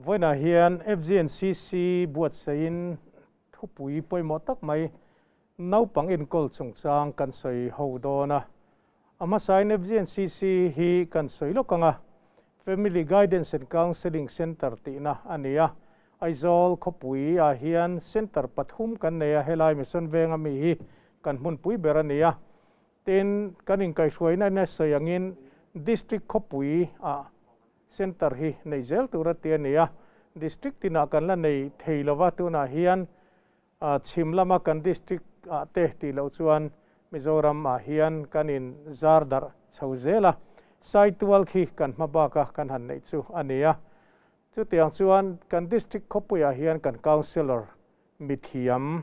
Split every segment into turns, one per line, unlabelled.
Vawiinah hian FGNCC buatsaihin thupui pawimawh tak mai naupang enkawl chungchang kan sawi ho dawn a. A hmasain FGNCC hi kan sawi lawk ang a, Family Guidance and Counselling Centre tihna a ni a. Aizawl khawpui ah hian centre pathum kan nei a, helai Mission Venga mi hi kan hmunpui ber a ni a. Tin, kan inkaihhruaina ina sawi angin District khawpui ah Centre hi nei zel tur a ti a ni a, District tinah kan la nei thei lova, tunah hian chhim lama kan District ah te tih loh chuan Mizoram ah hian kan in zar darh chho zel a, Saitual khi kan hma bak a kan han neih chu a ni a. Chutiang chuan kan District khawpui ah hian kan Councillor mithiam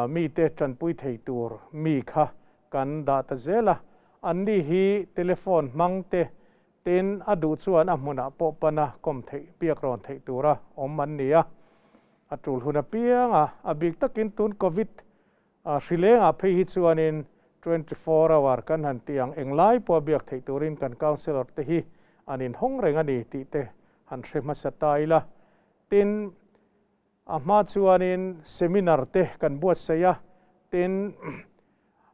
mite tanpui thei tur mi kha kan dah ta zel a, anni hi telephone hmang te tin a duh chuan a hmunah pawh pana kawm theih biak rawn theih tura awm an ni a. A tul hun apiang a, a bik takin tun Covid hrilengah phei hi chuanin 24 hour kan han tih ang englai pawha biak theih turin kan councillor te hi an inhawng reng a ni tih te han hre hmasa ta ila. Tin, A hma chuanin seminar te kan buatsaih a, tin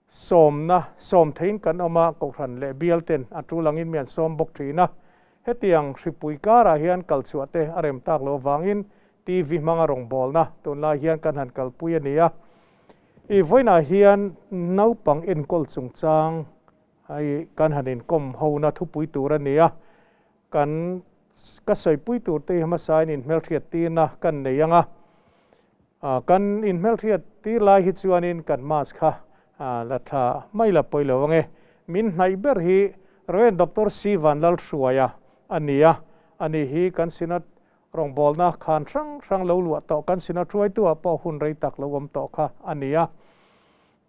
sawmna sawm theiin kan awm a, Kohhran leh bial ten a tul angin mi an sawm bawk thin a. Hetiang hripui karah hian kalchhuah te a rem tak loh avangin TV hmanga rawngbawlna tunlai hian kan han kalpui a ni a. I vawiinah hian naupang enkawl chungchang hi kan han inkawm hona thupui tur a ni a. Kan ka sawipui tur te hi hmasain inhmelhriat tirna kan nei ang a, kan inhmelhriat tir lai hi chuanin kan mask kha la tha mai la pawi lo ang e. Min hnaih ber hi Rev. Doctor C. Vanlalhruaia a ni a, ani hi kan Synod rawngbawlna khan hrang hrang lo luah tawh, kan Synod hruaitu-ah pawh hun rei tak lo awm tawh kha a ni a.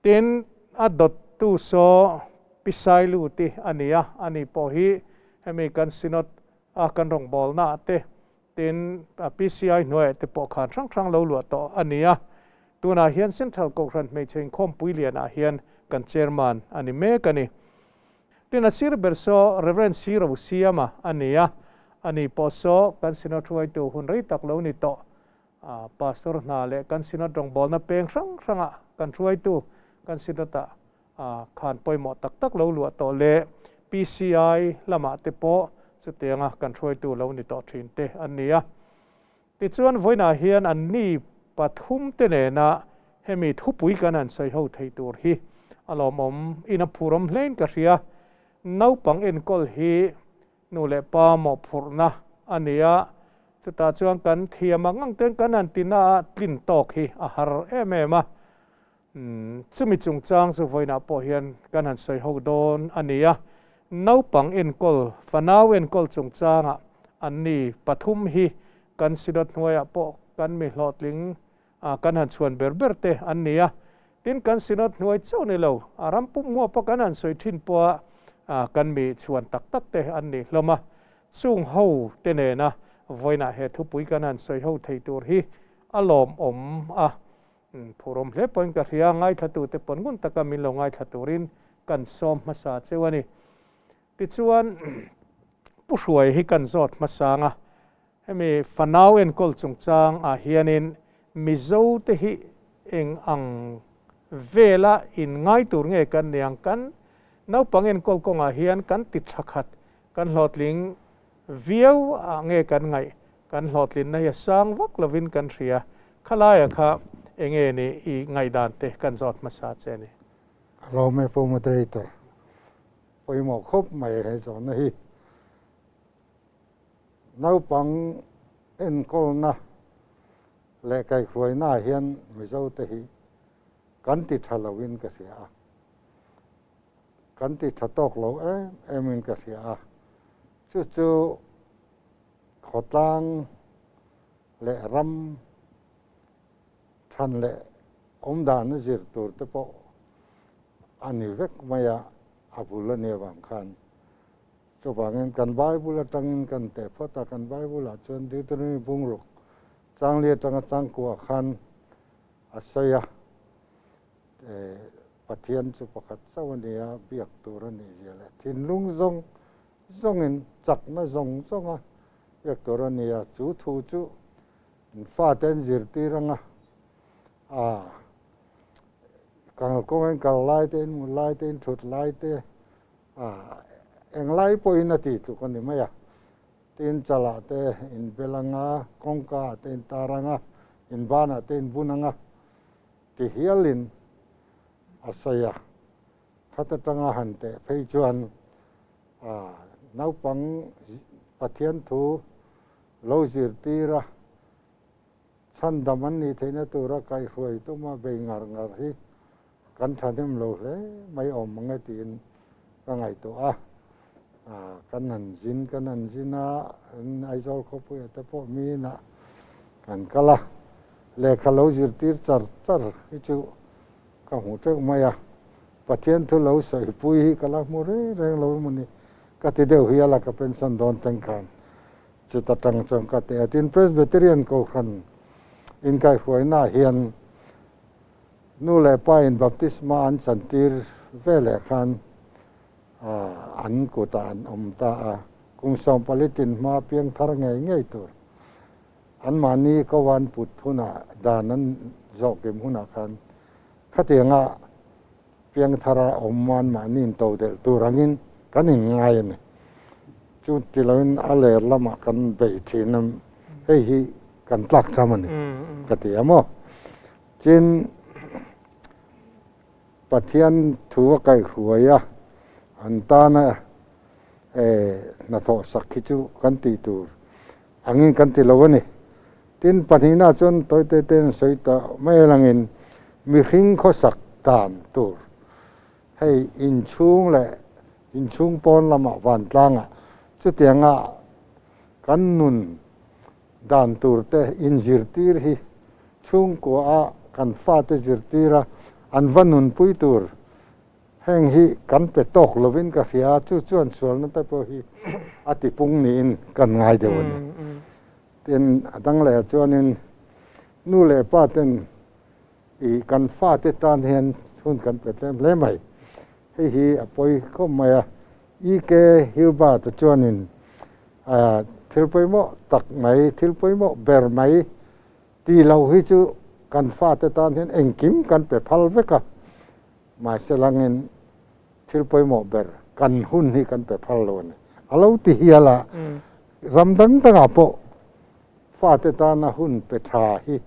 Tin, a dawttu saw Pi Sailu te a ni a, ani pawh hi hemi kan Synod a kan rawngbawlna ah te, tin PCI hnuaiah te pawh khan hrang hrang lo luah tawh a ni a. Tunah hian Central Kohhran Hmeichhe Inkhawmpui lianah hian kan Chairman a ni mek a ni. Tin, a sir ber saw Rev. C. Rosiama a ni a, ani pawh saw kan Synod hruaitu hun rei tak lo ni tawh Pastor hna leh kan Synod rawngbawlna peng hrang hrangah kan hruaitu kan Synod-ah khan pawimawh tak tak lo luah tawh leh PCI lamah te pawh chutianga kan hruaitu lo ni tawh thin te an ni a. Tichuan vawiinah hian an ni pathum te nena hemi thupui kan han sawi ho thei tur hi a lawmawm in a phurawm hlein ka hria. Naupang enkawl hi Nu leh pa mawhphurhna a ni a, chutah chuan kan thiam ang ang ten kan han tina a tlin tawk hi a har em em a. Chumi chungchang chu vawiinah pawh hian kan han sawi ho dawn a ni a. Naupang enkawl, fanau enkawl chungchangah an ni pathum hi kan Synod hnuaiah pawh kan mi hlawhtling kan han chhuan ber ber te an ni a. Tin, kan Synod hnuai chauh ni lo, a ram pum hmuapa kan han sawi thin pawha kan mi chhuan tak tak te an ni hlawm a. Chung ho te nena vawiinah he thupui kan han sawi ho thei tur hi a lawmawm a, phurawm hle pawhin ka hria, ngaithlatute pawn ngun taka min lo ngaithla turin kan sawm hmasa cheu a ni. Tichuan, Pu Hruai hi kan zawt hmasang a, hemi fanau enkawl chungchang ah hianin Mizo te hi eng ang vela in ngai tur nge kan ni ang? Kan naupang enkawl kawngah hian kan ti tha khat, kan hlawhtling viau ah nge kan ngaih? Kan hlawhtlinna hi a sang vak lovin kan hria. Khalaia kha enge ni i ngaihdan te kan zawt hmasa che ni?
Ka lawm e Pu Moderator. Pawimawh khawp mai he zawhna hi. Naupang enkawlna leh kaihhruainaah hian Mizote hi kan ti tha loin ka hria a, kan ti tha tawk lo em emin ka hria a. Chu chu khawtlang leh ram than leh awmdana zir tur te pawh a ni vek mai a, a bul a nih avang khan. Chuvangin kan Bible atangin kan teh phawt a, kan Bible ah chuan Deuteronomy bungruk changli atanga changkuah khan a sawi a, Pathian chu pakhat chauh a ni a, biak tur a nih zia leh thinlung zawng zawngin chakna zawng zawnga. pek tur a ni a, chu thu chu an fate an zirtir anga a kalkawng in kal lai te, in mut lai te, in thut lai te, a englai pawhin a tih tluk a ni mai a. Tin chalah te in bel anga, kawngka ah te in tar anga, in banah te in bun anga ti hialin a sawi a. Khat atanga han teh phei chuan naupang Pathian thu lo zirtir a, chhandam an nih theihna tura kaihhruai tuma bei ngar ngar hi kan thahnem lo hle mai awm ang e tiin ka ngaihtuah a. Kan han zin kan han zin a, Aizawl khawpuiah te pawh mi inah kan kal a, lehkha lo zirtir char char hi chu ka hmu teuh mai a, Pathian thu lo sawipui hi ka la hmu reng reng lo emaw ni ka ti deuh hial a, ka pension dawn thleng khan chuta tang chuan ka ti a. Tin, Presbyterian Kohhran inkaihhruainaah hian nu leh pa in baptisma an chantir veleh khan an kutah an awm ta a, kum 14 tin hma piangthar ngei ngei tur anmahni ko an put hunah dan an zawh kim hunah khan khatianga piangthara awm anmahni in to delh tur angin kan inngai a ni. Chu ti loin a ler lamah kan beih thin a, hei hi kan tlak cham a ni ka ti a maw. Tin, Pathian thu a kaihhruai a, an tana hnathawh sak hi chu kan tih tur angin kan ti lo a ni. Tin, pahnihna chuan tawite te an sawi ta mai alangin mihring khawsak dan tur hei inchhung leh inchhung pawn lamah vantlangah chutianga kan nun dan tur te inzirtir hi chhungkua a kan fate zirtir a an va nunpui tur heng hi kan pe tawk lovin ka hria a, chu chuan sualna te pawh hi a tipung niin kan ngai deuh a ni. Tin, a dang leh ah chuanin nu leh pa ten i kan fate tan hian hun kan pe tlem hle mai. Hei hi a pawi khawp mai a, EK Hilbert-a chuanin thil pawimawh tak mai, thil pawimawh ber mai ti lo hi chu kan fate tan hian engkim kan pe phal vek a, mahse langin thil pawimawh ber kan hun hi kan pe phal lo a ni. A lo ti hial a, ram dang dangah pawh fate tana hun pe tha hi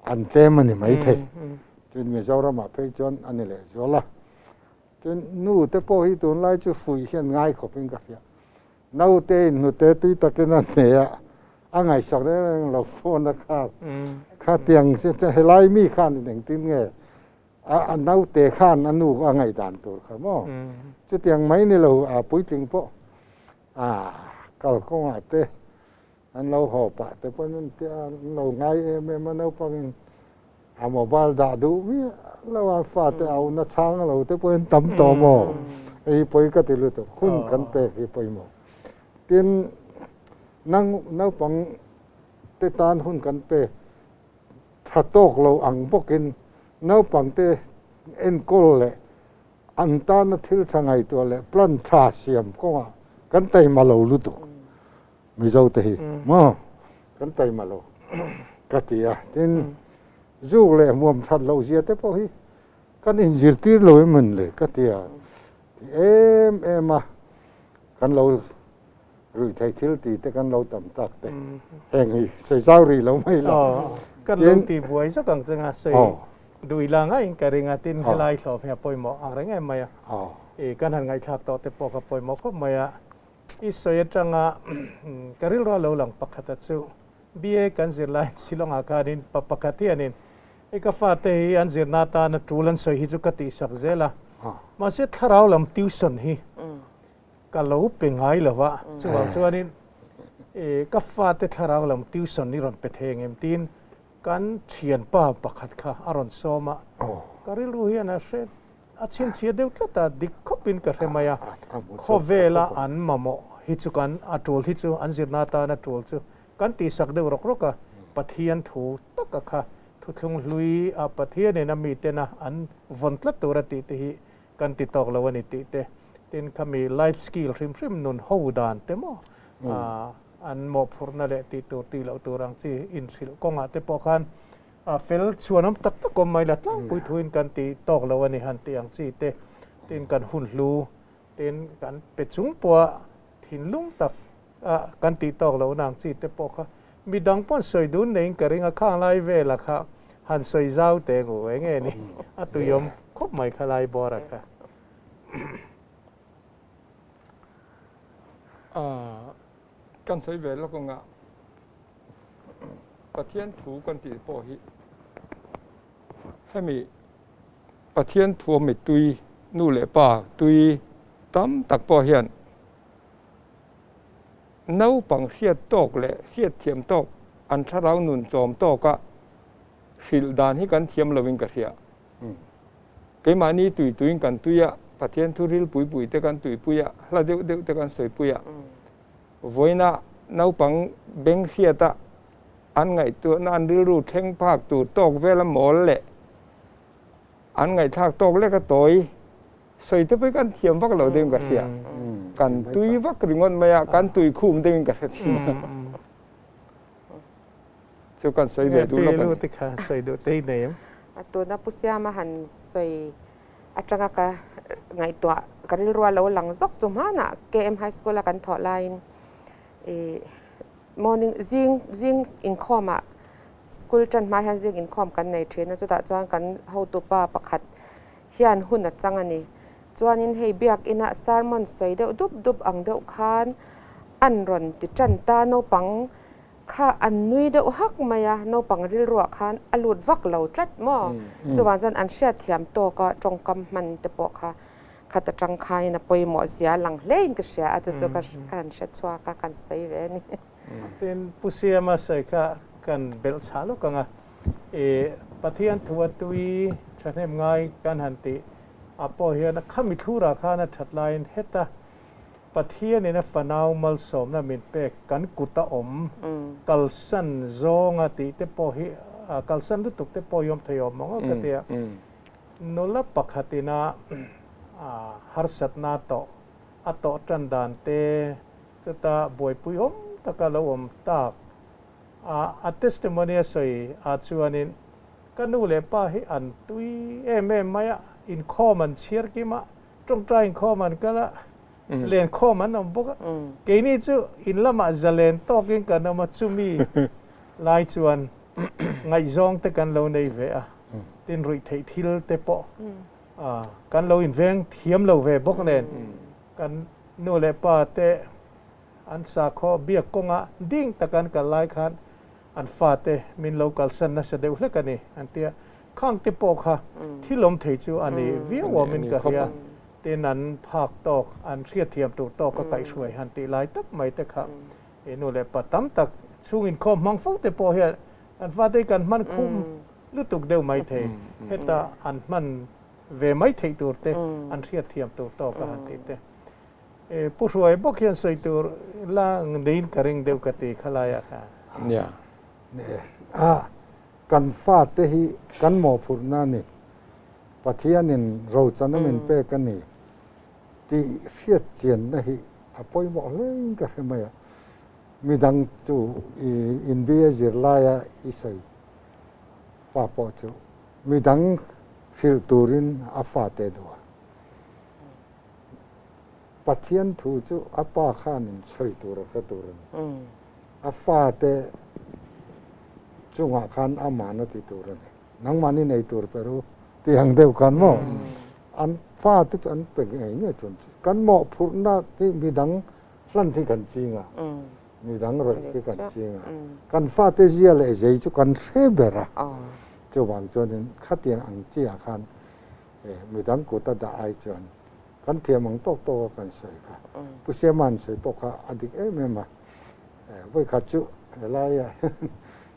an tlem a ni maithei. Tin, Mizoramah phei chuan a ni lehzual a. Tin, nu te pawh hi tunlai chu fuih hian ngai khawpin ka hria. Naute in hnute tui takin a hne a, a ngaihsak reng reng lo phone a khar. Khatiang helai mi khan in engtin nge a naute khan a nu a ngaihdan tur kha maw? Chutiang mai ni lo a puitling pawh a kalkawngah te an lo haw pah te pawn an tia an lo ngai em em a naupangin a mobile dah duh miah lo a fate au na chhang lo te pawhin tam tawh maw hei hi pawi ka ti lutuk hun kan pek hi pawimawh tin nang naupang te tan hun kan pe tha tawk lo ang bawkin naupang te enkawl leh an tana thil tha ngaihtuah leh plan tha siam kawngah kan taima lo lutuk. Mizo te hi maw kan taima lo ka ti a, tin zuk leh hmuam that loh zia te pawh hi kan inzirtir lo em an le ka ti a, ti em em a kan lo ruih theih thil ti te kan lo tam tak te heng hi sawi zau rih lo mai lo.
Kan lo ti buai zawk ang chunga sawi duh ila ngaiin ka ring a, tin helai hlawm hi a pawimawh ang reng em mai a, kan han ngaihthlak tawh te pawh kha pawimawh khawp mai a. I sawi atanga ka rilru a lo lang pakhata chu BA kan zir laiin Shillong-ah khanin pa pakhat hianin hei ka fate hi an zirna atana tul an sawi hi chu ka tihsak zel a, mahse thlarau lam tuition hi ka lo pe ngai lo va, chuvang chuanin ka fate thlarau lam tuition i rawn pe thei ang em tiin kan thianpa pakhat kha a rawn sawm a, ka rilru hian a hre A chhinchhiah deuh tlat a, dik khawpin ka hre mai a. Khawvela an mamawh hi chu kan a tul hi chu an zirna atana tul chu kan tihsak deuh rawk rawk a. Pathian thu taka kha thuthlung hlui a Pathianin a mitena an vawn tlat tur a tih te hi kan ti tawk lo a ni tih te. Tin, khami life skill hrim hrim nun ho dan te maw? an mawhphurhna leh tih tur tih loh tur ang chi inhrilh kawngah te pawh khan a fel chhuanawm tak tak awm mai la tlangpui thuin kan ti tawk lo a ni han tih ang chi te tin kan hun hlu tin kan pe chung pawha thinlung tak a kan tih tawk lohna ang chi te pawh kha midang pawn sawi dun neiin ka ring a, khang lai vela kha han sawi zau teh ngu eng nge ni a tuiawm khawp mai kha lai bawra kha.
Kan sawi ve lawk anga Pathian thu kan tih pawh hi hemi Pathian thu a mittui nu leh pa tui tam tak pawh hian naupang hriat tawk leh hriat thiam tawk an thlarau nun chawm tawka hrilh dan hi kan thiam lovin ka hria. Keimahni tui tuin kan tui a, Pathian thu ril pui pui te kan tuipui a, hla deuh deuh te kan sawipui a. Vawiina naupang beng hriat a, an ngaihtuahna an rilru thleng phak tur tawk vela mawl leh an ngaihthlak tawk leka tawi sawi te pawh kan thiam vak lo deuhin ka hria. Kan tui vak ringawt mai a, kan tui khum deuhin ka hre thin a. Chu kan sawi ve duh lawk a ni.
Te kha sawi duh te nei em?
Tuna Pu Siama han sawi atanga ka ngaihtuah ka rilrua lo lang zawk chu hmanah KM High School a kan thawh laiin ih morning zing zing inkhawmah school tan hma hian zing inkhawm kan nei thin a chutah chuan kan hotupa pakhat hian hun a chang a ni. Chuanin hei biakinah sermon sawi deuh dup dup ang deuh khan an rawn ti tan ta naupang Kha an nui deuh hak mai a, naupang rilruah khan a lut vak lo tlat maw? Chuvang chuan an hriatthiam tawk a tawngkam hman te pawh kha khat atang khain a pawimawh zia lang hlein ka hria a, chu chu ka han hre chhuak a, kan sawi ve a ni.
Tin, Pu Siama sawi kha kan belh chhah lawk ang a, i Pathian thu a tui thahnem ngai kan han tih ah pawh hian a khami thlurah khan a that laiin heta Pathianin a fanau malsawmna min pek kan kut a awm kalsan zawnga tih te pawh hi kalsan lutuk te pawh hi awm thei awm mawng a ka ti a. Nula pakhatina harsatna tawh a tawh tan dan te chuta buaipui awm taka lo awm tak a testimony a sawi ah chuanin ka nu leh pa hi an tui em em mai a, inkhawm an chhiar kim a, Tawngtai inkhawm an kal a, lenkhawm an awm bawk a. Keini chu in lamah zalen tawkin kan awm a, chumi lai chuan ngaihzawng te kan lo nei ve a, tin ruih theih thil te pawh kan lo inveng thiam lo ve bawk nen kan nu leh pa te an sakhaw biak kawnga ding tak an kal lai khan an fate min lo kalsan nasa deuh hlek a ni an ti a, khang te pawh kha thil awm thei chu a ni viau awmin ka hria, tin an phak tawk, an hriatthiam tur tawk a kaihhruai han tih lai tak mai te kha i nu leh pa tam tak chhung inkhawm hmang fo te pawh hian an fate hi kan hman khum lutuk deuh mai thei, heta an hman ve mai theih tur te an hriatthiam tur tawk a han tih te. Pu Hruai bawk hian sawi tur la neiin ka ring deuh ka ti khalai ah khan.
Nia.
A, kan fate hi kan mawhphurhna a ni. Pathianin rochan a min pek a ni tih hriat chianna hi a pawimawh hlein ka hre mai a. Midang chu i inbia zirlaia i sawi pa pawh chu midang hrilh turin a fate duh a. Pathian thu chu a pa khanin sawi tur a hre tur a ni. A fate chungah khan aman a ti tur a ni. Nangmahni nei tur pe ru tih ang deuh khan maw? An fate chu an pe ngei ngei chuan kan mawhphurhna hi midang hlan hi kan ching a, midang rawih hi kan ching a. Kan fate zia leh zei chu kan hre ber a. Chuvang chuanin khatiang ang chiah khan midang kut a dah ai chuan kan thiam ang tawk tawk a kan sawi kha. Pu Siama'n sawi pawh kha a dik em em a. Vawikhat chu helaia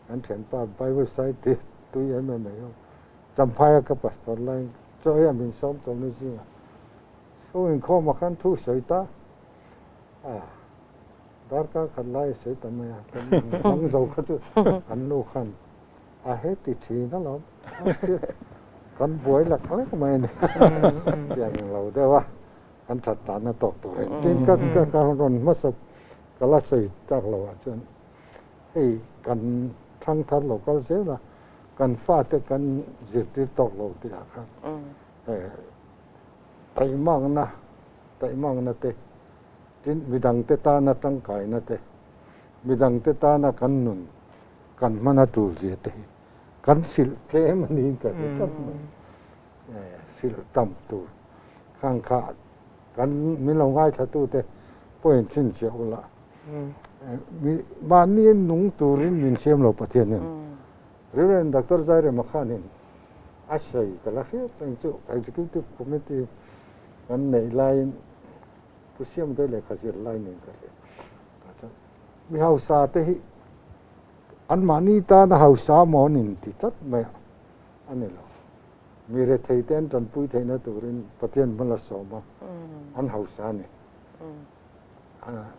kan thianpa Bible Society tui em em mai ho Champhaia ka pastor laiin chaw ei a min sawm chawlhni zingah chhung inkhawmah khan thu sawi ta a, darkar khat lai a sawi ta mai a, kan bang zo kha chu an nu khan A heti thin alawm, kan buai lek lek mai a ni. Tiang eng lo deuh a, kan that tanna tawk tur engtin ka ka rawn hmasa. Ka la sawi tak lo ah chuan hei kan thangthar lo kal zel a, kan fate kan zirtir tawk lo tih ah khan taihmakna taihmakna te tin midangte tana tangkaina te midangte tana kan nun kan hman a tul zia te hi kan hrilh tlem a niin ka hre tlat mai. Hrilh tam tur khang kha kan min lo ngaithlatute pawhin chhinchhiah ula mahni nung turin min siam lo Pathian hian. Rev. Doctor Zairema khanin a sawi ka la hriat reng chu Executive Committee kan neih laiin Pu Siamte lehkha zir lai nen ka hria. Mi hausa te hi anmahni tana hausa maw an inti tlat mai a, a ni lo. Mi rethei te an tanpui theihna turin Pathian hma la sawm a, an hausa a ni.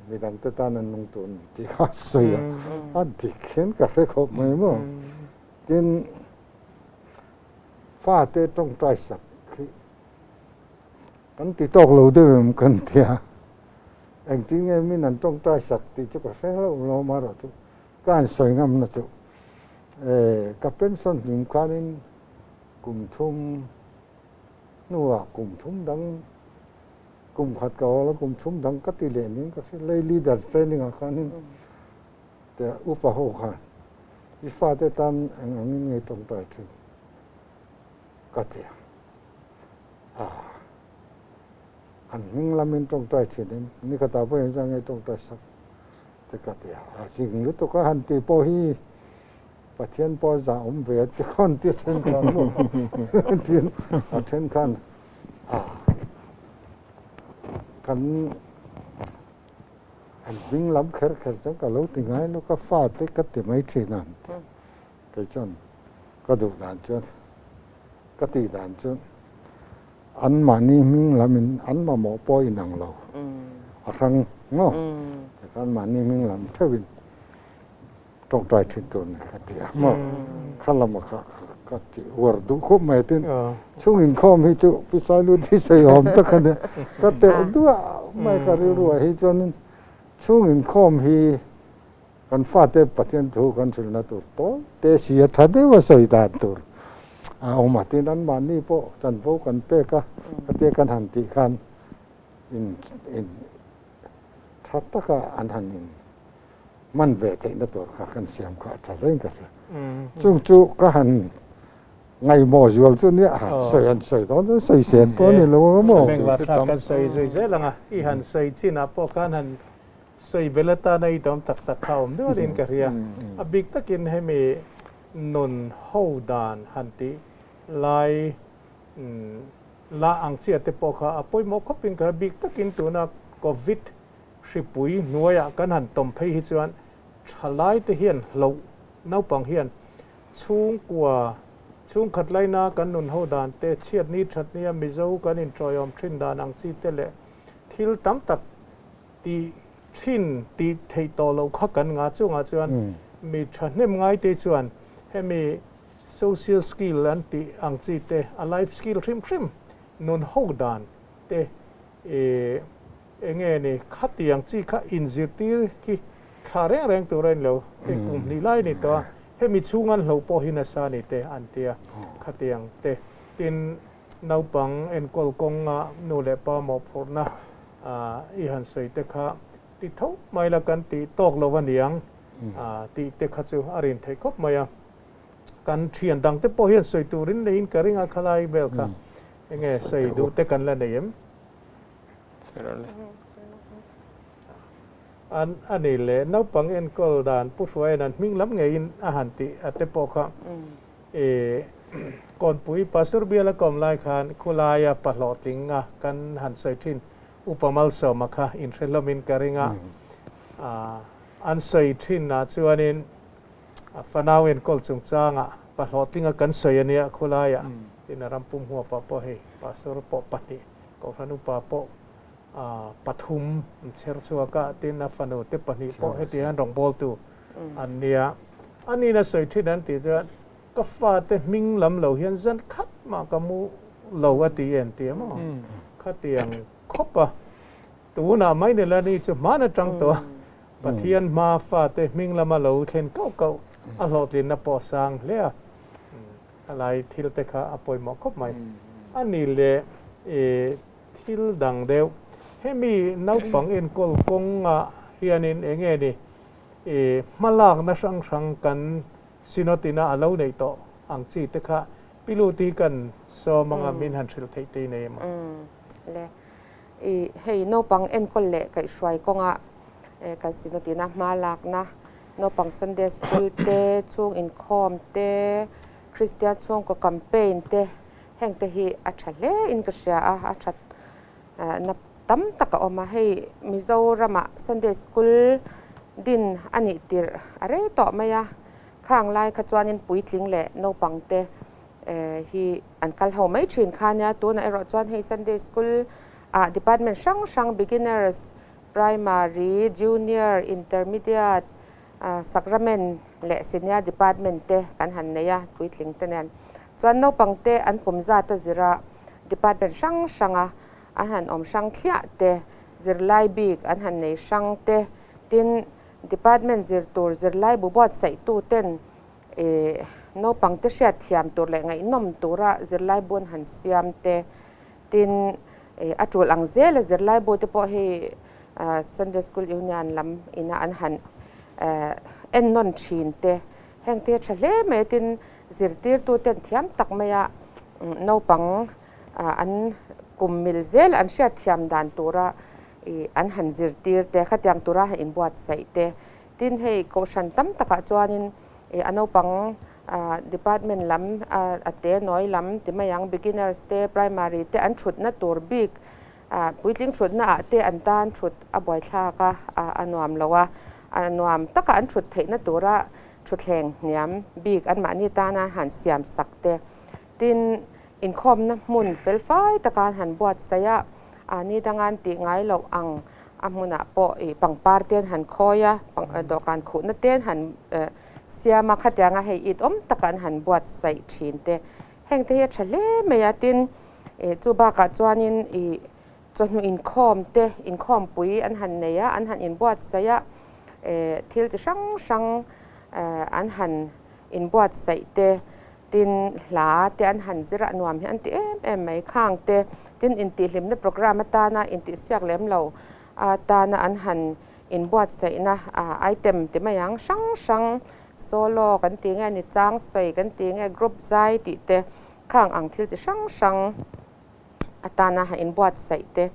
Midang te tan an nung tur a ni tih kha a sawi a, a dik hian ka hre khawp mai maw. Tin, fate tawngtai sak hi kan ti tawk lo deuh em kan ti a, engtin nge min an tawngtai sak tih chu ka hre hlauh lo amaherawhchu ka han sawi ngamna chu ka pension hlim khanin kum thum hnuah kum thum dang kum khat ka hawl a kum thum dang ka ti leh ning ka hria lei leader training ah khanin te upa ho khan i fate tan eng angin nge tawngtai thin ka ti a an hming lamin tawngtai thin in nikhatah pawh hian chuan nge tawngtai sak te ka ti a zing lutuk a han tih pawh hi Pathian pawh zah awm ve a ti khawn ti then khan maw tin a then khan a kan an hming lam kher kher chuan ka lo ti ngai lo ka fa te ka ti mai thin a kei chuan ka duh dan chuan ka tih dan chuan an mahni hming lamin an mamawh pawh inang lo a hrang maw tikhan mahni hming lam theuhin tawngtai thin tur ni ka ti a maw kha lama kha ka ti uar duh khawp mai tin chhung inkhawm hi chu Pi Sailut hi sawi awm tak a nia ka teh duah mai ka rilru ah hi chuanin chhung inkhawm hi kan fate Pathian thu kan hrilhna tur pawl te si a tha deuh a sawi dan tur a awm a tin anmahni pawh chanvo kan pek a khatia kan han tih khan in in tha taka an han in man ve theihna tur kha kan siam kha a tha hlein ka hria. Chung chu ka han ngaihmawh zual chu nia a sawi han sawi dawn chuan sawi sen pawh a ni lo ang maw?
Bengvar thlak kan sawi zui zel ang a, i han sawi chinah pawh khan han sawi bel atana i dawm tak tak kha a awm nualin ka hria. A bik takin hemi nun ho dan han tih lai la ang chiah te pawh kha a pawimawh khawpin ka hria. Bik takin tuna Covid Hripui hnuaiah kan han tawm phei hi chuan thalaite hian hloh naupang hian chhungkua chhungkhat laina kan nun ho dan te, chhiatni thatnia Mizo kan inṭawiawm ṭhin dan ang chi te leh thil tam tak tih ṭhin tih theih tawh loh kha kan ngah chungah chuan mi ṭhahnem ngaite chuan hemi social skill an tih ang chi te, a life skill hrim hrim nun ho dan te i Enge ni, khatiang chi kha inzirtir hi thla reng reng tur a ni lo, hei kum hnih lai a ni tawh a, hemi chhung an hloh pawh hi nasa a ni te an ti a, khatiang te. Tin, naupang enkawl kawnga nu leh pa mawhphurhna i han sawi te kha ti tho mai la kan tih tawk lo a niang tih te kha chu a rin theih khawp mai a. Kan thian dang te pawh hian sawi turin neiin ka ring a khalai vel kha enge sawi duh te kan la nei em? An a ni le naupang enkawl dan Pu Hruaia'n an hming lam ngeiin a han tih a te pawh kha i Kawnpui Pastor bial a kawm lai khan khulaia pa hlawhtling a kan han sawi thin Upa Malsawma kha inhre hlawmin ka ring a, an sawi thin ah chuanin Fanau enkawl chungchangah pa hlawhtlinga kan sawi a nia khulaiah tin a ram pum huapah pawh hei Pastor pawh pahnih Kohhran upa pawh pathum an chher chhuak a, tin a fanu te pahnih pawh heti hian rawngbawltu an nia. A nina sawi thin an tih chuan ka fate hming lam lo hian zan khat mah ka mu lo a ti en ti a maw? Khatiang khawp a, tunah mai ni la ni chu hman atang tawh a. Pathian hmaa fate hming lama lo thlen kauh kauh a hlawhtlinna pawh a sang hle a. Helai thil te kha a pawimawh khawp mai. A ni leh thil dang deuh, hemi naupang enkawl kawngah hianin eng nge ni hmalakna hrang hrang kan Synod-ina a lo neih tawh ang chi te kha Pilut hi kan sawm anga min han hrilh theih te i nei em?
Le, hei naupang enkawl leh kaihhruai kawngah kan Synod-ina hmalakna Naupang Sunday School te, chhung inkhawm te, Kristian chhungkaw campaign te heng te hi a tha hle in ka hria a, a that na tam tak a awm a. Hei Mizoramah Sunday School din a nih tirh a rei tawh mai a, khang lai kha chuanin puitling leh naupang te hi an kal ho mai thin kha nia. Tunah erawh chuan hei Sunday School ah department hrang hrang beginners, Primary, Junior, Intermediate, Sacrament leh Senior Department te kan han nei a, puitling te nen. Chuan naupang te an kum zat a zir a, department hrang hrang a an han awm hrang thliah te, zirlai bik an han nei hrang te, tin department zir tur zirlai bu buatsaihtu ten naupang te hriatthiam tur leh ngaihnawm tura zirlai bu an han siam te, Tin, a tul ang zel a zirlaibu te pawh hei Sunday School Union lam ina an han en nawn thin te, heng te tha hle mai a tin zirtirtu ten thiam tak maia naupang an kum mil zel an hriat thiam dan tura an han zirtir te, khatiang tura han inbuatsaih te. Tin, hei kohhran tam takah chuanin a naupang Department lam a te nawi lam ti mai ang, beginners te, primary te an thutna tur bik puitling thutna ah te an tan thut a buaithlak a, a nuam lo a, a nuam taka an thut theihna tura thutthleng hniam bik anmahni tana han siam sak te. Tin, inkhawmna hmun felfai taka an han buatsaih a, a ni danga an tih ngai loh ang a hmunah pawh ih pangpar te an han khawi a, dawhkan khuhna te an han Siama khatianga hei it awm taka an han buatsaih thin te heng te hi a tha hle mai a, tin chu bakah chuanin ih chawhnu inkhawm te inkhawmpui an han nei a, an han inbuatsaih a, thil chi hrang hrang an han inbuatsaih te, tin hla te an han zir a nuam hi an ti em em mai khang te, tin intihhlimna programme atana intihsiak lem lo atana an han Inbuatsaihna item ti mai ang hrang hrang, solo kan tih nge ni chang sawi kan tih nge group zai tih te khang ang thil chi hrang hrang atana ha inbuatsaih te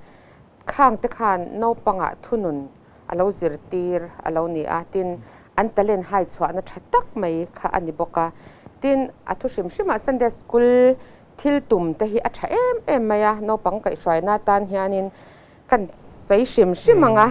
khang te khan naupangah thunun a lo zirtir a lo ni a, tin an talent hai chhuahna tha tak mai kha a ni bawk a, tin a thu hrim hrimah Sunday school thil tum te hi a tha em em mai a, naupang kaihhruaina atan hianin Kan sawi hrim hrim ang a,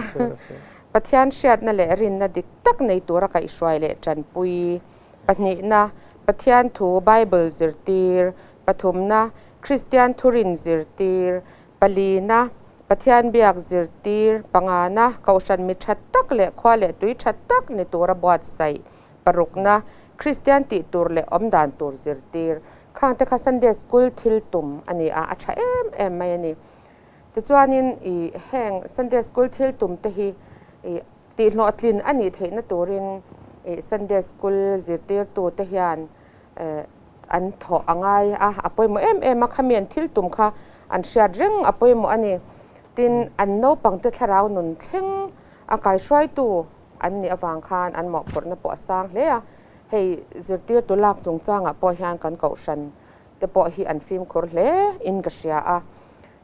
Pathian hriatna leh rinna dik tak nei tura kaihhruai leh tanpui. Pahnihna, Pathian thu Bible zirtir. Pathumna, Kristian thurin zirtir. Palina, Pathian biak zirtir. Pangana, Kohhran mi tha tak leh khua leh tui tha tak ni tura buatsaih. Parukna, Kristian tih tur leh awmdan tur zirtir. Khangte kha Sunday School thil tum a ni a, a tha em em mai a ni. Tichuanin i heng Sunday School thil tum te hi i tihhlawhtlin a nih theihna turin i Sunday School zirtirtu te hian an thawh a ngai a, a pawimawh em em a, khami an thil tum kha an hriat reng a pawimawh a ni. Tin, an naupang te thlarau nun thleng a kaihruaitu an nih avang khan an mawhphurhna pawh a sang hle a, hei zirtirtu lak chungchangah pawh hian kan kohhran te pawh hi an fimkhur hle in ka hria a,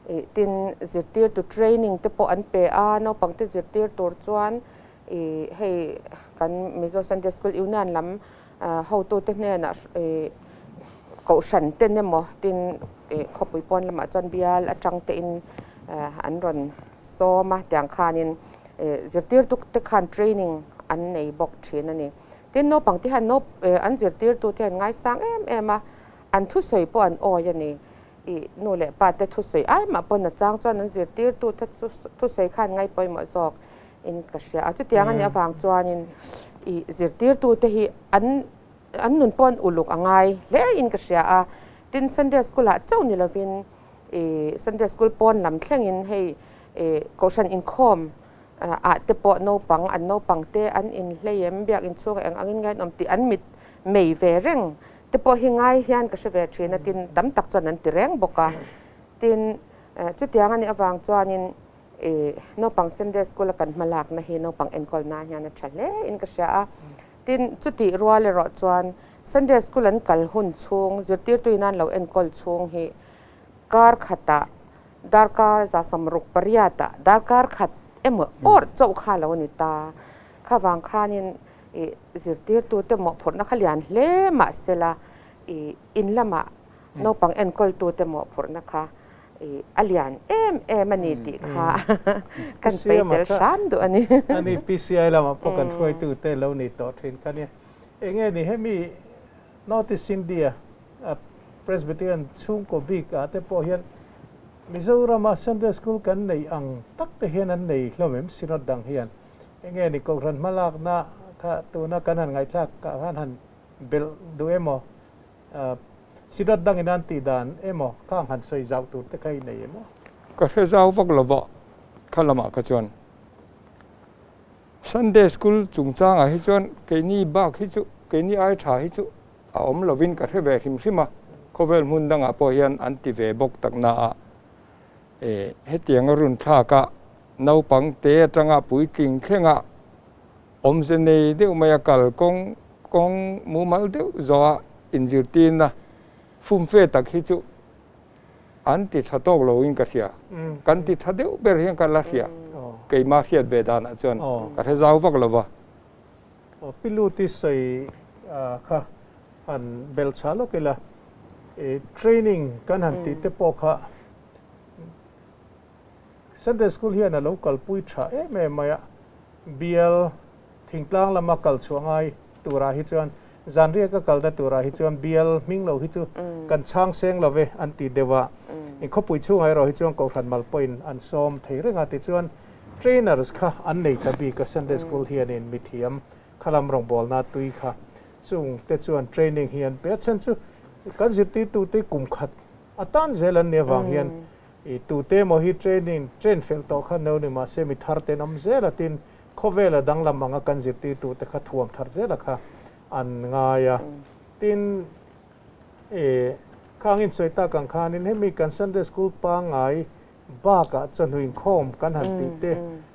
ih tin zirtirtu training te pawh an pe a, naupang te zirtir tur chuan ih hei kan Mizo Sunday School Union lam hotu te hnenah ih kohhran ten emaw tin ih khawpui pawn lamah chuan bial atang te in an rawn sawm a tiang khanin ih zirtirtu te khan training an nei bawk thin a ni. Tin naupang te hian nau an zirtirtu te hian ngaisang em em a, an thusawi pawh an awi a ni. Ih nu leh pa te thusawi ai mah pawn a chang chuan an zirtirtu te thusawi khan ngaipawimawh zawk in ka hria a. Chutiang a nih avang chuanin ih zirtirtu te hi an an nun pawh an uluk a ngai hle in ka hria a. Tin Sunday school ah chauh ni lovin ih Sunday school pawn lam thlengin hei ih kohhran inkhawm. ah te pawh naupang an naupang te an inhlei em biakinn chhungah eng angin nge an awm tih an mit mei ve reng te pawh hi ngai hian ka hre ve thin a tin tam tak chuan an ti reng bawk a tin chutiang a nih avang chuanin ih naupang Sunday school a kan hma lakna hi naupang enkawlna hian a tha hle in ka hria a tin chutih rual erawh chuan Sunday school an kal hun chhung zirtirtu in an lo enkawl chhung hi kar khatah darkar 168 ah darkar khat emaw awrh chauh kha a lo ni ta. Kha vang khanin ih zirtirtute mawhphurhna kha lian hle mahsela ih in lamah naupang enkawltute mawhphurhna kha ih a lian em em a ni tih kha kan sawi tel hram duh a ni.
Ani PCI lamah pawh kan hruaitute lo ni tawh thin kha nia. Enge ni hemi North East India Presbyterian chhungkaw bik ah te pawh hian Mizorama Sunday School kan nei ang tak te hian an nei hlawm em Synod dang hian enge ni Kohhran hmalakna kha tuna kan han ngaihthlak ah khan han belh duh emaw Synod dangin an tih dan emaw khang han sawi zauh tur te kha i nei emaw?
Ka hre zau vak lova kha lamah kha chuan Sunday School chungchangah hi chuan keini bak hi chu, keini ai tha hi chu a awm lovin ka hre ve hrim hrim a, khawvel hmun dangah pawh hian an ti ve bawk tak na a, e hetianga run thlaka naupang te atanga puitling thlenga awmze nei deuh maia kal kawng kawng mumal deuh zawha inzirtirna fumfe tak hi chu an ti tha tawk loin ka hria. Kan ti tha deuh ber hian ka la hria. Keimah hriat ve danah chuan ka hre zau vak lo va.
Pi Luti sawi kha han bel chha lawk ila, training kan han tih te pawh kha Sunday School hian a lo kalpui tha em em mai a, bial thingtlang lama kal chhuah ngai turah hi chuan zanriak a kalna turah hi chuan bial hming lo hi chu kan chhang seng lo ve an ti deuh a, inkhawpui chhungah erawh hi chuan Kohhran mal pawhin an sawm thei reng a, tichuan trainers kha an nei ta bik a Sunday School hianin mithiam khalam rawngbawlna tui kha chung te chuan training hi an pe a, chhan chu kan zirtirtute kum khat a tan zel an nih avang hian I tute emaw hi training train fel tawh kha no ni mahse mi thar ten awm zel a tin khawvela danglam anga kan zirtirtute kha thuam thar zela kha an ngai a. Tin e khang insawi tak ang khanin hemi kan Sunday School pangngai bakah chawhnu inkhawm kan han tih te,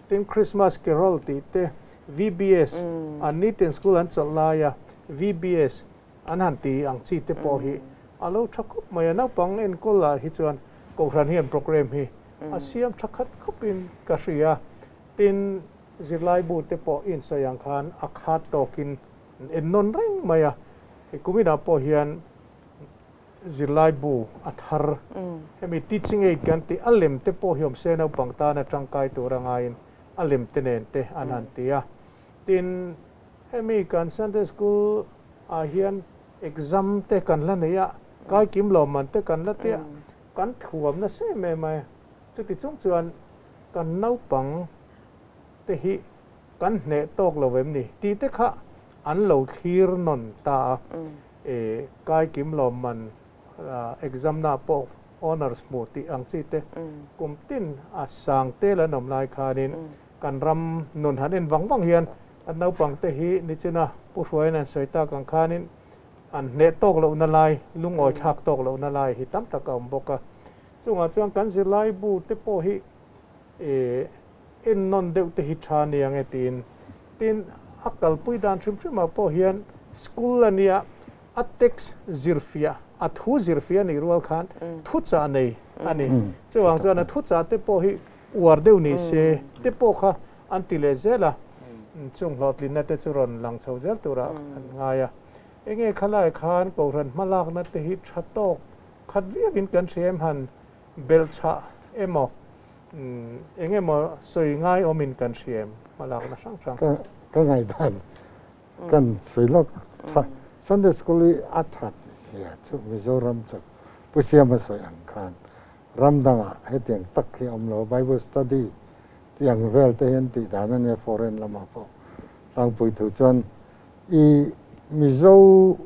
tin Christmas Carol tih te, VBS an nitin school an chawlh laia VBS An han ti ang chi te pawh hi a lo tha khawp mai a, naupang enkawl ah hi chuan Kohhran hian programme hi a siam tha khat khawpin ka hria. Tin, zirlaibu te pawh i insawi ang khan a khat tawkin an en nawn reng mai a, hei kuminah pawh hian zirlaibu a thar hemi teaching aid kan tih a lem te pawh hi awm se naupang tana tangkai tur a ngaiin a lem te nen te an han ti a. Tin, hemi kan Sunday School ah hian exam te kan la nei a, kai kim lo man te kan la tia, kan thuam nasa em em mai. Chuti chung chuan kan naupang te hi kan hneh tawk lo em ni tih te kha an lo thlir nawn ta a. E kai kim lo man exam na pawh honours hmuh tih ang chi te kum tin a sang tel an awm lai khanin Kan ram nun han en vang vang hian an naupang te hi nichina Pu Hruaiin an sawi tak ang khanin an hneh tawk lohna lai, lungawi thlak tawk lohna lai hi tam tak a awm bawk a. Chungah chuan kan zirlaibu te pawh hi ennawn deuh te hi tha nia nge tiin. Tin, a kalpui dan hrim hrimah pawh hian school a nia a text zirfiah, a thu zirfiah a nih rual khan thuchah nei a ni. Chuvang chuan a thuchah te pawh hi uar deuh ni se te pawh kha an ti leh zel a, chung hlawhtlinna te chu rawn lang chho zel turah an ngai a. Enge khalai khan Kohhran hmalakna te hi tha tawk khat viauin kan hria em han belhchhah emaw eng emaw sawi ngai awmin kan hria em hmalakna hrang hrang.
Ka ngaihdan kan sawi lawk tha Sunday School hi a that zia chu Mizoram chu Pu Siama sawi ang khan Ram dangah hetiang tak hi a awm lo a, Bible study tih ang vel te hian tih dan a nia foreign lamah pawh tlangpui thu chuan i Mizo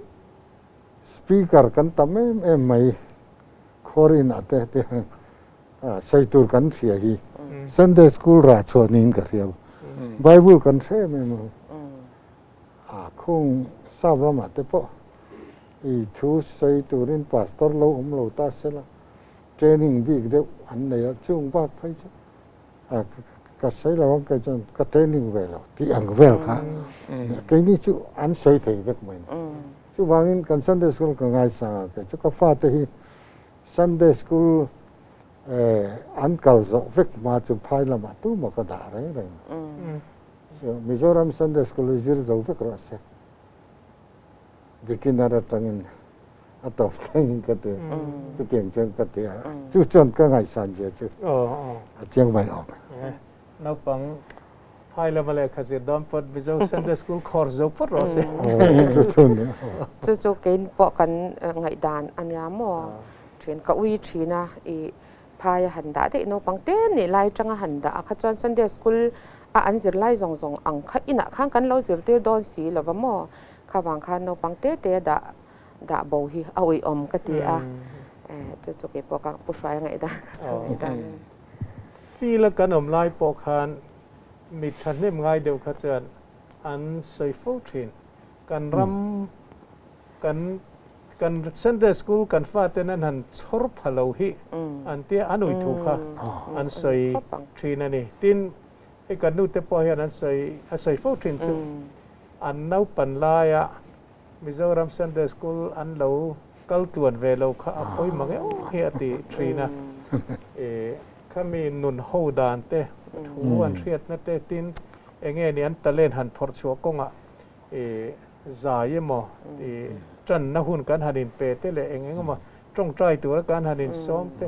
speaker kan tam em em mai Khuarin ah te hetiang sawi tur kan hria hi Sunday school rah chhuah niin ka hria. Bible kan hre em em a, a khung sap ramah te pawh i thu sawi turin pastor lo awm lo ta sela training bik deuh an nei a, chung bak phei chu ka sawi lo ang kei chuan ka training ve lo tih ang vel kha keini chu an sawi thei vek mai ni. Chuvangin kan Sunday school ka ngaisang a, kei chu ka fate hi Sunday school an kal zawh vek hma chu phai lamah tumah ka dah reng reng a. So Mizoram Sunday school hi zir zo vek rawh se. Beginner atangin a tawp thlengin ka ti a, chutiang chuan ka ti a, chu chuan ka ngaihsan zia chu a chiang mai awm e.
Naupang phai lama lehkha zir dawn pawt Mizo Sunday School course zo phawt rawh se.
Chu chu ni.
Chu chu kein pawh kan ngaihdan a nia maw? Thin ka ui thin a, i phai a han dah daih naupang te nih lai atanga han dah a kha chuan Sunday School a an zir lai zawng zawng ang kha inah khan kan lo zirtir dawn si lova maw? Kha vang khan naupang te te a dah dah bo hi a uiawm ka ti a, chu chu kei pawh ka pu hruai a ngaihdan ka ngaihdan a ni.
Field a kan awm lai pawh khan mi thahnem ngai deuh kha chuan an sawi fo thin. Kan ram kan kan Sunday school kan faten an han chhawr pha lo hi an tia an ui thu kha an sawi thin a ni. Tin, hei kan nute pawh hian an sawi a sawi fo thin chu an naupan laia Mizoram Sunday School an lo kal tluan ve lo kha a pawi mang emaw hi a ti thin a. Khami nun ho dan te, thu an hriatna te tin enge ni an talent han phawrh chhuah kawngah zai emaw tanna hun kan han inpe te leh eng eng emaw tawngtai tura kan han insawm te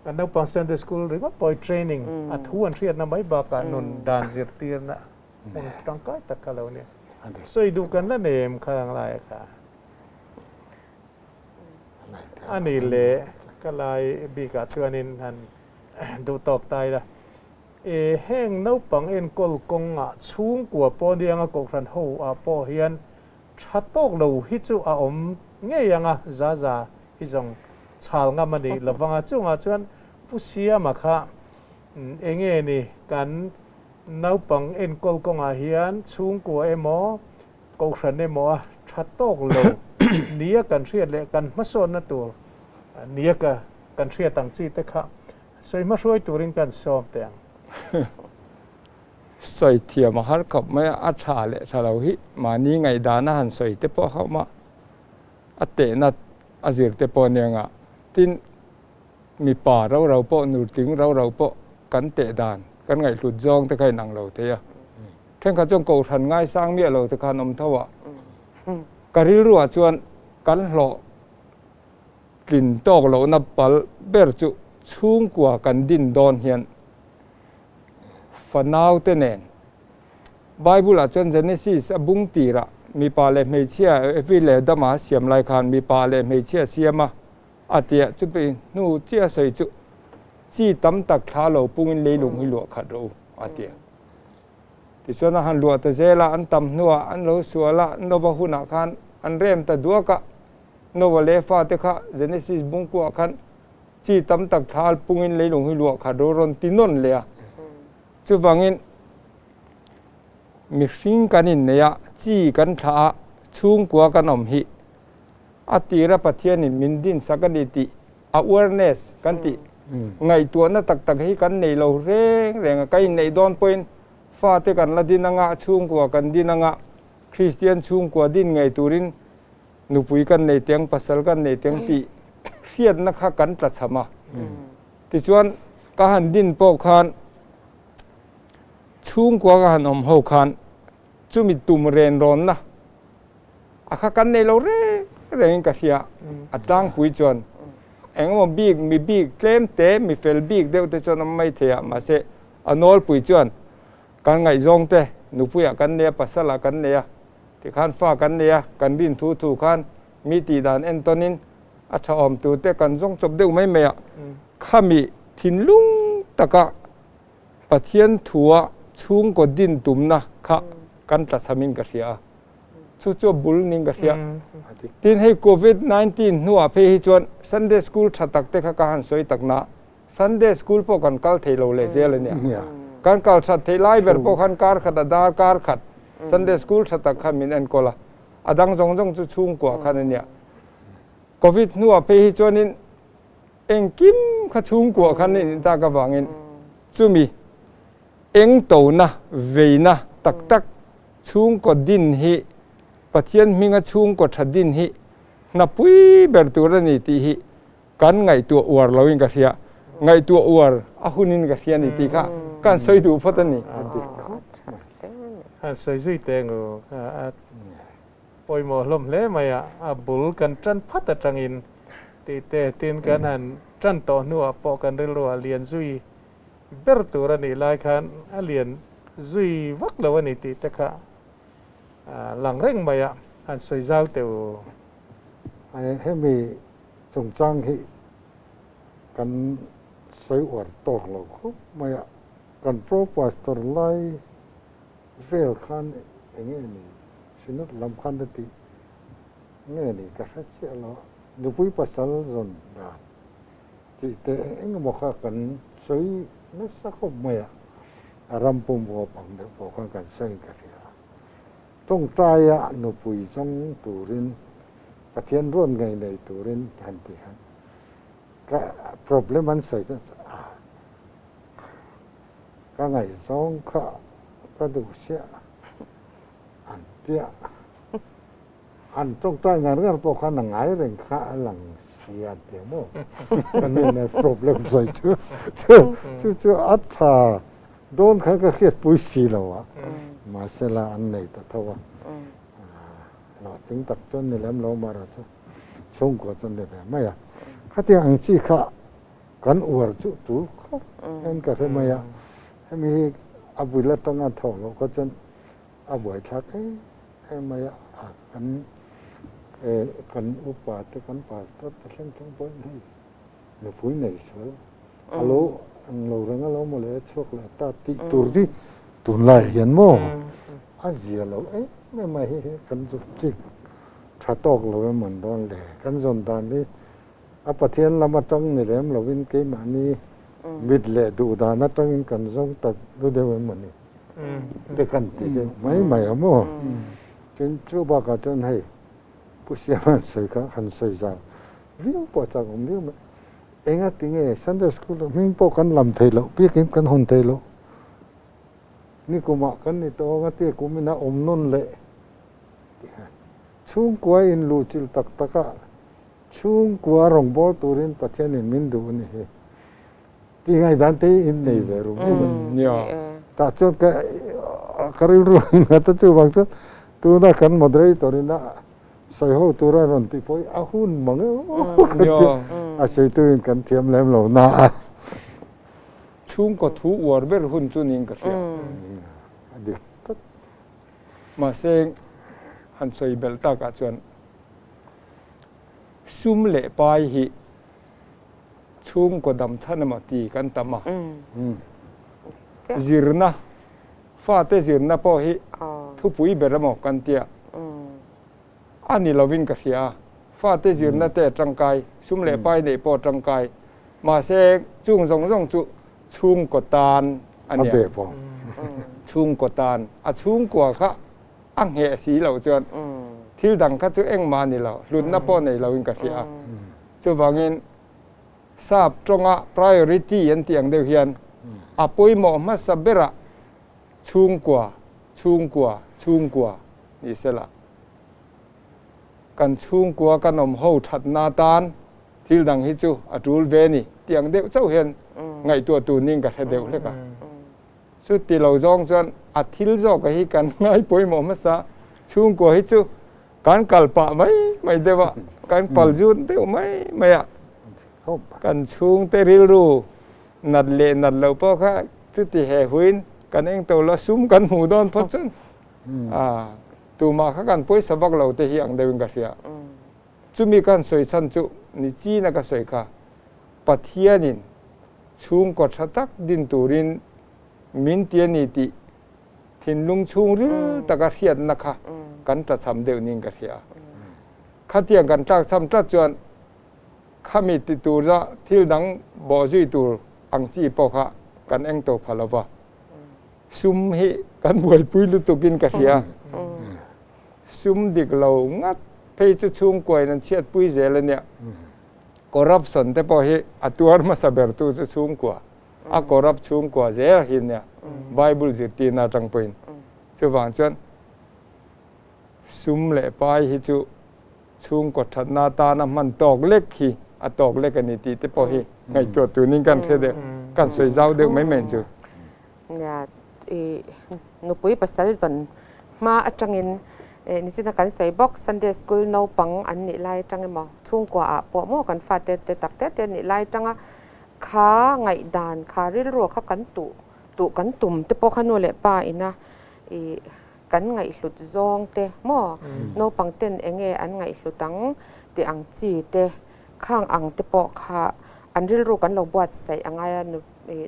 kan naupang Sunday School ringawt pawh hi training a thu an hriatna mai bakah nun dan zirtirna hmun tangkai tak kha lo nia. Sawi duh kan la nei em kha ang laia kha? A ni le, ka lai bikah chuanin han duh tawk ta ila. E, heng naupang enkawl kawngah chhungkua pawh nianga Kohhran ho ah pawh hian tha tawk lo hi chu a awm ngei anga za za hi zawng chhal ngam a nih lovanga chungah chuan Pu Siama kha enge ni kan Naupang enkawl kawngah hian chhungkua emaw, kohhran emaw a tha tawk lo nia kan hriat leh kan hmasawnna tur nia ka kan hriat ang chi te kha sawi hmahruai turin kan sawm teh ang.
Sawi thiam a har khawp mai a, a tha leh tha lo hi mahni ngaihdana han sawi te pawh a awm a, a tehna a zir te pawh ania nga. Tin, Mipa rau rau pawh, nutling rau rau pawh kan teh dan, kan ngaihhlut zawng te kha inang lo thei a. Thenkhat chuan kohhran ngaisang miah lo te kha an awm tho a. Ka rilruah chuan kan hlawh tlin tawk lohna pal ber chu chhungkua kan din dawn hian fanau te nen Bible ah chuan Genesis a bung tirah mipa leh hmeichhia Evi leh Adama a siam lai khan mipa leh hmeichhia a siam a. A tia chupi hnu chiah sawi chu chi tam tak thla lo pungin leilung hi luah khat rawh u a tia. Tichuan a han luah ta zel a, an tam hnuah an lo sual a, Nova hunah khan an rem ta duak a, Nova leh fate kha Genesis bungkuah khan chi tam tak thla pungin leilung hi luah khat rawh u rawn ti nawn leh a. Chuvangin mihring kan inneih a, chi kan thlah a, chhungkua kan awm hi A tira Pathianin min dinsak a ni tih awareness kan tih ngaihtuahna tak tak hi kan nei lo reng reng a. Ka inneih dawn pawhin fate kan la din anga, chhungkua kan din anga, Kristian chhungkua din ngei turin nupui kan nei teng, pasal kan nei teng tih hriatna kha kan tlachham a. Tichuan ka han din pawh khan chhungkua ka han awm ho khan chumi tum ren rawnna A kha kan nei lo reng rengin ka hria. A tlangpui chuan engemaw bik, mi bik tlem te, mi fel bik deuh te chuan a mai thei a, mahse a nawlpui chuan kan ngaihzawng te nupuiah kan nei a, pasalah kan nei a, tikhan fa kan nei a, kan rin thu thu khan mi tih dan entawnin a tha awm tur te kan zawng chawp deuh mai mai a, khami thinlung taka Pathian thua chhungkaw din tumna kha kan tlachhamin ka hria a. Chu chu a bul ning ka hria. Tin hei Covid 19 hnuah phei hi chuan Sunday school tha tak te kha ka han sawi tak na, Sunday school pawh kan kal thei lo leh zel a nia. Kan kal that theih lai ber pawh khan kar khat a dar kar khat Sunday school tha tak khan min enkawl a, a dang zawng zawng chu chhungkua khan a nia. Covid hnuah phei hi chuanin engkim kha chhungkua khan a in tak avangin chumi eng tona veina tak tak chhungkaw din hi Pathian hminga chhungkaw tha din hi hnapui ber tur a ni tih hi kan ngaihtuah uar loin ka hria. Ngaihtuah uar a hunin ka hria a ni tih kha kan sawi duh phawt a ni.
Han sawi zui teh ngu a pawimawh hlawm hle mai a, a bul kan tan phat atangin tih te tin kan han tan tawh hnuah pawh kan rilru a lian zui ber tur a nih lai khan a lian zui vak lo a ni tih te kha lang reng mai a, han sawi zau teh u.
Hemi chungchang hi kan sawi uar tawk lo khawp mai a, kan pro pastor lai vel khan eng nge ni Synod lam khan a tih nge ni ka hre chiah lo a, nupui pasal zawn dan tih te eng emaw kha kan sawi nasa khawp mai a, a ram pum huap ang deuh pawh khan kan sawi ka hria a. Tawngtaia nupui zawng turin Pathian ruat ngei nei turin han ti khan ka problem an sawi chuan a ka ngaihzawng kha ka duh siah an tia an tawngtai ngar ngar pawh khan a ngai reng kha a lang si an ti maw ka nena problem sawi chu chu chu a tha dawn khan ka hriatpui si lo a mahsela an nei ta tho a. Hlawhtling tak chuan ni lem lo mah erawh chu chhungkua chuan ni ve mai a. Khatiang ang chi kha kan uar chu tul khawp hian ka hre mai a. Hemi hi a bul atanga thawh loh kha chuan a buaithlak em em mai a. Kan kan upa te kan pastor te thleng thleng pawhin hei nupui nei sual a lo ang lo reng a lo maw le a chhuak leh ta tih tur hi tunlai hian maw a zia lo em em a hei hi kan zuk chik tha tawk lo em an dawn le kan zawn dan hi a Pathian lam atang ni lem lovin keimahni mit leh duh dan atangin kan zawng ta lu deuh em ani te kan ti deuh mai mai a maw tin chu bakah chuan hei Pu Siama an sawi kha han sawi zau viau pawh chak awm viau mai. Enga tinge Sunday School ah hming pawh kan lam thei loh biakin kan hawn thei loh. Nikumah kan ni tawh anga tia kum ina awm nawn leh chhungkua in luhchilh tak tak a chhungkua rawngbâwl turin Pathianin min duh a ni hi tih ngaihdan te hi in nei ve rum rum a ni. Tah chuan ka ka rilru a innghat a chuvang chuan tuna kan moderator ina Sawi ho tura rawn tih pawh hi a hun mang em ka ti a, a sawitu in kan thiam lem lo na a.
Chhungkaw thu uar ber hun chu niin ka hria.
A dik tak.
Mahse han sawi belh takah chuan sum leh pai hi chhungkaw dam chhan emaw ti kan tam a. Zirna, fate zirna pawh hi thupui ber emaw kan tia. A ni lovin ka hria a, fate zirna te a tangkai, sum leh pai neih pawh a tangkai. Mahse, chung zawng zawng chu chhungkaw tan a nia. Chhungkaw tan. A chhungkua kha a ngheh si loh chuan thil dang kha chu engmah a ni lo, hlutna pawh nei lovin ka hria a. Chuvangin, sap tawnga priority an tih ang deuh hian a pawimawh hmasa berah Chhungkua, chhungkua, chhungkua ni sela. Kan chhungkua kan awm ho thatna atan thil dang hi chu a tul ve ni tih ang deuh chauh hian ngaihtuah tur niin ka hre deuh hlek a. Chuti lo zawng chuan a thil zawka hi kan ngai pawimawh hmasa, chhungkua hi chu kan kal pah mai mai deuh a, kan pal zut deuh mai mai a. Kan chhungte rilru nat leh nat loh pawh kha chuti he huin kan eng to lo sum kan hmuh dawn phawt chuan tumah kha kan pawisa vak lo te hi ang deuhin ka hria. Chumi ka han sawi chhan chu ni china ka sawi kha Pathianin chhungkaw tha tak din turin min ti a ni tih thinlung chhungril taka hriatna kha kan tlachham deuh niin ka hria. Khatiang kan tlakchham tlat chuan Khami ti tur za thil dang bawh zui tur ang chi pawh kha kan eng to pha lo va. Sum hi kan buaipui lutukin ka hria. Sum dik lo ngat phei chu chhungkuain an chhiatpui zel a nia. Corruption te pawh hi a tuar hmasa bertu chu chhungkua, a corrupt chhungkua zel hi nia Bible zirtirna atang pawhin. Chuvang chuan sum leh pai hi chu chhungkaw thatna atana hman tawk lek hi a tawk lek a ni tih te pawh hi ngaihtuah tunin kan hre deuh, kan sawi zau deuh mai mai chu.
Nia, i nupui pasal zawn hma atangin nichina kan sawi bawk Sunday School naupang an nih lai atang emaw chhungkua ah pawh maw kan fate te tak te te nih lai atanga kha ngaihdan kha rilru kha kan tuh tuh kan tum te pawh kha nu leh pa ina i kan ngaihhlut zawng te maw naupang ten enge an ngaihhlut ang tih ang chi te khang ang te pawh kha an rilru kan lo buatsaih a ngai a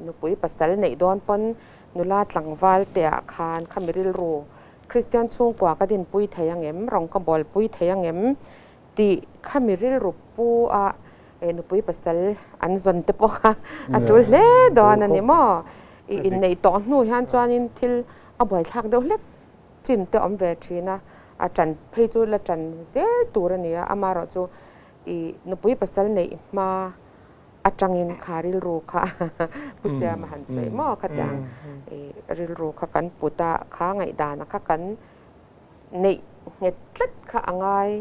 nupui pasal neih dawn pawn nula tlangval te ah khan khami rilru Kristian chhungkua ka dinpui thei angem rawng ka bawlpui thei angem tih khami rilru pu a nupui pasal an zawn te pawh kha a tul hle dawn a ni maw? I inneih tawh hnu hian chuanin thil a buaithlak deuh hlek chin te awm ve thin a, a tan phei chu la tan zel tur a ni a, amaherawh chu i nupui pasal neih hma atangin kha rilru kha Pu Siama han sawi maw khatiang i rilru kha kan put a, kha ngaihdana kha kan neih nghet tlat kha a ngai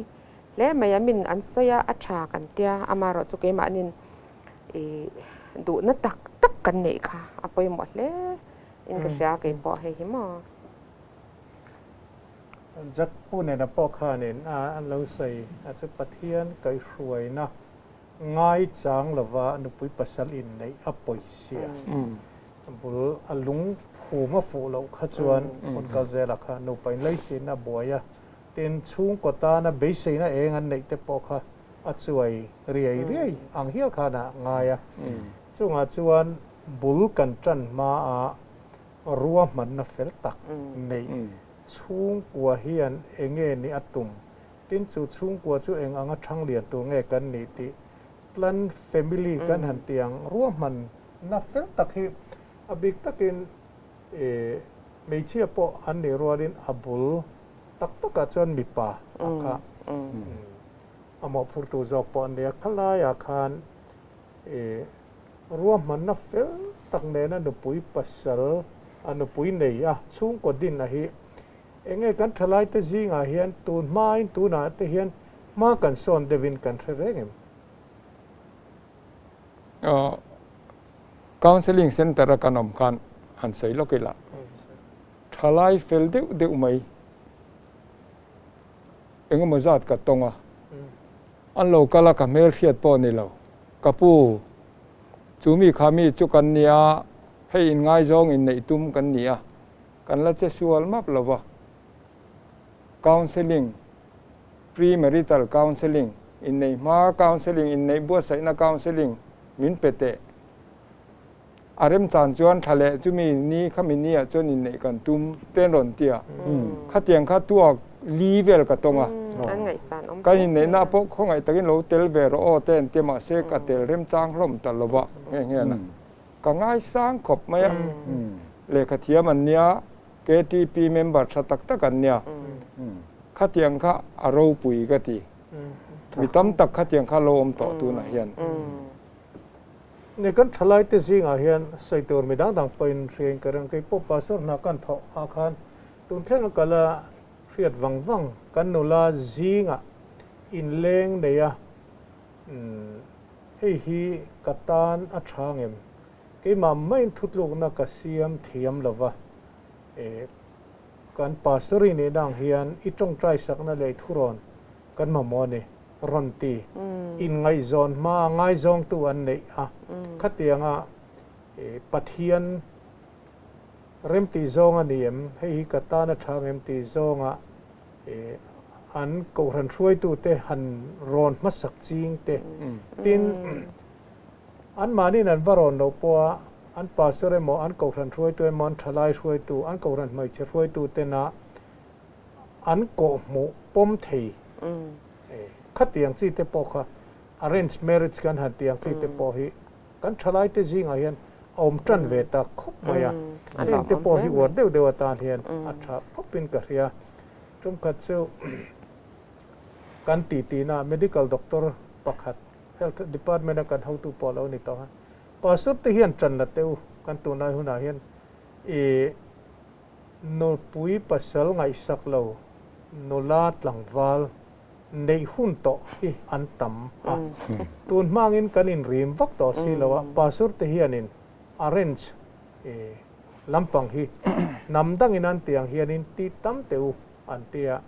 hle mai a, min an sawi a, a tha kan tia, amaherawh chu keimahnin i duhna tak tak kan neih kha a pawimawh hle in ka hria keipawh hei hi maw.
Jack Pu nena pawh khanin an lo sawi a chu Pathian kaihhruaina ngaichang lova nupui pasal inneih a pawisia bul a lung phum a fuh loh kha chuan hun kal zela kha nupa inlaichinna a buai a, tin chhungkaw tana beiseina eng an neih te pawh kha a chuai riai riai ang hial khan a ngai a. Chungah chuan bul kan tan hmaa ruahmanna fel tak neih chhungkua hian enge ni a tum? Tin chu chhungkua chu eng anga thang lian tur nge kan nih tih plan family kan han ti ang. Ruahmanna fel tak hi a bik takin hmeichhia pawh an nih rualin a bul tak takah chuan mipa a kha a mawhphurtu zawk pawh an ni a. Khalaiah khan Ruahmanna fel tak nena nupui pasal a nupui nei a chhungkaw din a hi enge kan thalaite zingah hian tun hmain tunah te hian hma kan sawn deuhin kan hre reng em?
Counselling Centre a kan awm khan han sawi lawk ila thalai fel deuh deuh mai engemaw zat ka tawng a, an lo kal a ka hmelhriat pawh ni lo. Ka pu, chu mi kha mi chu kan nia, hei inngaizawng inneih tum kan ni a, kan la che sual map lo va. Counselling, pre-marital counselling, inneih hma counselling, inneih buatsaihna counselling min pe teh. A remchan chuan thla leh chumi ni khami ni ah chuan inneih kan tum te an rawn ti a. Khatiang kha tuak li vel ka tawng a. Kan inneihna pawh khawngaih takin lo tel ve rawh aw te an ti a, mahse ka tel remchang hlawm ta lo va nghe nghe a. Ka ngaisang khawp mai a. Lehkha thiam an nia, KTP member tha tak tak an nia. Khatiang kha a ropui ka ti. Mi tam tak khatiang kha lo awm tawh tunah hian.
Ni kan thalaite zingah hian sawi tur mi dang dang pawhin hriain ka ring. Kei pawh pastor hna kan thawh ah khan tun thleng a kal a hriat vang vang kan nula zingah inleng nei a, hei hi ka tan a tha ngem? Keimah maiin thutlukna ka siam thiam lo va, kan pastor i nihna ang hian i tawngtai sakna leh i thurawn kan mamawh a ni. Rawn ti. Inngaihzawn hmaa ngaizawngtu an neih a, khatianga Pathian remtih zawng a ni em, hei hi ka tan a tha ang em tih zawnga an kohhran hruaitute han rawn hmasak ching te, tin anmahniin an va rawn loh pawha an pastor emaw, an kohhran hruaitu emaw, an thalai hruaitu, an kohhran hmeichhe hruaitu tena an kawhhmuh pawm thei. Khatiang chi te pawh kha arrange marriage kan han tih ang chi te pawh hi kan thalaite zingah hian a a awm tan ve ta khawp mai a. Heng te pawh hi uar deuh deuh atan hian a tha khawpin ka hria. Tumkhat chu kan titi na medical doctor pakhat health department a kan hotu pawh lo ni tawh a. Pastor te hian tan la teh u kan tunlai hunah hian i nupui pasal ngaihsak lo nula tlangval neih hun tawh hi an tam a. Tun hmangin kan inrim vak tawh si lo a, pastor te hianin arrange lampang hi hnam dangin an tih ang hianin ti tam teh u an ti a.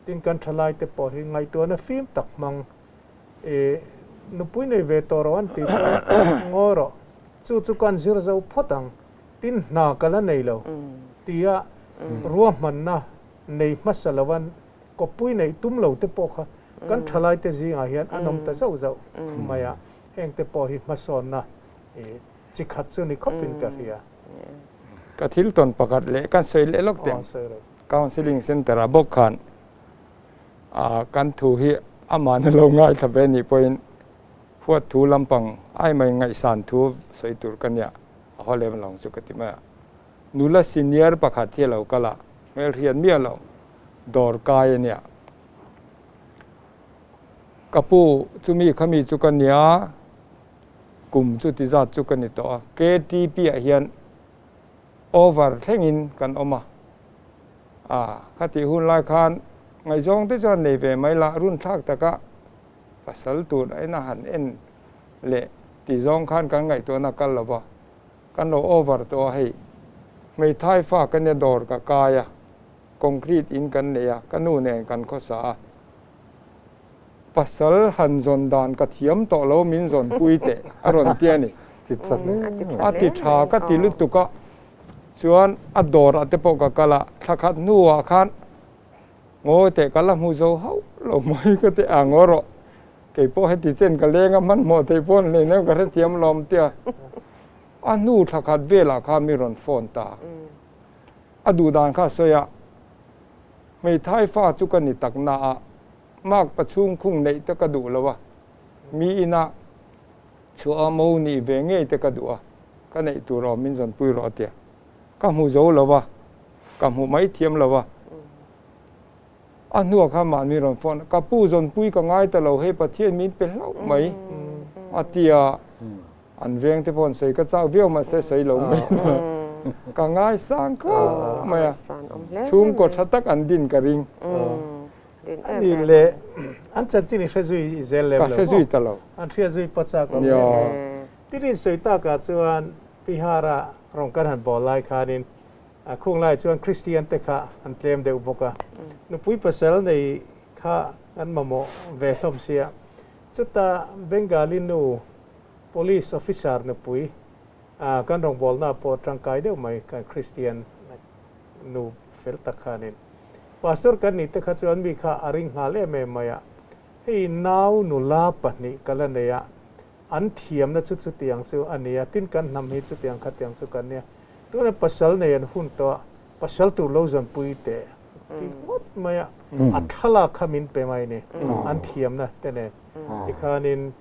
Tin kan thalai te pawh hi ngaihtuahna fim tak hmang nupui nei ve tawh rawh an tih chuan ngawi rawh, chu chu kan zir zo phawt ang, tin hna ka la nei lo tia ruahmanna nei hmasa loa kawppui neih tum lo te pawh kha kan thalai te zingah hian an awm ta zauh zauh mai a, heng te pawh hi hmasawnna chi khat chu ni khawpin ka hria.
Ka thil tawn pakhat leh kan sawi leh lawk teh ang. Counselling Centre ah bawk khan kan thu hi amahna lo ngaithla ve nih pawhin huat thu lampang ai mai ngaihsan thu sawi tur ka nia a haw lem lo ang chu ka ti mai a. Nula senior pakhat hi a lo kal a, hmelhriat miah lo dawr kai a nia. Ka pu chumi khami chu ka nia, kum chu ti zat chu ka ni tawh a, KTP ah hian over thlengin kan awm a, a khatih hun lai khan ngaihzawng te chuan nei ve mai la, run thlak taka pasal tur a ina han en leh tih zawng khan kan ngaihtuahna kal lo va, kan lo over tawh a hei hmeithai fa ka nia dawr ka kai a, concrete in kan nei a, ka nu nen kan khawsa a, pasal han zawn dan ka thiam tawh lo min zawn pui teh a rawn ti a ni. A ti tha ka ti lutuk a, chuan a dawr ah te pawh ka kal a, thla khat hnuah khan ngawi teh ka la hmu zo hauh lo mai ka ti a, ngaw rawh kei pawh heti chen ka leng a hmanhmawh thei pawh an hleinem ka hrethiam lawm tia a hnu thla khat velah khan mi rawn phone ta a duh dan kha a sawi a, hmeithai fa chu ka ni tak na a, mark pachhung khung neih te ka duh lo a, mi ina chhuah a mo nih ve ngei te ka duh a, ka neih tur awm min zawnpui rawh a tia, ka hmu zo lo a, ka hmu mai thiam lo a, a hnuah khan mahni rawn phone a, ka pu zawnpui ka ngai ta lo hei Pathian min pe hlauh mai a tia, an veng te pawh an sawi ka chak viau mahse sawi lo mai ka ngaisang khawp mai a, chhungkaw tha tak an din ka ring.
Ani leh an chanchin i hre zui zel lem lo.
Ka hre zui ta lo.
An hria zui pa chak awm. Tin in sawi takah chuan Bihar-a rawn kan han bawl lai khanin khung lai chuan Kristian te kha an tlem deuh bawk a. Nupui pasal nei kha an mamawh ve hlawm sia. Chuta Bengali nu Police officer nupui kan rawngbawlna pawh tangkai deuh mai kan Kristian nu fel tak khanin Pastor kan nih te kha chuan mi kha a ring nghal em em mai a, hei nau nula pahnih ka la nei a, an thiamna chu chutiang chu a ni a, tin kan hnam hi chutiang khatiang chu kan nia, tuna pasal nei an hun tawh a, pasal tur lo zawnpui teh ti ngawt mai a, a thlalak kha min pe mai ni, an thiamna te nen tikhanin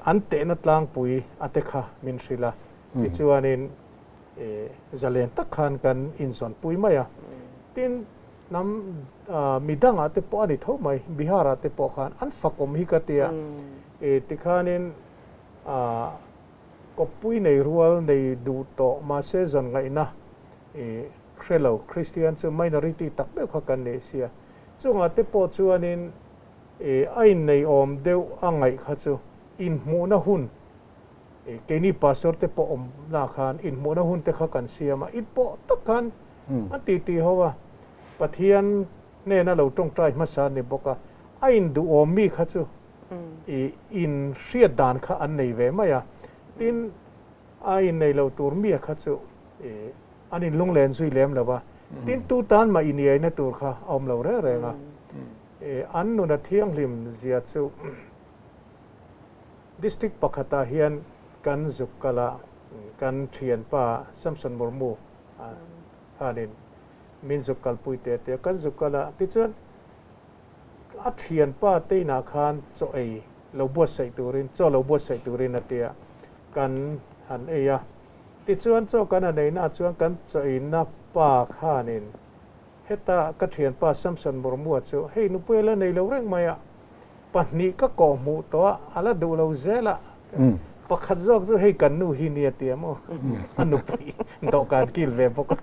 an tehna tlangpui a te kha min hrilh a, tichuanin zalen tak khan kan inzawnpui mai a. Tin, hnam midangah te pawh a ni tho mai, Bihar-ah te pawh khan an fakawm hi ka ti a. Tikhanin kawppui nei rual nei duh tawh mahse zawn ngaihna hre lo Kristian chu minority tak deuh kha kan ni sia. Chungah te pawh chuanin a inneiawm deuh a ngaih kha chu inhmuhna hun Keini pastor te pawh awm na khan inhmuhna hun te kha kan siam a, in pawh tak khan an ti ti ho a, Pathian hnena lo tawngtai hmasa an ni bawk a, a induhawm mi kha chu i in hriat dan kha an nei ve mai a, tin a innei lo tur mi kha chu i an inlunglen zui lem lo a, tin tu tan mah iniaina tur kha a awm lo reng reng a, an nuna thianghlim zia chu. District pakhatah hian kan zuk kal a, kan thianpa Samson Murmu khanin min zuk kalpui te te a, kan zuk kal a, tichuan a thianpa te inah khan chaw ei lo buatsaih turin, chaw lo buatsaih turin a ti a, kan han ei a. Tichuan chaw kan han ei naah chuan kan chaw inna pa khanin heta ka thianpa Samson Murmua chu hei nupui a la nei lo reng mai a, pahnih ka kawh hmuh tawh a, a la duh lo zel a, pakhat zawk chu hei kan nu hi nia ti a maw, a nupui dawhkan kil ve bawk a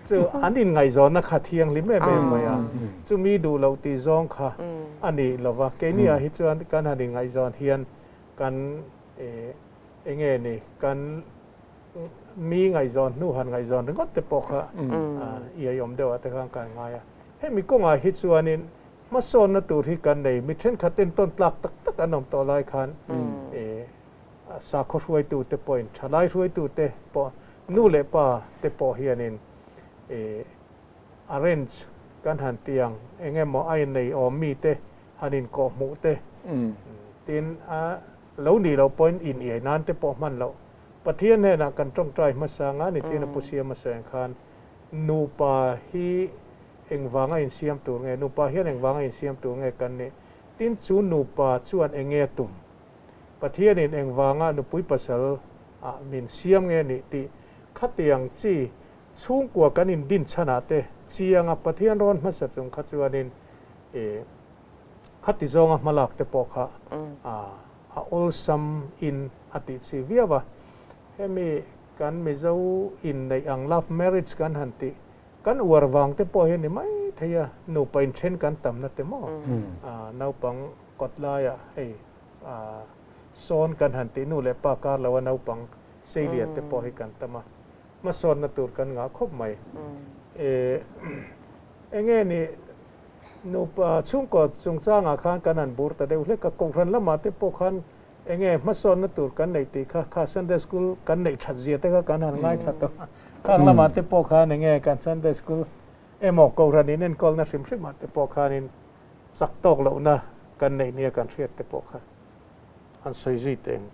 chu an inngaihzawnna kha thianghlim em em mai a, chumi duh loh tih zawng kha a ni lo va, keini ah hi chuan kan han inngaihzawn hian kan enge ni kan mi ngaihzawn hnu han ngaihzawn ringawt te pawh kha iaiawm deuh ah te khan kan ngai a. Hemi kawngah hi chuanin hmasawnna tur hi kan nei, mi thenkhat entawn tlak tak tak an awm tawh lai khan sakhaw hruaitute pawhin, thalai hruaitute pawh, nu leh pa te pawh hianin arrange kan han ti ang, eng emaw a innei awm mite han inkawhhmuh te, tin a lo nih loh pawhin in iai nan te pawh hman loh. Pathian hnenah kan tawngtai hmasa nga ni chin a Pu Siama sawi ang khan Nupa hi engvanga insiam tur nge? Nupa hian engvanga insiam tur nge kan nih? Tin, chu nupa chuan eng nge a tum? Pathianin engvanga nupui pasal ah min siam nge nih tih khatiang chi chhungkua kan indin chhanah te chianga Pathian rawn hmasa chung kha chuanin i khati zawnga hmalak te pawh kha a awlsam in a tih chi viau a. Hemi kan Mizo inneih ang love marriage kan han tih kan uar vang te pawh hi a ni mai thei a, nupa inthen kan tamna te maw naupang kawt laiah hei sawn kan han tih nu leh pa kar lo a naupang seilian te pawh hi kan tam a, hmasawnna tur kan ngah khawp mai. Enge ni nupa chhungkaw chungchangah khan kan han bur ta deuh hlek a, kohhran lamah te pawh khan Enge hmasawnna tur kan neih tih kha kha Sunday School kan neih that zia te kha kan han ngaithla tawh a. Khang lamah te pawh khan enge kan Sunday School emaw Kohhran in enkawlna hrim hrimah te pawh khanin chak tawk lohna kan neih nia kan hriat te pawh kha han sawi zui teh ang.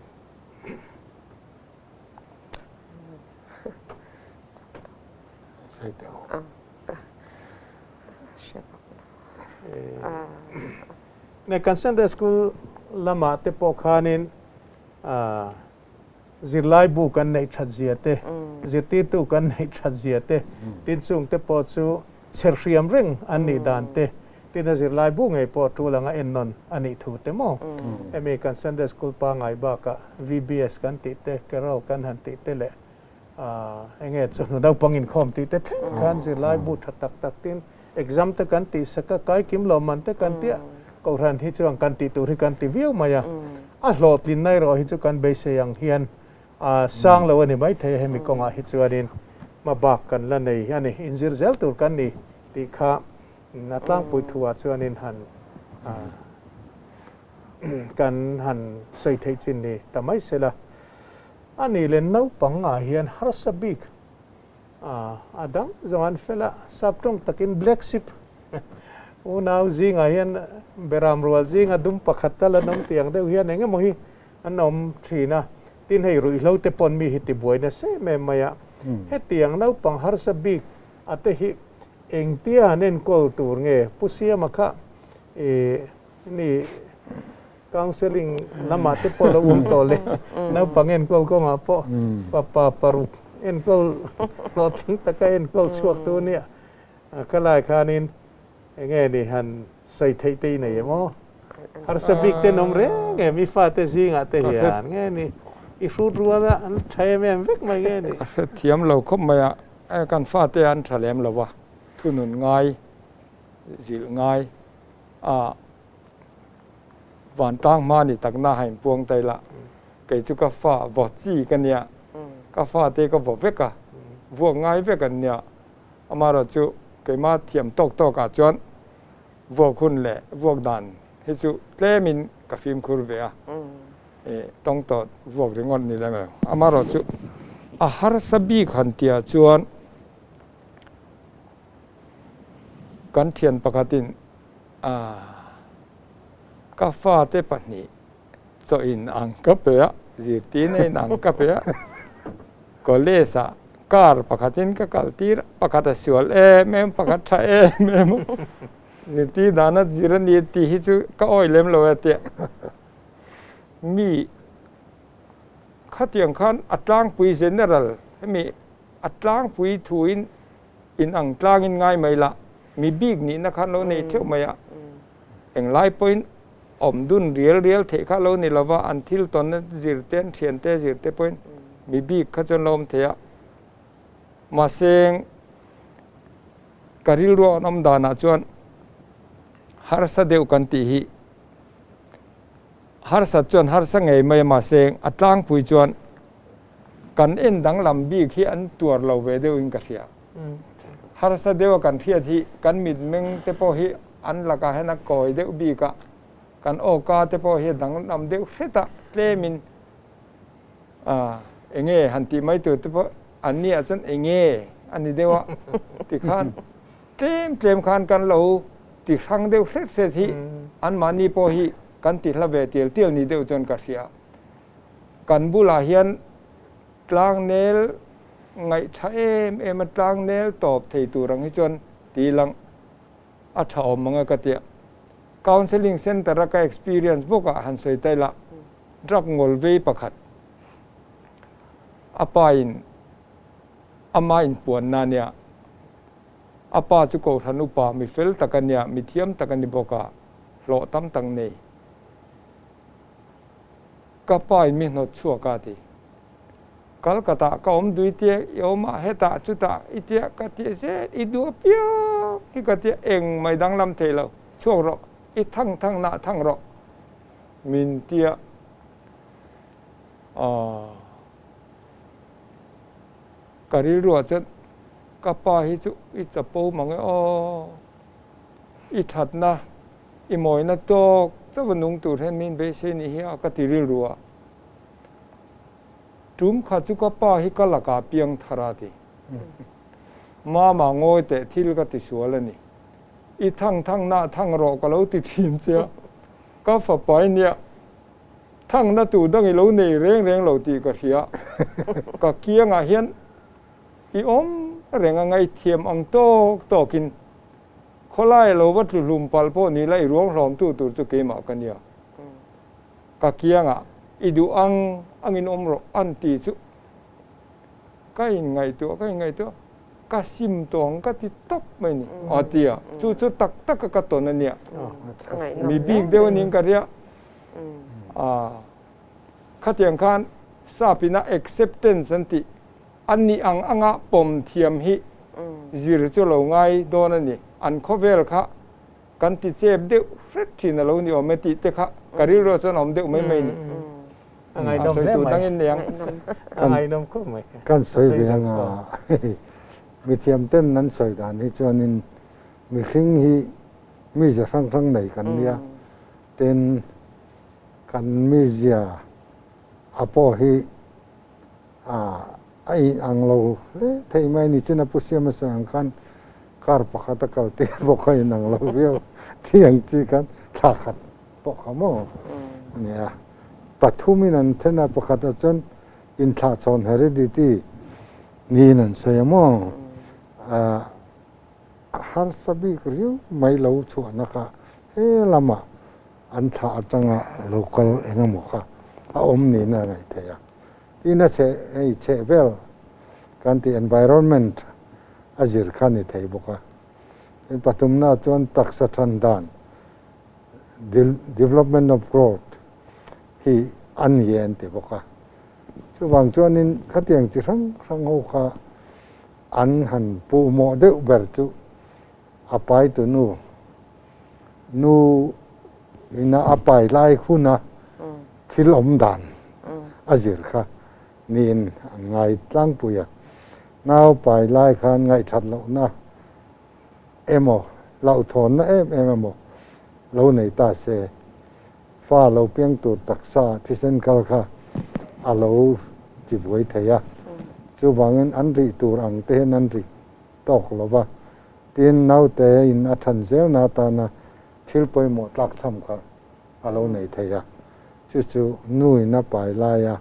Sawi teh u.
Ne kan Sunday School lamah te pawh khanin zirlai bu kan neih that zia te, zirtirtu kan neih that zia te, tin chung te pawh chu chherhriam reng an nih dan te, tin a zirlai bu ngei pawh tul anga ennawn a nih thu te maw. Hemi kan Sunday School pangngai bakah VBS kan tih te, Carol kan han tih te leh enge chawhnu naupang inkhawm tih te thleng khan zirlai bu tha tak tak tin exam te kan tih sak a, kai kim lo man te kan tia Kohhran hi chuan kan tih tur hi kan ti viau mai a, a hlawhtlinna erawh hi chu kan beisei ang hian sang lo a ni maithei a, hemi kawngah hi chuanin hmabak kan la nei a ni, inzir zel tur kan ni tih kha a tlangpui thuah chuanin han kan han sawi theih chin ni ta mai sela. A nih leh naupang ah hian harsa bik a dang zawng an fel a, sap tawng takin black sheep unau zingah hian beram rual zinga dum pakhat tal an awm tih ang deuh hian eng emaw hi an awm thin a, tin hei ruihhlo te pawn mi hi tibuai nasa em em mai a, hetiang naupang harsa bik a te hi engtia an enkawl tur nge Pu Siama kha i ni. Counselling lamah te pawh lo awm tawh le, naupang enkawl kawngah pawh papa paruk enkawl hlawhtling taka enkawl chhuak tu nia ka lai khanin enge ni han sawi theih te i nei em aw? Harsa bik te an awm reng em i fate zingah te hian nge ni i hrut rual a an tha em em vek mai nge ni?
Ka hrethiam lo khawp mai a, kan fate an tha lem lo va, thunun ngai, zilh ngai a. Vantlang hma ni takna a inpuang ta ila, kei chu ka fa vaw chi ka nia, ka fa te ka vaw vek a, vuak ngai vek an nia. Amaherawh chu keimah thiam tawk tawk ah chuan vuak hun leh vuak dan hi chu tlemin ka fimkhur ve a, tawng tawh vuak ringawt ni lem lo. Amaherawh chu a harsa bik han tihah chuan kan thian pakhatin A, ka fate pahnih chaw in ang ka pe a, zirtirna in ang ka pe a, college ah car pakhatin ka kal tir a, pakhat a sual em em, pakhat tha em em a, zirtir dana zir a ni tih hi chu ka awih lem lo e tia mi. Khatiang khan a tlangpui general hemi a tlangpui thuin in ang tlangin ngai mai la, mi bik nihna khan lo nei theuh mai a. Englai pawhin awm dun rial rial theih kha lo ni lova, an thil tawnna zir te, an thiante zir te pawhin mi bik kha chuan lo awm thei a. Mahse ka rilru an awm danah chuan harsa deuh kan tih hi harsat chuan harsa ngei mai a, mahse a tlangpui chuan kan en danglam bik hi an tuar lo ve deuhin ka hria. Harsa deuha kan hriat hi kan mitmeng te pawh hi an lakah hian a kawi deuh bik a, kan awka te pawh hi a danglam deuh hret a, tlemin enge han tih mai tur te pawh an nia chuan enge a ni deuh a tikhan tlem tlem khan kan lo ti hrang deuh hret hret hi anmahni pawh hi kan ti hla ve tial tial ni deuh chuan ka hria. Kan bulah hian tlangnel ngaihtha em em a tlangnel tawp thei tur ang hi chuan ti lang a tha awm ang a ka tia. Counselling centre a ka experience bawk ah han sawi ta ila drug ngawl vei pakhat a pa in ama inpuanna a nia. A pa chu Kohhran upa mi fel tak a nia, mi thiam tak a ni bawk a, hlawh tam tak nei. Ka pa in mi hnawt chhuak a ti. Kalkatah ka awm dui tia i awm a, hetah chutah i tia ka tia zel, i duh apiang hi ka tia eng mai danglam thei lo, chhuak rawh, i thang thang nah thang rawh min tia aah ka rilruah chuan ka pa hi chu i chapo mang e aw, i thatna i mawina tawk chauh a nung tur hian min beisei nih hi a ka ti rilru a. Tum kha chu ka pa hi ka lakah piang thar a ti. Mama ngawi teh thil ka ti sual a ni. I thang thang nah thang rawh ka lo ti thin che a. Ka fapa i nia thangna tur dang i lo nei reng reng lo tih ka hria. Ka kiangah hian i awm reng a ngaihthiam ang tawk tawkin Khawlai lo va tlu hlum palh pawh ni la i ruang hlawmtu tur chu keimah ka nia. Ka kiangah i duh ang angin awm rawh an ti chu ka inngaihtuah ka inngaihtuah ka sim tawh ang ka ti tawp mai ni a ti a. Chu chu tak tak a ka tawn a nia. Mi bik deuh a ning ka ria. Khatiang khan sap ina acceptance an tih An nih ang anga pawm thiam hi zir chu lo ngai dawn a ni. An khawvel kha kan ti chep deuh hret thin a lo ni awm e tih te kha ka rilruah chuan a awm deuh mai mai ni.
A ngaihnawm hle mai.
Dangin nei ang.
A ngaihnawm khawp mai.
Kan sawi ve anga mithiam ten an sawi dan hi chuanin mihring hi mizia hrang hrang nei kan nia tin kan mizia a pawh hi A in ang lo hle thei mai ni chin a Pu Siama sawi ang khan car pakhat a kal tir bawk a in ang lo viau tih ang chi khan thla khat pawh kha maw nia. Pathum in an then a pakhat ah chuan inthlahchhawn heredity niin an sawi a maw. A harsa bik riau mai lo chhuahna kha he lamah an thlah atanga lo kal engemaw kha a awm niin a ngaih theih a. Tin a chhe hei chheh vel kan tih environment a zir kha ni thei bawk a. Tin pathumna chuan taksa than dan development of growth hi a ni e an ti bawk a. Chuvang chuanin khatiang chi hrang hrang ho kha an han puhmawh deuh ber chu a pai tu nu nu ina a pai lai huna thil awm dan a zir kha niin an ngai tlangpui a. Nau pai lai khan ngaihthat lohna emaw hlauhthawnna em em emaw lo nei ta se, fa lo piang tur taksa thisen kal kha a lo ti buai thei a. Chuvangin an rih tur ang te hian an rih tawk lo va, tin naute in a than zelna atana thil pawimawh tlakchham kha a lo nei thei a, chu chu nu in a pai laia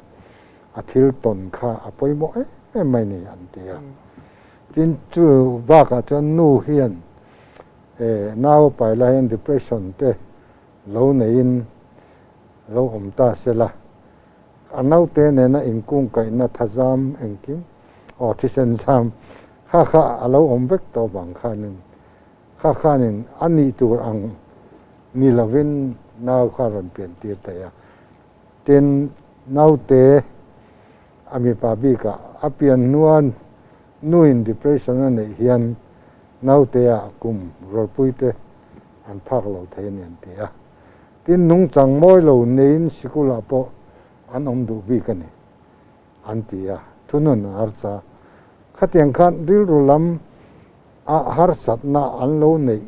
a thil tawn kha a pawimawh em em mai ni an ti a. Tin chu bakah chuan nu hian nau a pai lai hian depression te lo neiin lo awm ta se la. A naute nena inkungkaihna thazam engkim, aw thisen zam kha kha a lo awm vek tawh vang khanin kha khanin a nih tur ang ni lovin nau kha a rawn piantir thei a. Tin, naute a mipa bikah a pian hnua nuin depression a neih hian nauteah kum rawlpuite an phak lo thei a ni an ti a. Tin, nungchang mawi lo neiin sikulah pawh an awm duh bik a ni, an ti a. Thunun an harsa. Khatiang khan rilru lam a harsatna an lo neih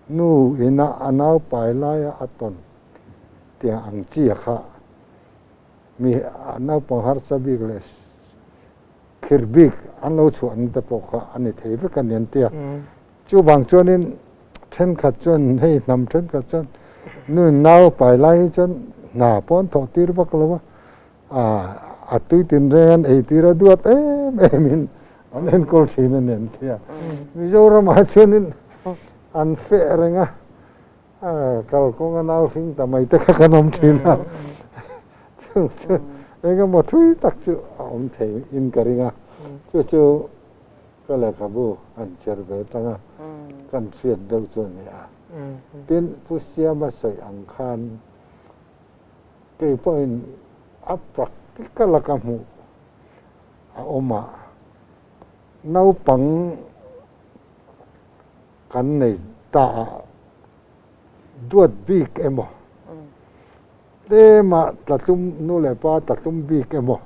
nu ina a nau pai laia a tawn tiang ang chi a kha mi a naupang harsa bik leh khir bik an lo chhuahna te pawh kha a ni thei vek a ni an ti a. Chuvang chuanin thenkhat chuan hei hnam thenkhat chuan nu nau pai lai hi chuan hna pawh an thawh tir vak lo a, a tui tinreng an ei tir a duat em em in an enkawl thin a ni an ti a. Mizoramah chuanin an feh reng a, kalkawng a nau hring ta mai te kha kan awm thin a. Chung chu engemaw thui tak chu a awm thei in ka ring a, chu chu Ka lehkhabu an chher ve tang a, kan hriat deuh chu a ni a. Tin, Pu Siama sawi ang khan kei pawhin a practical a ka hmuh a awm a, naupang kan nei ta a duat bik emaw, tlema tlatlum nu leh pa tlatlum bik emaw,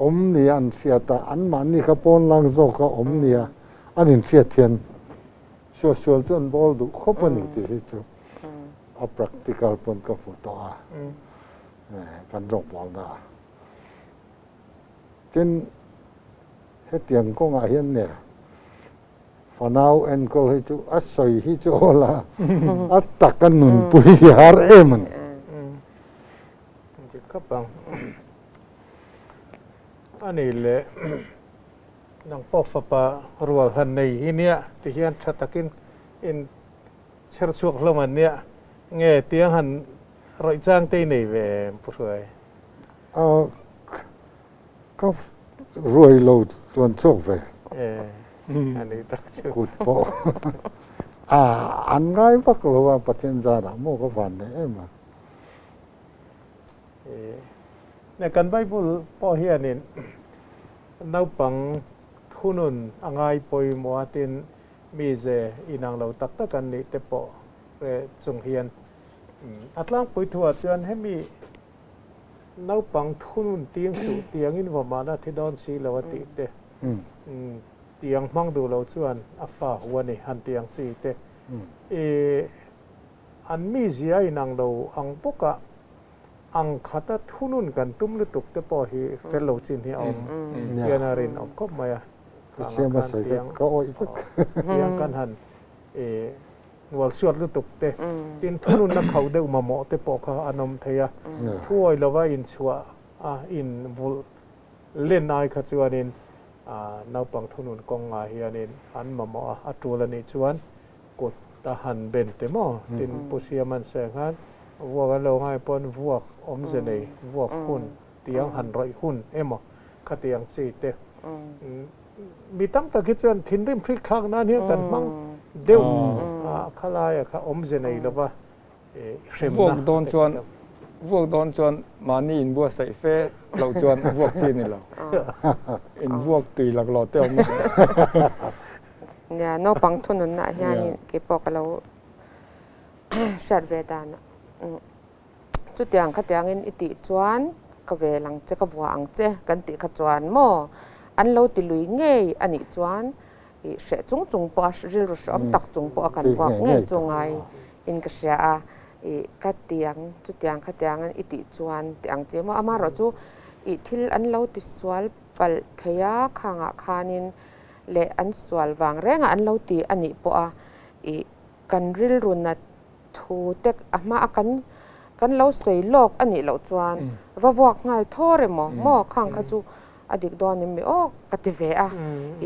Awm nia an hriat a, anmahni kha pawn lang zawka awm nia an inhriat hian suahsual chu an bawl duh khawp a ni tih hi chu a practical pawn ka hmu tawh a, kan rawngbawlna ah. Tin, hetiang kawngah hian nia fanau enkawl hi chu a sawi hi chu aw la, a taka nunpui hi har em a ni.
Dik khawp ang. A nih leh nang pawh fapa rual han nei hi nia ti hian tha takin in chher chhuak hlawm an nia nge tiang han rawih chang te i nei ve em Pu Hruai?
A ka ruai lo chuan chhuak ve.
E a nih tak chu.
Kut pawh a an ngai vak lo a Pathian zarah maw ka van nei em a.
Nge kan Bible pawh hianin naupang thunun a ngai pawimawh a tin mize inang lo tak tak an nih te pawh hre chung hian a tlangpui thuah chuan hemi naupang thunun ting suh tiangin vawmahna thi dawn si lo a tih te tiang hmang duh lo chuan a fa hu a ni han tih ang chi te i An mizia a inang lo ang bawk a, ang khata thunun kan tum lutuk te pawh hi fel lo chin hi a awm hian a rinawm khawp mai a. Khangah khan tiang tiang kan han hnual suat lutuk te, tin thununna khauh deuh mamawh te pawh kha an awm thei a. Thuawi lova inchhuah a invulh len ai kha chuanin naupang thunun kawngah hianin an mamawh a, a tul a nih chuan Kut a han ben te maw? Tin Pu Siaman sawi khan vuak an lo ngai pawn vuak awmze nei, vuak hun tiang han rawih hun emaw khatiang chi te. Mi tam tak hi chuan thinrim hrik thlak nan hian kan hmang deuh a, khalaia kha awmze nei lova hremna
Vuak dawn chuan vuak dawn chuan mahni inbuatsaih fe loh chuan vuak chi ni lo. Invuak tui laklawh te awm a.
Nia, naupang thununnaah hianin kei pawh ka lo hriat ve dan a. Chutiang khatiangin i tih chuan ka vel ang che, ka vuah ang che kan tih kha chuan maw an lo ti lui ngei a nih chuan i hreh chung chung pawh a rilru hreawm tak chung pawh a kan vuak ngei chu ngai in ka hria a. I ka ti ang, chutiang khatiangin i tih chuan ti ang che maw amaherawh chu i thil an lo ti sual palh thei a khangah khanin leh an sual vang rengah an lo ti a nih pawh a, ih kan rilru nat thu te a hma a kan kan lo sawi lawk a nih loh chuan va vuak nghal thawr emaw maw khang kha chu a dik dawn em mi aw ka ti ve a,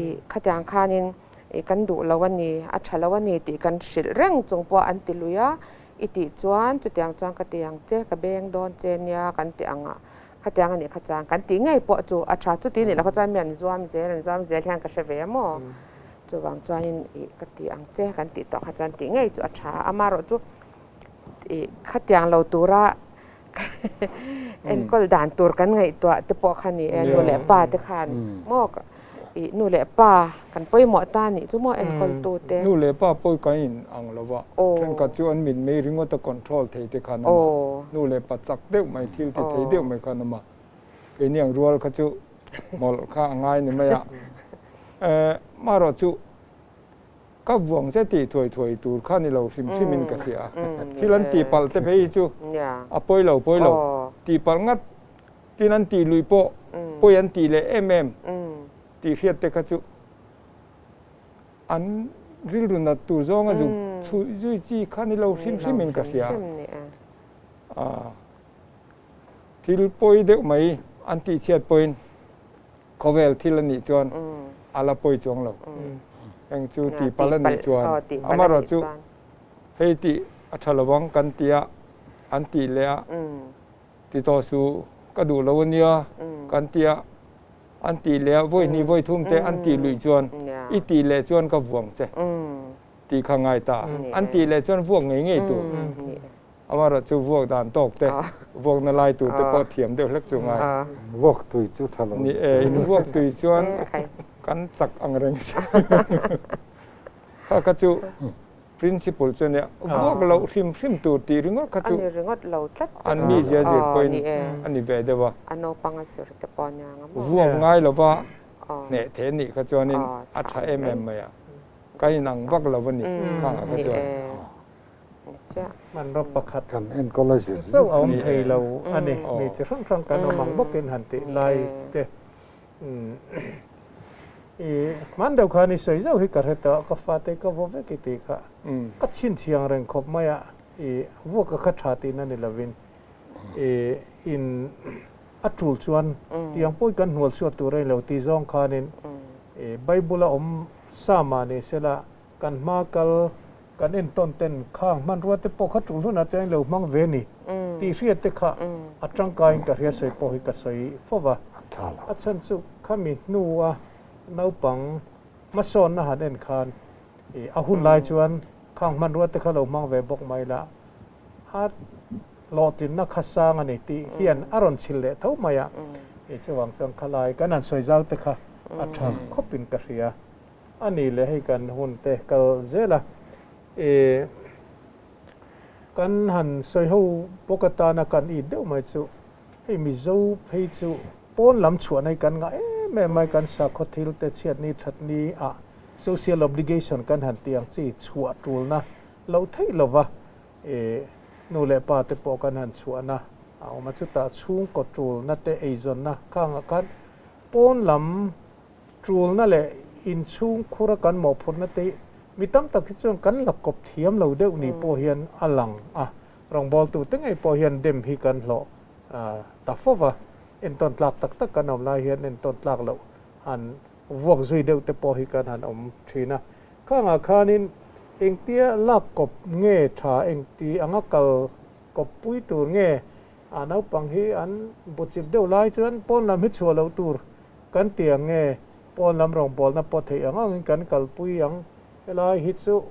ih khatiang khanin ih kan duh lo a ni a tha lo a ni tih kan hrilh reng chung pawh an ti lui a. I tih chuan chutiang chuan ka ti ang che, ka beng dawn che nia kan ti ang a, khatiang a nih kha chuan kan tih ngei pawh chu a tha. Chuti nih loh kha chuan mi an zuam zel, an zuam zel hian ka hre ve a maw? Chuvang chuanin ih ka ti ang che kan tih tawh kha chuan tih ngei chu a tha a, amaherawhchu ih khatiang lo tura enkawl dan tur kan ngaihtuah te pawh kha ni e, nu leh pa te khan maw ih nu leh pa kan pawimawh ta nih chu maw enkawl tu te.
Nu leh pa pawh kan in ang lo va, thenkhat chu an mit mei ringawt a control thei te khan awm a, nu leh pa chak deuh mai thil ti thei deuh mai khan awm a, keini ang rual kha chu mawlh kha a ngai ni mai a, marawh chu Ka vuang che tih thuai thuai tur kha ni lo hrim hrim in ka hria. Thil an tih palh te phei hi chu a pawi lo pawi lo. Tih palh ngat tin an tih lui pawh pawi an tih leh em em tih hriat te kha chu an rilru nat tur zawnga zuk chhuih zui chi kha ni lo hrim hrim in ka hria. Thil pawi deuh mai an tih chhiat pawhin Khawvel thil a nih chuan a la pawi chuang lo. Heng chu tihpalh a nih chuan amaherawh chu hei tih a tha lovang kan ti a, an tih leh a, ti tawh su ka duh lo a nia kan ti a, an tih leh a vawi hnih vawi thum te an tih luih chuan i tih leh chuan ka vuang che tih kha ngai ta. An tih leh chuan vuak ngei ngei tur. Amaherawh chu vuak dan tawk te, vuakna lai tur te pawh thiam deuh hlek chu ngai.
Vuak tui chu tha lo.
Ni e, in vuak tui chuan kan chak ang reng si. Kha kha chu principle chu ania, vuak loh hrim hrim tur tih ringawt kha chu
A ni ringawt lo tlat.
An mizia zir pawhin a ni ve deuh a.
A naupang a zir te pawh ania nga maw.
Vuak ngai lova hneh thei anih kha chuanin a tha em em mai a, ka inang vak lo a ni khangah kha chuan.
Hmanraw pakhat
Kan enkawl a zir
chauh a awm thei lo a ni. Mi chi hrang hrang kan awm ang bawkin han tih lai te i hman deuh khan i sawi zauh hi ka hre tawh a, ka fate ka vaw vek i tih kha ka chhinchhiang reng khawp mai a, i vuaka kha tha tihna ni lovin i in a tul chuan tiang pawhin kan hnual chhuat tur a ni lo tih zawng khanin i Bible a awm sa mah ni sela Kan hma kal kan entawn ten khang hmanrua te pawh kha tul hunah chuan lo hmang ve ni tih hriat te kha a tangkaiin ka hria sawi pawh hi ka sawi fo va. A chhan chu khami hnua naupang hmasawnna han en khan ih a hun lai chuan khang hmanrua te kha lo hmang ve bawk mai la, a hlawhtlinna kha sang a ni tih hian a rawn chhil leh tho mai a. Ih chuvang chuan khalai kan han sawi zau te kha a tha khawpin ka hria. A ni leh hei kan hun te kal zel a, i kan han sawi ho bawk atana kan it deuh mai chu hei Mizo phei chu pawn lam chhuahna hi kan ngah em em mai, kan sakhaw thil te chhiatni thatni ah social obligation kan han tih ang chi chhuah tulna loh theih lova i nu leh pa te pawh kan han chhuahna a awm a, chutah chhungkaw tulna te eizawnna khangah khan pawn lam Tulna leh inchhung khura kan mawhphurhna te hi mi tam tak hi chuan kan la kawp thiam lo deuh ni pawh hian a lang a, rawngbawltu te ngei pawh hian dem hi kan hlawh ta fo va, entawn tlak tak tak kan awm lai hian entawn tlak loh han vuak zui deuh te pawh hi kan han awm thin a. Khangah khanin engtia lak kawp nge tha, engti anga kal kawp pui tur nge a naupang hi an buchip deuh lai chuan pawn lam hi chhuah loh tur Kan ti ang nge, pawn lam rawngbawlna pawh theih ang angin kan kalpui ang, helai hi chu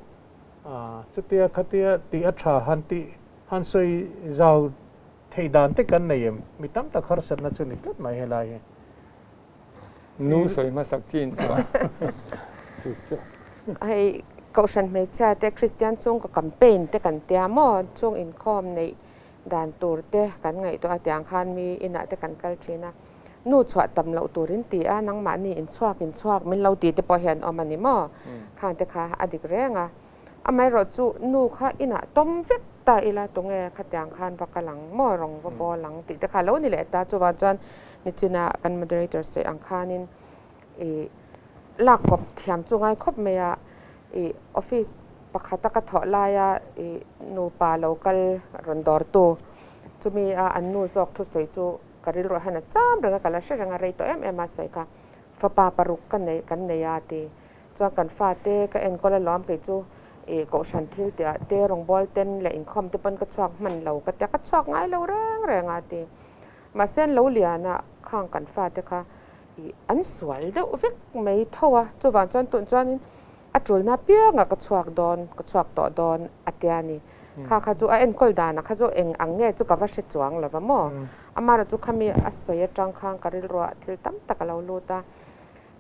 chutia khatia tih a tha han tih han sawi zau theih dan te kan nei em? Mi tam tak harsatna chu ni tlat mai helai hi.
Nu sawi hmasak chin chuan.
Hei Kohhran hmeichhia te Kristian chhungkaw campaign te kan tia maw? Chung inkhawm neih dan tur te kan ngaihtuah a tiang khan mi inah te kan kal thin a. Nu chhuah tam loh tur in ti a, nangmahni in chhuak in chhuak min lo ti te pawh hian awm a ni maw? Khang te kha a dik reng a. Amaherawh chu nu kha inah tawm vek ta ila tunge khatiang khan va kal ang maw rawng va bawl ang tih te kha lo ni leh ta. Chuvang chuan nichina kan moderator sawi ang khanin i lak kawp thiam chu ngai khawp mai a, i office pakhata ka thawh laia i nupa lo kal rawn dawrtu chumi a an nu zawk thusawi chu Ka rilruah hian a cham reng a, ka la hre reng a, rei tawh em em a sawi kha, fapa paruk ka nei, kan nei a ti. Chuan kan fate ka enkawl alawm kei chu I kohhran thil tih ah te rawngbawl ten leh inkhawm te pawn ka chhuak hman lo ka tia, ka chhuak ngai lo reng reng a ti. Mahse an lo lian a, khang kan fate kha i an sual deuh vek mai tho a, chuvang chuan tun chuanin a tulna piangah ka chhuak dawn, ka chhuak tawh dawn a tia ni. Kha kha chu a enkawl danah kha chu eng ang nge chu ka va hre chuang lo va maw? Amara chu khami a sawi atang khan ka rilruah thil tam tak a lo lut a,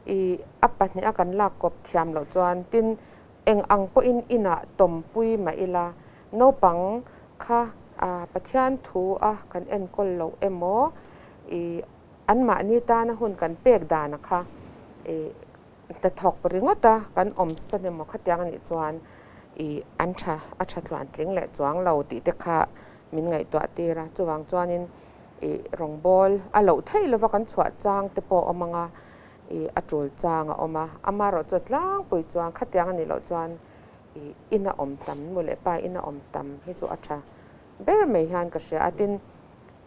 i a pahniha kan lak kawp thiam loh chuan tin Eng ang pawhin inah tawmpui mah ila, naupang kha Pathian thu a kan enkawl loh emaw, i anmahni tana hun kan pek dana kha i hnathawk ringawt a kan awmsan emaw khatiang anih chuan i an tha a tha tluan tling leh chuang lo tih te kha min ngaihtuah tir a. Chuvang chuanin i rawngbawl a loh theih lova kan chhuah chang te pawh a awm ang a, I a tul chang a awm a, amaherawhchu a tlangpui chuan khatiang a nih loh chuan i ina awm tam, nu leh pa ina awm tam hi chu a tha ber mai hian ka hria a, tin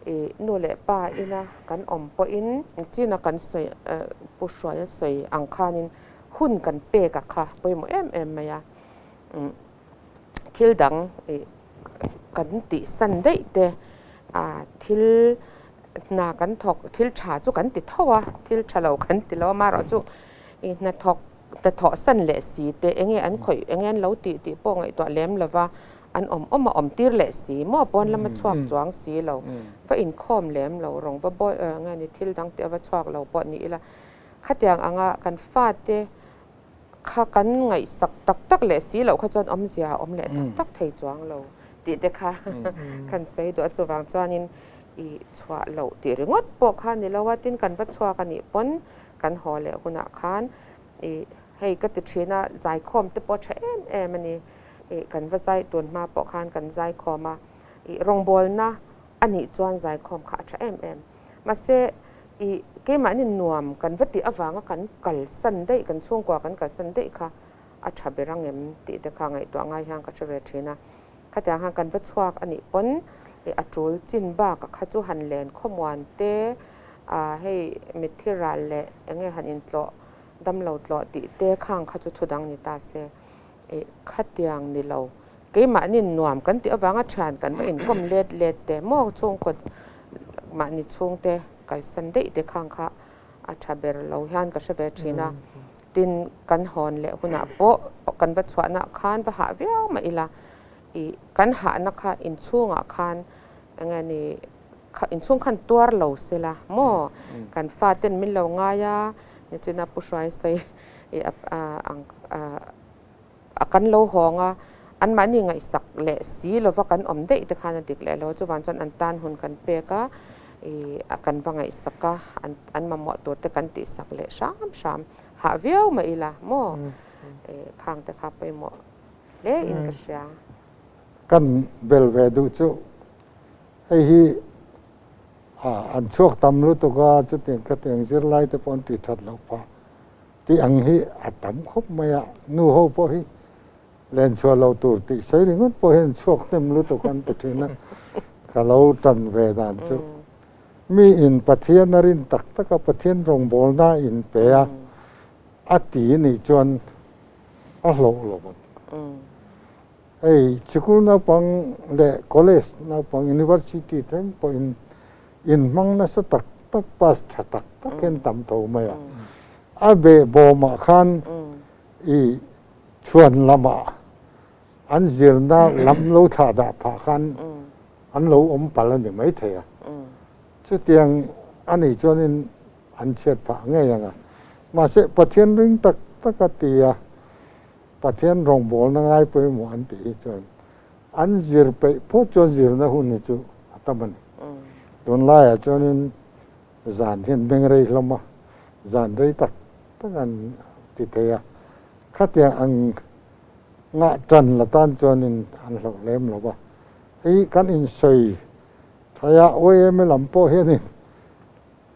i nu leh pa ina kan awm pawhin china kan sawi Pu Hruaia sawi ang khanin hun kan pek a kha pawimawh em em mai a, thil dang i kan tihsan daih te ah thil hna kan thawk thil tha chu kan ti tho a thil tha lo kan ti lo amaherawh chu i hnathawk hnathawh san leh si te eng nge an khawih eng nge an lo tih tih pawh ngaihtuah lem lo va an awm awm a awm tir leh si maw pawn lama chhuak chuang si lo va inkhawm lem lo rawng va bawi nge ni thil dang te va chhuak lo pawh ni ila khatiang anga kan fate Kha kan ngaihsak tak tak leh si loh kha chuan awmzia a awm leh tak tak thei chuang lo tih te kha kan sawi duh a, chuvang chuanin i chhuah loh tih ringawt pawh kha ni lo a, tin kan va chhuak a nih pawn kan haw leh hunah khan i hei ka ti thin a, zaikhawm te pawh tha em em a ni, i kan va zai tun hma pawh khan kan zaikhawm a, i rawngbawlna a nih chuan zaikhawm kha a tha em em. Mahse, i keimahni nuam kan va tih avanga kan kalsan daih, kan chhungkua kan kalsan daih kha a tha ber ang em tih te kha ngaihtuah ngai hian ka hre ve thin a. Khatiang khan kan va chhuak a nih pawn i a tul chin bakah kha chu han len khawmuan te, ah hei mitthi ral leh eng nge han intlawh, damlo tlawh tih te khang kha chu thudang ni ta se. I khatiang ni lo, keimahni nuam kan tih avanga thian kan va inkawm let let te maw chhungkaw mahni chhungte kalsan daih te khang kha a tha ber lo hian ka hre ve thin a. Tin, kan hawn leh hunah pawh kan va chhuahna khan va hah viau mah ila, i kan hahna kha inchhungah khan eng nge ni inchhung khan tuar lo sela maw kan faten min lo ngai a, nichina Pu Hruai sawi i ang a kan lo hawng a, anmahni ngaihsak leh si lova kan awm daih te khan a dik leh lo, chuvang chuan an tan hun kan pek a, i a kan va ngaihsak a, an an mamawh tur te kan tihsak leh hram hram hah viau mah ila maw i khang te kha pawimawh hle in ka hria.
Kan bel ve duh chu hei hi an chhuak tam lutuk a, chutiang khatiang zirlai te pawh an tih that loh phah. Tih ang hi a tam khawp mai a, nu ho pawh hi len chhuah lo tur tih sawi ringawt pawh hian chhuak hnem lutuk an ti thin a, ka lo tan ve dan chu mi in Pathian a rin tak tak a, Pathian rawngbawlna in pe a, a ti nih chuan a hlawh lo ang. Hei sikul naupang leh college naupang university thleng pawhin in hmang nasa tak tak pass tha tak tak hian tam tho mai a. A behbawmah khan i chhuan lamah an zirna lam lo thlah dah phah khan an lo awm palh a ni maithei a. Chutiang a nih chuanin an chhiat phah ngei ang a. Mahse Pathian ring tak tak a ti a, Pathian rawngbawlna ngai pawimawh an tih hi chuan an zir peih phawt chuan zirna hun hi chu a tam a ni. Tunlaiah chuanin zan hian beng rei hlawm a, zan rei tak tak an ti thei a, khatiang ang ngah tan la tan chuanin an hlauh lem lo va. Hei kan insawi thai a, YMA lam pawh hianin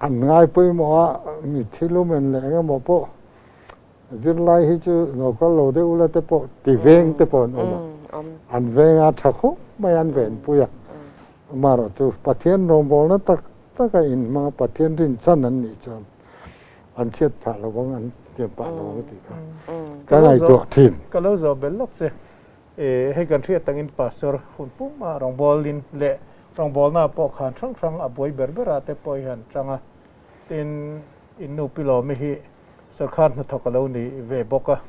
An ngai pawimawh a, mi thil awm en leh eng emaw pawh zirlai hi chu lo kal lo deuh ula te pawh ti veng te pawh an awm a, an veng a tha khawp mai an venpui a, amaherawh chu Pathian rawngbawlna tak tak a inhmang a, Pathian rinchhan an nih chuan an chhiat phah lo vang, an tiam phah lo vang tih kha ka ngaihtuah thin.
Ka lo zawh bel lawk che. Hei kan hriat tangin Pastor hun puma rawngbawlin leh rawngbawlna pawh khan hrang hrang a buai ber berah te pawh hi han tang a. Tin, in nu Pi Lawmi hi sorkar hnathawk a lo ni ve bawk a.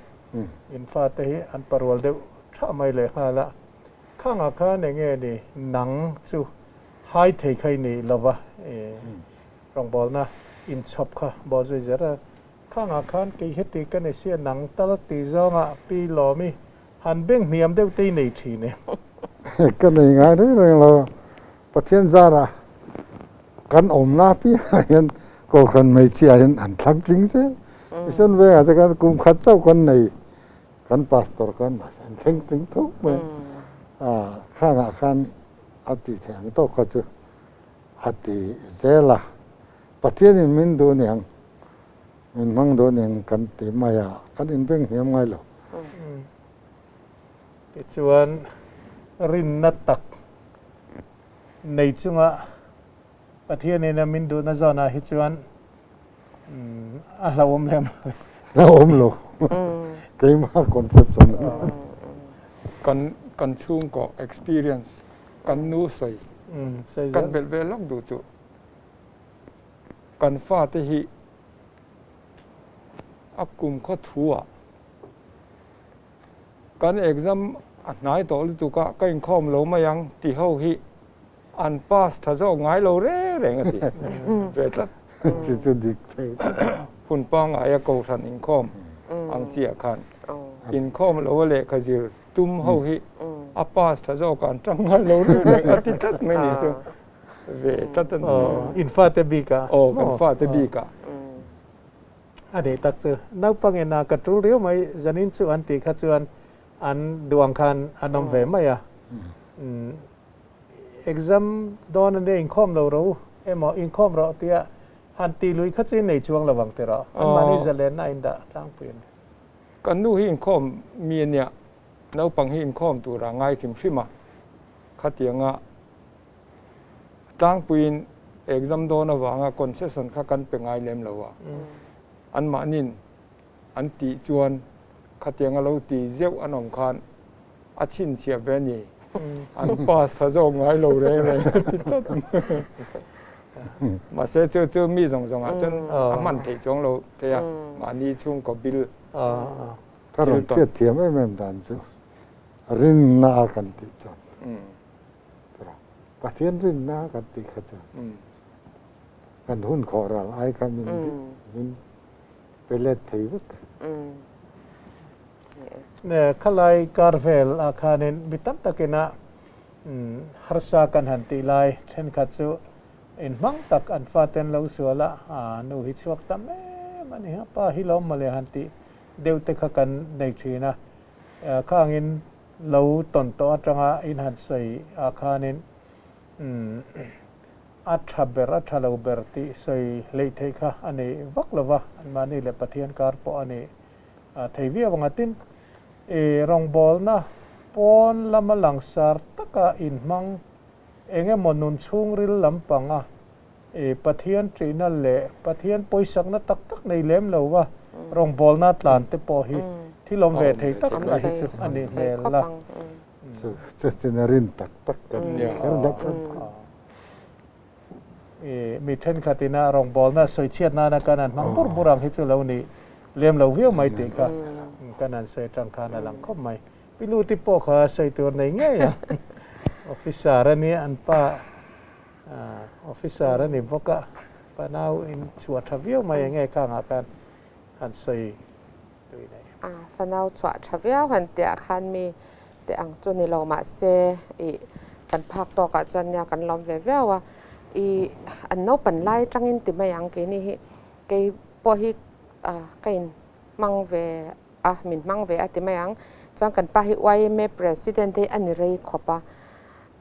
In fate hi an parual deuh thah mai lehnghal a. Khangah khan eng nge ni nang chu hai thei kha i ni lova rawngbawlna inchhawp kha bawhzui zel a. Khangah khan kei heti ka ni sia nang tal ti zawngah Pi Lawmi han beng hniam deuh te i nei thin em?
Ka nei ngai reng reng lo. Pathian zarah kan awmna piangah hian Kohhran hmeichhia hian an thlang tling zel. Mission vengah te khan kum khat chauh kan nei, kan pastor khan mahse an thleng tling tho mai. Khangah khan a tih theih ang tawk kha chu a ti zel a. Pathianin min duh niang, min hmang duh niang kan ti mai a, kan inbeng hniam ngai lo.
Tichuan, rinna tak nei chunga Pathianin a min duhna zawnah hi chuan a hlauhawm lem lo.
Hlauhawm lo. Keimah conception a ni.
Kan kan chhungkaw experience kan nu sawi kan belh ve lawk duh chu. Kan fate hi a kum khaw thu ah kan exam a hnai tawh lutuk a ka inkhawm lo mai ang ti ho hi an pass tha zawk ngai lo reng reng a ti ve tlat.
Chu chu dik thei.
Hun pangngai a kohhran inkhawm ang chiah khan inkhawm lo a lehkha zir tum ho hi a pass tha zawk an tang ngai lo reng reng a ti tlat mai ni chu. Ve tlat a ni.
In fate bik a?
Aw, kan fate bik a.
A nei tak chu. Naupang in a ka tul riau mai, zanin chu an tih kha chuan an duh ang khan an awm ve mai a. Exam dawn a nia inkhawm lo ro emaw inkhawm rawh tia han tih lui kha chu in nei chuang lo ang tiraw? Anmahni zalenna a indah tlangpui a ni.
Kan nu hi inkhawm mi a nia, naupang hi inkhawm tura ngai hrim hrim a, khatianga Tlangpuiin exam dawn avanga concession kha kan pe ngai lem lo a, anmahnin an tih chuan khatianga lo ti zeuh an awm khan a chhinchhiah ve a ni, an pass tha zawk ngai lo reng reng a ti tlat. Mahse chu chu mi zawng zawngah chuan a hman theih chuang lo thei a, mahni chhungkaw bill
Ka rawn hriatthiam em em dan chu rinna a kan tih chuan. Pathian rinna kan tih kha chu kan hun khawh ral ai kha min min pe let thei vek.
Ne khalai kar vel ah khanin mi tam takin a harsa kan han tih lai thenkhat chu in hmang tak an faten lo sual a nu hi chhuak tam em a ni a pa hi lawm mawle han tih deuh te kha kan nei thin a khangin Lo tawn tawh atanga in han sawi ah khanin a tha ber a tha lo ber tih sawi hleih theih kha a ni vak lo va, anmahni leh Pathian kar pawh a ni thei viau ang a. Tin, i rawngbawlna pawn lama langsar taka inhmang eng emaw nun chhungril lampanga i Pathian ṭihna leh Pathian pawisakna tak tak nei lem lo va, rawngbawlna tlan te pawh hi thil awm ve thei tak a hi chu a nih hmel la.
Chu chu chin a rin tak tak kan ni kher dat chan.
I mi thenkhat ina rawngbawlna sawichhiat nana kan han hmang bur bur ang hi chu lo ni lem lo viau mai tih kha kan han sawi atang khan a lang khawp mai. Pi Luti pawh kha sawi tur nei ngei ang. Officer a nia an pa. Officer a ni bawk a, pa nau in chhuah tha viau mai enge khangah khan han sawi tui nei.
A fanau chhuah tha viau han tih ah khan mi te ang chu ni lo mahse ih kan phak tawk ah chuan nia kan lawm ve viau a, ih an naupan lai atangin ti mai ang keini hi kei pawh hi ka in hmang ve a min hmang ve a ti mai ang chuan kan pa hi YMA president hi a ni rei khawp a.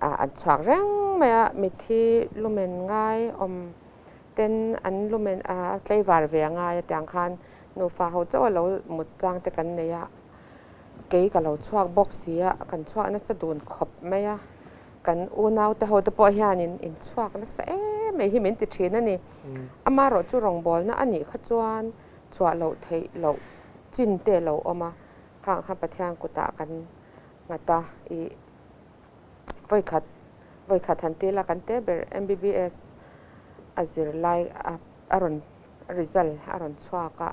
An chhuak reng mai a, mitthi lumen ngai awm ten an lumen a tlaivar ve a ngai a tiang khan nufa ho chauh a lo mut chang te kan nei a, kei ka lo chhuak bawk si a, kan chhuak nasa dun khawp mai a, kan unau te ho te pawh hianin in chhuak nasa em mai hi min ti thin a ni. Amaherawh chu rawngbawlna a nih kha chuan chhuah loh theih loh chin te a lo awm a, khang kha Pathian kutah kan. nghat a, i vawikhat vawikhat han ti la kan te ber MBBS a zir lai a a rawn result a rawn chhuak a,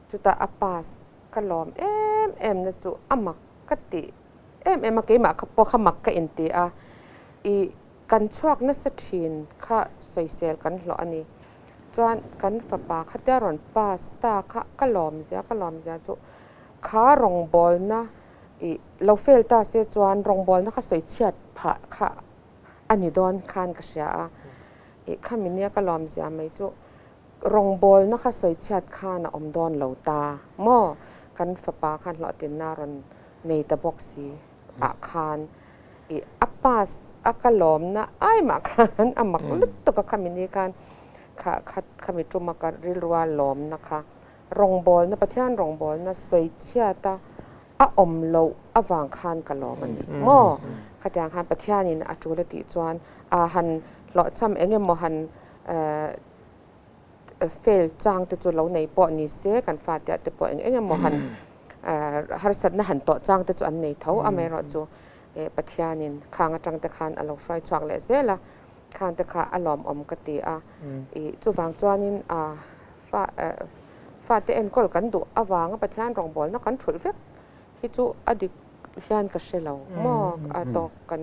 chutah a pass ka lawm em em na chu a mak ka ti em em a, keimah kha pawh kha mak ka inti a, i kan chhuak nasa thin kha sawisel kan hlawh a ni. Chuan kan fapa khatia rawn pass ta kha ka lawm zia ka lawm zia chu kha rawngbawlna ih lo fail ta se chuan rawngbawlna kha sawi chhiat phah kha a ni dawn khan ka hria a, ih khami nia ka lawm zia mai chu rawngbawlna kha sawi chhiat khan a awm dawn lo ta maw kan fapa khan hlawhtlinna rawn nei ta bawk si ah khan ih a pass a ka lawmna ai mah khan a mak lutuk a khami ni khan kha kha khami tuma ka rilrua lawmna kha rawngbawlna Pathian rawngbawlna sawi chhiat a a awm loh avang khan ka lawm a ni maw khatiang khan Pathianin a tul a tih chuan a han hlawhchham eng emaw han fail chang te chu lo nei pawh ni se kan fate ah te pawh eng eng emaw han harsatna han tawh chang te chu an nei tho amaherawh chu Pathianin khang atang te khan a lo hruai chhuak leh zel a khang te kha a lawmawm ka ti a ih chuvang chuanin a fa fate enkawl kan duh avanga Pathian rawngbawlna kan thulh vek hi chu a dik hian ka hre lo maw a tawk kan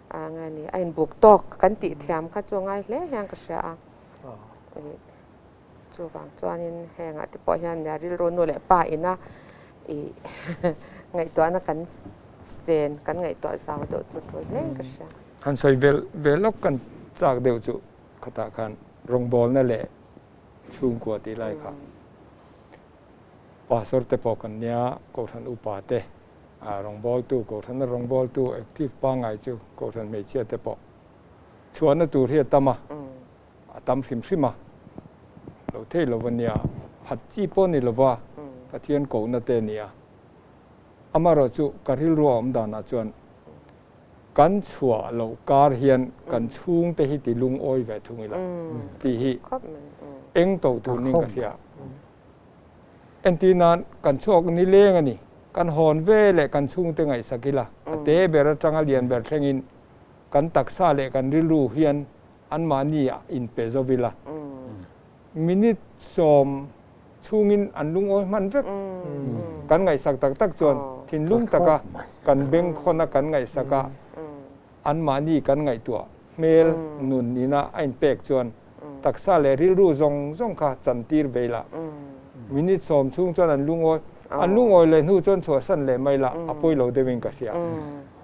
a nge ni a inbuk tawk kan tih thiam kha chu a ngai hle hian ka hria a chuvang chuanin hengah te pawh hian nia rilru nu leh pa ina ih ngaihtuahna kan sen kan ngaihtuah zau deuh chu tul hle in ka hria.
Han sawi vel ve lawk kan chak deuh chu khatah khan rawngbawlna leh chhungkua tih lai kha pastor te pawh kan nia kohhran upa te rawngbawltu kohhrana rawngbawltu active pangngai chu kohhran hmeichhia te pawh chhuahna tur hi a tam a, a tam hrim hrim a, lo thei lo ania, phat chi pawh ni lova Pathian kohna te a ni a. Amaherawhchu ka rilru a awm danah chuan kan chhuah loh kar hian kan chhungte hi ti lungawi ve thung ila tih hi eng to tur ning ka hria. Entir nan kan chhuak nileng a ni, kan hawn ve leh kan chhungte ngaihsak ila a te ber atanga lian ber thlengin kan taksa leh kan rilru hian anmahni ah inpe zo ila minute sawm chhungin an lungawi hman vek. Kan ngaihsak tak tak chuan thinlung taka kan bengkhawn a kan ngaihsak a anmahni kan ngaihtuah hmel nun ina a inpek chuan taksa leh rilru zawng zawng kha chantir ve ila minute sawm chhung chuan an lungawi an lungawi leh hnu chuan chhuahsan leh mai la a pawi lo deuhin ka hria.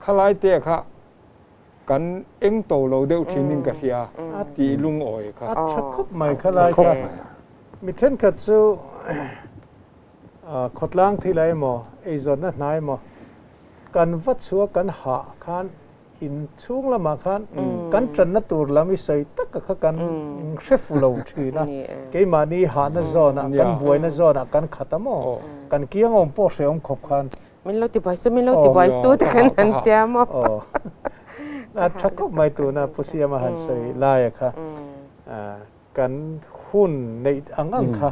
Khalai te kha kan eng to lo deuh thin in ka hria tih lungawi kha.
A tha khawp mai khalai kha. Mi thenkhat chu khawtlang thil ah emaw eizawnna hna emaw kan va chhuah kan hah khan in chhung lamah khan kan tanna tur lam i sawi taka kha kan hre fu lo thin a. Keimahni hahna zawnah kan buaina zawnah kan khat a maw? Kan kiang awm pawh hrehawm khawp khan
Min lo ti buai su, min lo ti buai su te khan han tia maw?
Aw. A tha khawp mai tuna Pu Siama han sawi laia kha kan hun neih ang ang kha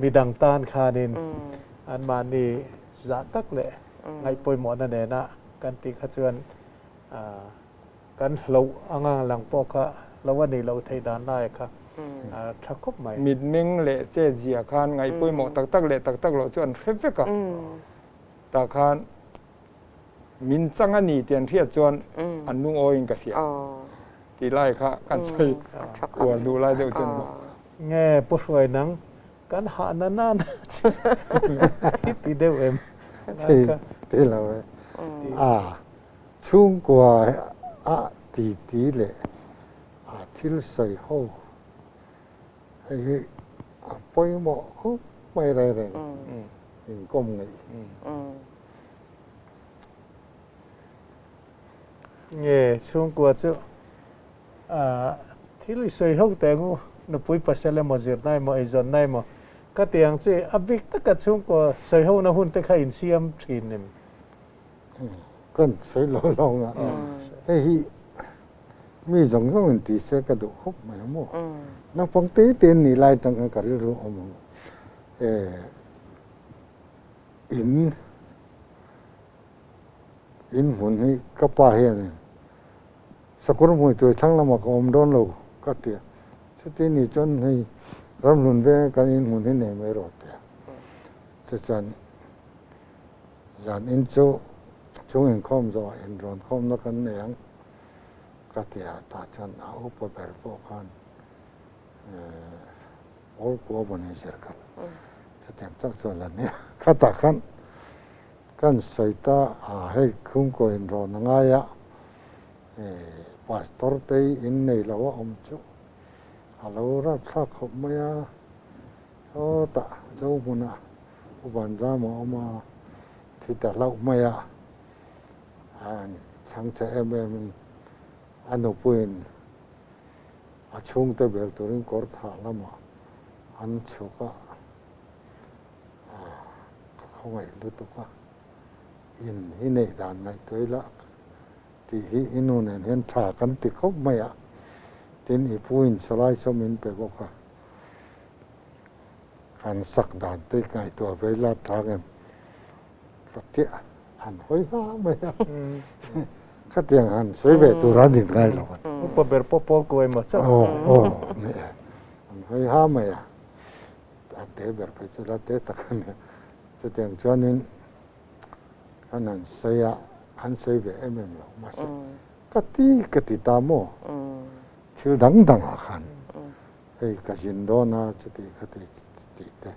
midang tan khanin anmahni zah tak leh ngaihpawimawhna nena kan tih kha chuan Kan hloh anga lang pawh kha lo a nih loh theih dan lai kha a tha khawp mai.
Mitmeng leh chet zia khan ngaih pawimawh tak tak leh tak tak loh chu an hre vek a, tah khan min chang a ni tih an hriat chuan an lungawiin ka hria tih lai kha kan sawi uar duh lai deuh chuan maw.
Nge Pu Hruai nang kan hah na na chu i ti deuh em?
Ti lo e. A Chhungkua ah titi leh a thil sawi ho hei hi a pawimawh khawp mai reng reng inkawm ngeih hi.
Nge chhungkua chu thil i sawi ho teh ang u, nupui pasal emaw zirna emaw eizawnna emaw ka ti ang chi a bik taka chhungkua sawi hona hun te kha insiam thin em?
Kan sawi lo lo a, hei hi mi zawng zawng in ti se ka duh khawp mai a maw. Naupang te te an nih lai atang khan ka rilru awm ang in In hmun hi ka pa hianin Sakawr hmuituai thlang lamah ka awm dawn lo ka ti a, chuti ni chuan hei ramhlun venga kan in hmun hi nei mai rawh ti a. Chuchuan zan in chu chung inkhawm zawhah inrawn khawmna kan nei ang ka ti a, tah chuan a upa ber pawh khan Pawl kua maw ni zir kha chutiang chauh chuan la nia. Khatah khan kan sawi ta a, hei chhungkaw inrawn a ngai a, Pastor te hi in nei lo a awm chu a lo rapthlak khawp mai a, sawtah zo hmunah U Vanzama a awm a, thi ta hlauh mai a, an chhang che em em in a nupuiin A chhungte bel turin kawr thah lamah an chhuk a, ka khawngaih lutuk a, in hi neih dan ngaihtuah ila tih hi i nu nen hian tha kan ti khawp mai a, tin i pu in sawlai saw min pe bawk a, kan sak dan te ngaihtuah ve ila tha ngem ka tia han hawi ha mai a khatiang han sawi ve tur an in ngai lo a
upa ber pawh pawl kuai maw chauh
aw aw ni e an hawi ha mai a a te ber phei chu la te tak a nia chutiang chuanin an han sawi a an sawi ve em em lo mahse ka ti ka ti ta maw thil dang dangah khan hei ka zin dawn a chuti khati tih te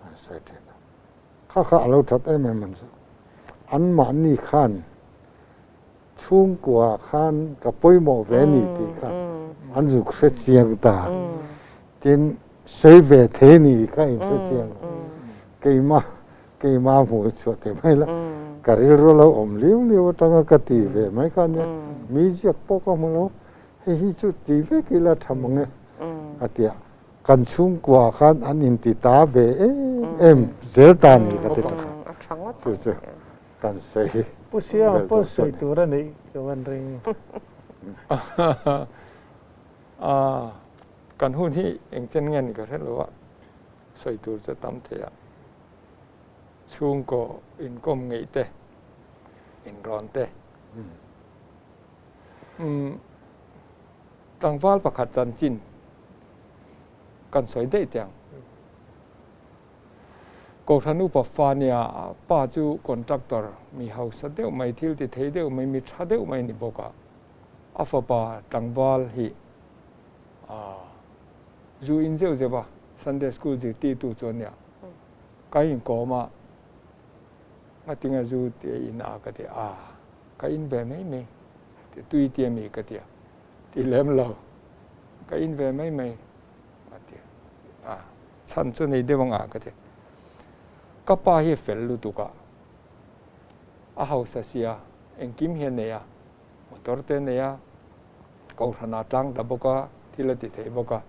an sawi thin a. Kha kha a lo that em em an chu. Anmahni khan chhungkua khan ka pawimawh ve ni tih kha an zuk hre chiang ta. Tin, sawi ve thei ni kha in hre chiang lo. Keimah, keimah hmuh chhuah thei mai la, ka rilru lo awm liu liu atanga ka ti ve mai kha nia, mi ziak pawh ka hmu lo, hei hi chu ti vek ila tha mang e a ti a. Kan chhungkua khan an inti ta ve em em zel ta ni ka ti ta kha chu chu kan sawi
Pu Siama pawn sawi tur a nih ka van ring.
Kan hun hi eng chen nge ni ka hre lo a, sawi tur chu a tam thei a, chhungkaw inkawm ngeih te, inrawn te, Tlangval pakhat chanchin kan sawi daih teh ang. Kohhran upa fa nia pa chu contractor mi hausa deuh mai, thil ti thei deuh mai, mi tha deuh mai a ni bawk a. A fapa tlangval hi zu in zeuh zeuh a, Sunday school zirtirtu chu a nia. Ka inkawm a, ngatinge zu te in a ka ti a, ka in ve mai mai. Tui tia mi ka tia, ti lem lo, ka in ve mai mai a ti a, chhan chu nei deuh anga ka ti. Ka pa hi fel lutuk a, a hausa sia, engkim hi a nei a, motor te a nei a, kohhran ah tlang ta bawk a, thil a ti thei bawk a.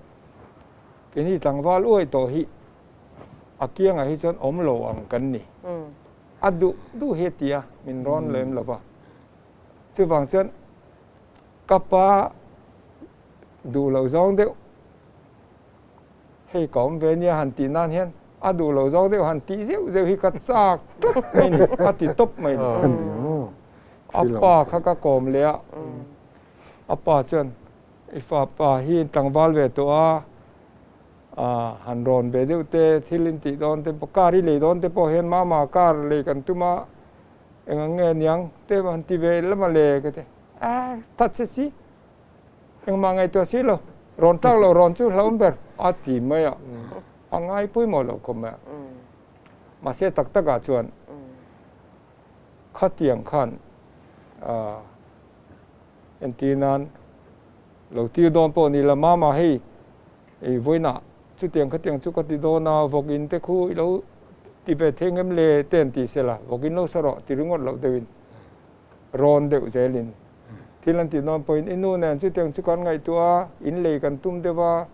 Keini tlangval uai tawh hi a kiangah hi chuan awm lo ang kan ni. A duh duh hi a ti a, min rawn lem lo va. Chuvang chuan ka pa duh loh zawng deuh hei ka awm ve nia han tih nan hian a duh loh zawng deuh han tih zeuh zeuh hi ka chak tlat mai ni, a ti tawp mai ni. A pa kha ka kawm leh a, a pa chuan i fa pa hi tlangval ve tawh a, han rawn ve deuh te, thil in tih dawn te pawh, car i lei dawn te pawh hian mama car lei kan tum a, Eng ang nge niang te han ti ve lam a le ka ti. A that se si. Engmah ngaihtuah si lo. Rawn tlak lo rawn chu hlauhawm ber a ti mai a. A ngai pawimawh lo khawp mai a. Mahse tak takah chuan khatiang khan entir nan lo tir dawn pawh ni la mama hei I vawiinah chutiang khatiang chu ka ti dawn a, vawkin te khu i lo ti ve thei ngem le te an ti sela, vawkin lo sa rawh ti ringawt loh deuhin rawn deuh zelin thil an tih dawn pawhin i nu nen chutiang chu kan ngaihtuah a, in lei kan tum deuh a,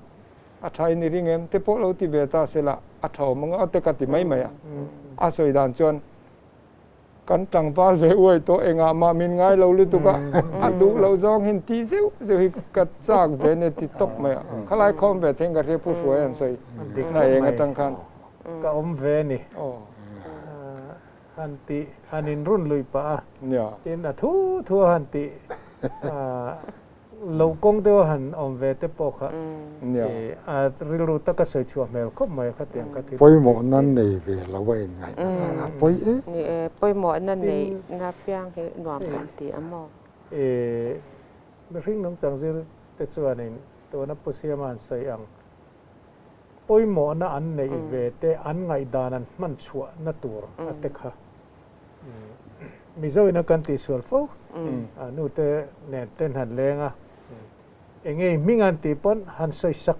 a tha in i ring em te pawh lo ti ve ta sela a tha awm ang a te ka ti mai mai a, a sawi dan chuan Kan tlangval ve uai tawh engah mah min ngai lo lutuk a, a duh loh zawng hin tih zeuh zeuh hi ka chak ve nia ti tawp mai a. Khalai khawm ve theng ka hria Pu Hruai an sawi na eng atang khan.
Ka awm ve a ni. Han tih han inrun lui pah a, tin a thu thu a han tih loh kawng deuh a han awm ve te pawh kha a rilru taka sawi chhuah hmel khawp mai a khatiang kha thil.
Pawimawhna nei ve lo a inngaihna kha a pawi em.
Ni e, pawimawhna neihna piang hi nuam kan ti a maw?
Mihring nungchang zir te chuanin tuna Pu Siama han sawi ang Pawimawhna an neih ve te, an ngaihdan an hman chhuahna tur a te kha Mizo ina kan tihsual fo. Nu te nen ten han leng a, enge i hming an tih pawn han sawi sak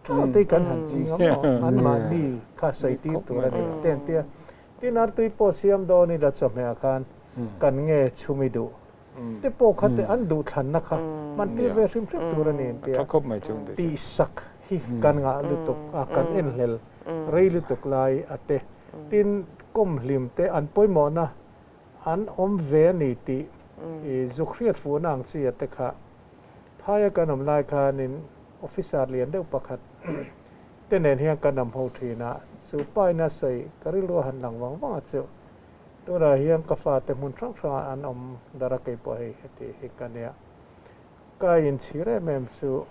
tha te hi kan han ching a maw, anmahni kha sawi tir tur a ni te an ti a. Tin, artui pawh siam dawn ila chawhmeh ah khan kan nge chhum i duh te pawh kha te an duhthlanna kha hman tir ve hrim hrim tur a ni an ti a, tihsak hi kan ngah lutuk a, kan enhlel rei lutuk lai a te. Tin, kawmhlim te an pawimawhna an awm ve a ni tih zuk hriat fuhna ang chi a te kha phaia kan awm lai khanin officer lian deuh pakhat te nen hian kan awm ho thin a, chu paina sawi ka rilru a han lang vang vang a chu. Tunah hian ka fate hmun hrang hrangah an awm dar a keipawh hei heti hi ka nia. Ka inchhir em em chu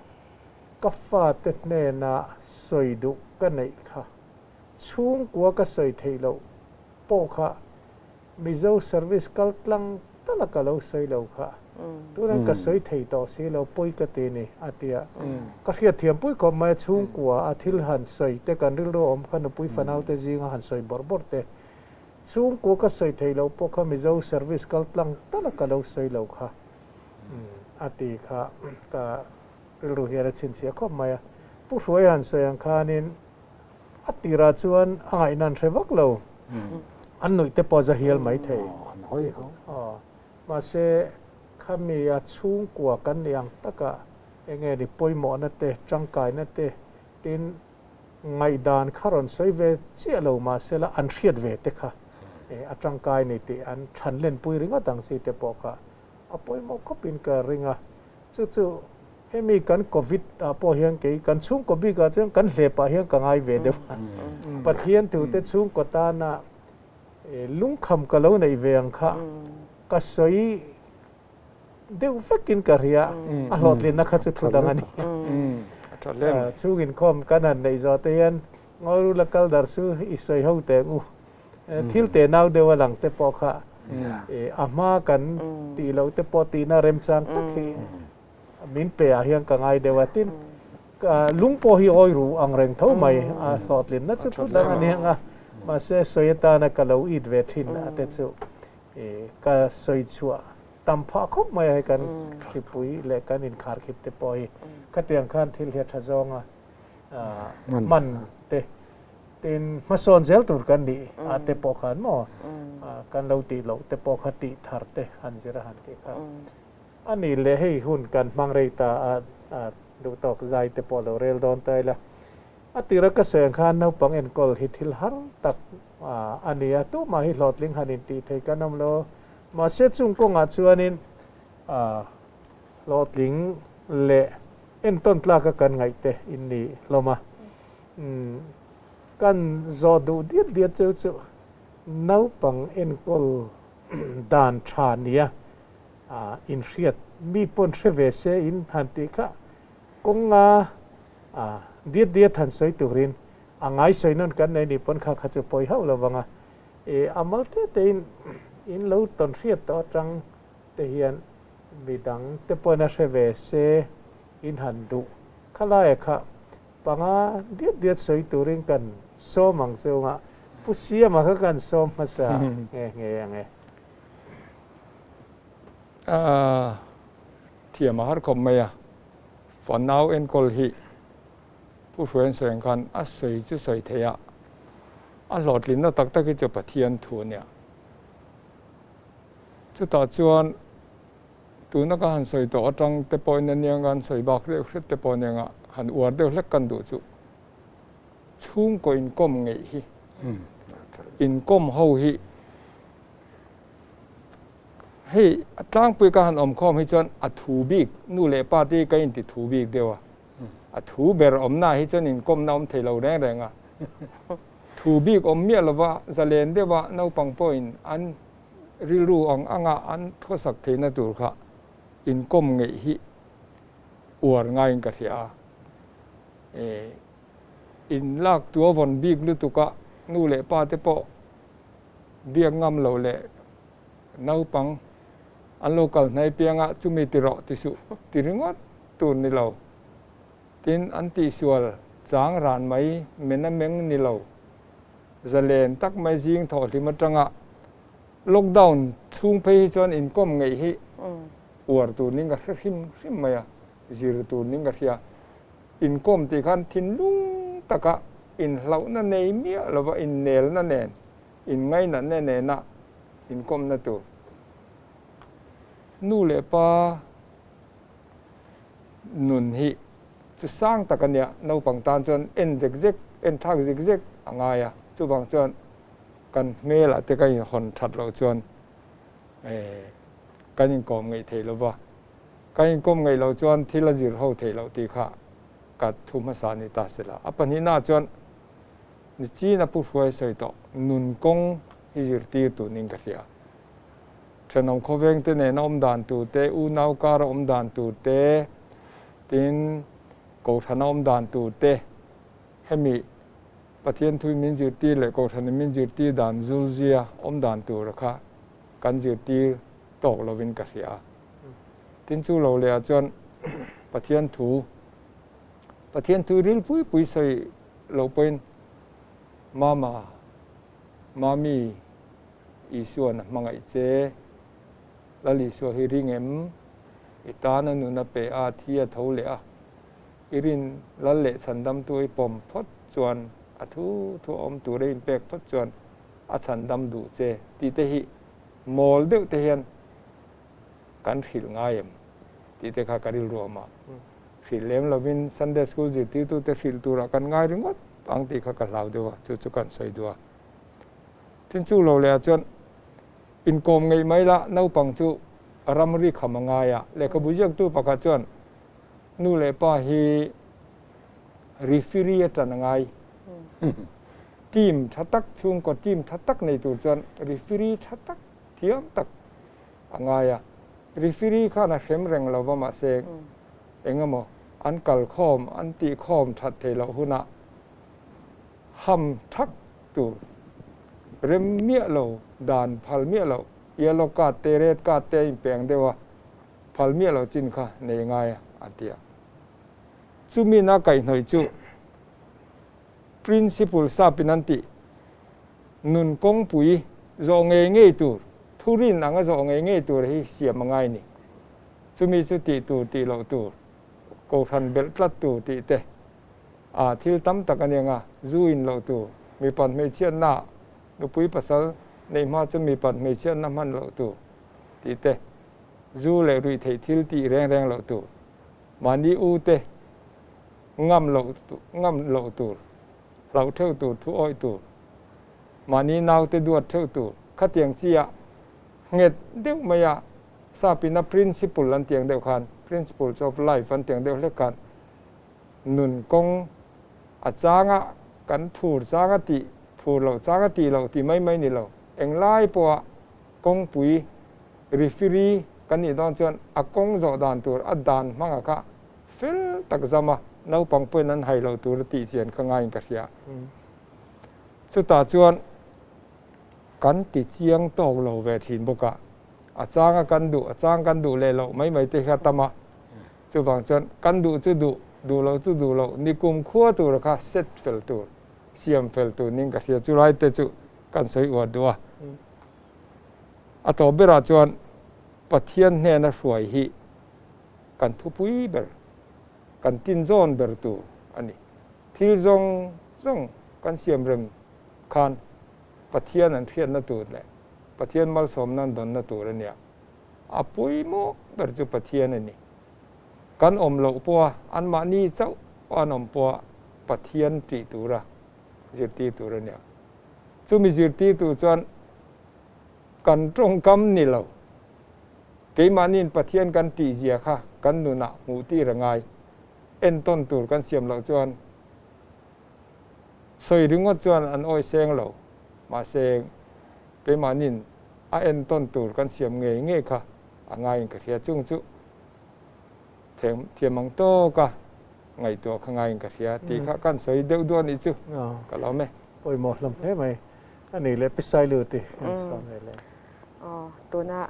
ka fate hnena sawi duh ka neih kha. Chhungkua ka sawi theih loh pawh kha Mizo service kal tlang tala ka lo sawi lo kha. Tunah ka sawi thei tawh si lo pawi ka ti ni a ti a. Ka hriatthiam pui khawp mai a chhungkua a thil han sawi te kan rilru awm kha nupui fanau te zinga han sawi bawrh bawrh te Chhungkua ka sawi thei lo pawh kha Mizo service kal tlang tal a ka lo sawi lo kha a ti kha ka rilru hian a chhinchhiah khawp mai a. Pu Hruai han sawi ang khanin a tirah chuan a ngaihna an hre vak lo, an nuih te pawh a za hial mai thei. Mahse khami a chhungkua kan nih ang takah enge ni pawimawhna te, tangkaina te tin Ngaihdan kha rawn sawi ve chiah lo mahsela an hriat ve te kha a tangkai ni tih an chhan lenpui ringawt ang si te pawh kha a pawimawh khawpin ka ring a. Chu chu hemi kan Covid ah pawh hian kei kan chhungkaw bikah chuan kan hlepah hian ka ngai ve deuh a. Pathian thute chhungkaw tana lungkham ka lo neih ve ang kha ka sawi deuh vekin ka ria a hlawhtlinna kha chu thu dang a ni. Chhung inkhawm kan han neih zawh te hian ngawi la kal dar chu i sawi ho teh ang u. Thil te nau deuh a lang te pawh kha a hma kan tih loh te pawh tihna remchang tak hi min pe ah hian ka ngai deuh a. Tin, lung pawh hi awi ru ang reng tho mai a hlawhtlinna chu thu dang a ni ang a, mahse sawi atana ka lo it ve thin a te chu Ka sawi chhuah tam phah khawp mai a, hei kan hripui leh kan inkharkhip te pawh hi khatiang khan thil hi a tha zawng a, hman te tin hmasawn zel tur kan nih a te pawh khan maw kan lo tih loh te pawh kha tih thar te han zir a han tih kha a nih leh hei hun kan hmang rei ta a, duhtawk zai te pawh lo rel dawn ta ila. A tira ka sawi ang khan naupang enkawl hi thil har tak a ni a, tumah hi hlawhtling han intih thei kan awm lo. Mahse chung kawngah chuanin hlawhtling leh entawn tlaka kan ngaih te in ni hlawm a. Kan zawh duh diat diat cheu chu naupang enkawl dan tha nia inhriat mi pawn hre ve se in han tih kha Kawnga diat diat han sawi turin a ngai sawi nawn kan nei ni pawn kha kha chu pawi hauh lo vang a. I a mal te tein in lo tawn hriat tawh atang te hian midang te pawhin a hre ve se in han duh khalai a kha panga diat diat sawi turin kan sawm ang chunga Pu Siama kha kan sawm hmasa nghe nghe ang e.
Thiam a har khawp mai a, fanau enkawl hi Pu Hruaian sawi ang khan a sawi chu sawi theih a, a hlawhtlinna tak tak hi chu Pathian thu a nia. Chutah chuan tuna ka han sawi tawh atang te pawhin a nia han sawi bak deuh hret te pawh a nia han uar deuh hlek kan duh chu chhungkaw inkawm ngeih hi, inkawm ho hi Hei a tlangpui ka han awm khawm hi chuan a thu bik, nu leh pa te hi ka inti thu bik deuh a, a thu ber awmna hi chuan inkawmna awm thei lo reng reng a, Thu bik awm miah lova zalen deuha naupang pawhin an rilru ang anga an khawsak theihna tur kha inkawm ngeih hi uar ngaiin ka hria a. In lak tua vawn bik lutuka nu leh pa te pawh biak ngam lo leh naupang an lo kal hnai pianga chumi ti rawh ti suh ti ringawt tur ni lo. Tin, an tihsual chang ran mai men a meng ni lo. Zalen tak mai zing thawhhlim atanga lockdown chhung phei hi chuan inkawm ngeih hi uar tur ning ka hre hrim hrim mai a, zir tur ning ka hria. Inkawm tih khan thinlung taka inhlauhna nei miah lova innelna nen, inngainatna nena inkawmna tur. Nu leh pa nun hi chu sang tak a nia, naupang tan chuan en zek zek, en thlak zek zek a ngai a, chuvang chuan kan hmelah te kan inhawn that loh chuan kan inkawm ngeih thei lo va, kan inkawm ngeih loh chuan thil a zir ho theih loh tih kha ka thu hmasa ni ta se la. A pahnihnaah chuan nichin a pu hruai sawi tawh nun kawng hi zirtir tunin ka hria. Thenawm khawvengte nena awm dan tur te, unau kara awm dan tur te, tin Kohhrana awm dan tur te, hemi Pathian thui min zirtir leh Kohhranin min zirtir dan zulzia awm dan tura kha kan zirtir tawk lovin ka hria a. Tin chu lo lehah chuan Pathian thu, Pathian thu ril pui pui sawi loh pawhin Mama, Mami, Isua'n a hmangaih che. Lal Isua hi ring em? I tan a nun a pe a, thi a tho leh a. I rin Lal leh chhandamtu i pawm phawt chuan, a thu thu a awm tur a inpek phawt chuan a chhandam duh che tih te hi mawl deuh te hian kan hrilh ngai em tih te kha ka rilru awm a. Hrilh lem lovin Sunday School zirtirtute hrilh turah kan ngai ringawt ang tih kha ka hlau deuh a, chu chu kan sawi duh a. Tin chu lo leh ah chuan inkawm ngeih mai la naupang chu ramri kham a ngai a, lehkhabu ziaktu pakhat chuan nu leh pa hi referee a tan a ngai. Team tha tak chhungkaw team tha tak nei tur chuan referee tha tak thiam tak a ngai a, referee khan a hrem reng lo va mahse engemaw an kalkhawm an tihkhawm that theih loh hunah ham thak tur rem miah lo, dan phal miah loh, yellow card te red card te a inpeng deuh a, phal miah lo chin kha nei ngai a, a ti a. Chumi na kaihhnawih chu principle sapin an tih, nun kawngpui zawh ngei ngei tur, thurin anga zawh ngei ngei tur hi siam a ngai ni. Chumi chu tih tur tih loh tur, kohhran belh tlat tur tih te, A thil tam tak a nia nga, zu in loh tur, mipat hmeichhiatna, nupui pasal neih hma chu mipat hmeichhiatna hman loh tur tih te, zu leh ruih theih thil tih reng reng loh tur, mahni u te ngam loh ngam loh tur, hlauh theuh tur, thu awih tur, mahni nau te duat theuh tur, khatiang chi ah nghet deuh mai a sapina principle an tiang deuh khan, principles of life an tiang deuh hlek khan, Nun kawng a changa kan phur changa tih, phur loh changa tih loh tih mai mai ni lo. Englai pawha kawngpui referee kan nih dawn chuan a kawng zawh dan tur a dan hmanga kha fel tak zam a, naupang pawhin an hai loh tur a tih chian kha ngaiin ka hria. Chutah chuan kan ti chiang tawk lo ve thin bawk a, a changa kan duh, a chang kan duh leh loh mai mai te kha tam a. Chuvang chuan kan duh chu duh, duh loh chu duh loh, ni kum khua tura kha set fel tur, siam fel tur ning ka hria. Chulai te chu kan sawi uar duh a. A tawp berah chuan Pathian hnena hruai hi kan thupui ber, kan tinzawn ber tur a ni. Thil zawng zawng kan siam rem khan Pathian an hriatna tur leh Pathian malsawmna an dawnna tur a nia. A pawimawh ber chu Pathian a ni. Kan awm loh pawha anmahni chauh pawh an awm pawha Pathian ṭih tura zirtir tur a nia. Chumi zirtir tur chuan kan ṭawngkam ni lo. Keimahniin Pathian kan ṭih zia kha kan nunah hmuh tir a ngai. Entawn tur kan siam loh chuan. Sawi ringawt chuan an awi seng lo. Mahse, keimahni'n a entawn tur kan siam ngei ngei kha a ngaiin ka hria. Chung chu thiam ang tawka ngaihtuah kha ngaiin ka hria tih kha kan sawi deuh duah nih chu ka lawm e.
Pawimawh hlawm hle mai. A nih leh Pi Sailuti kan sawi ve leh.
Aw, tuna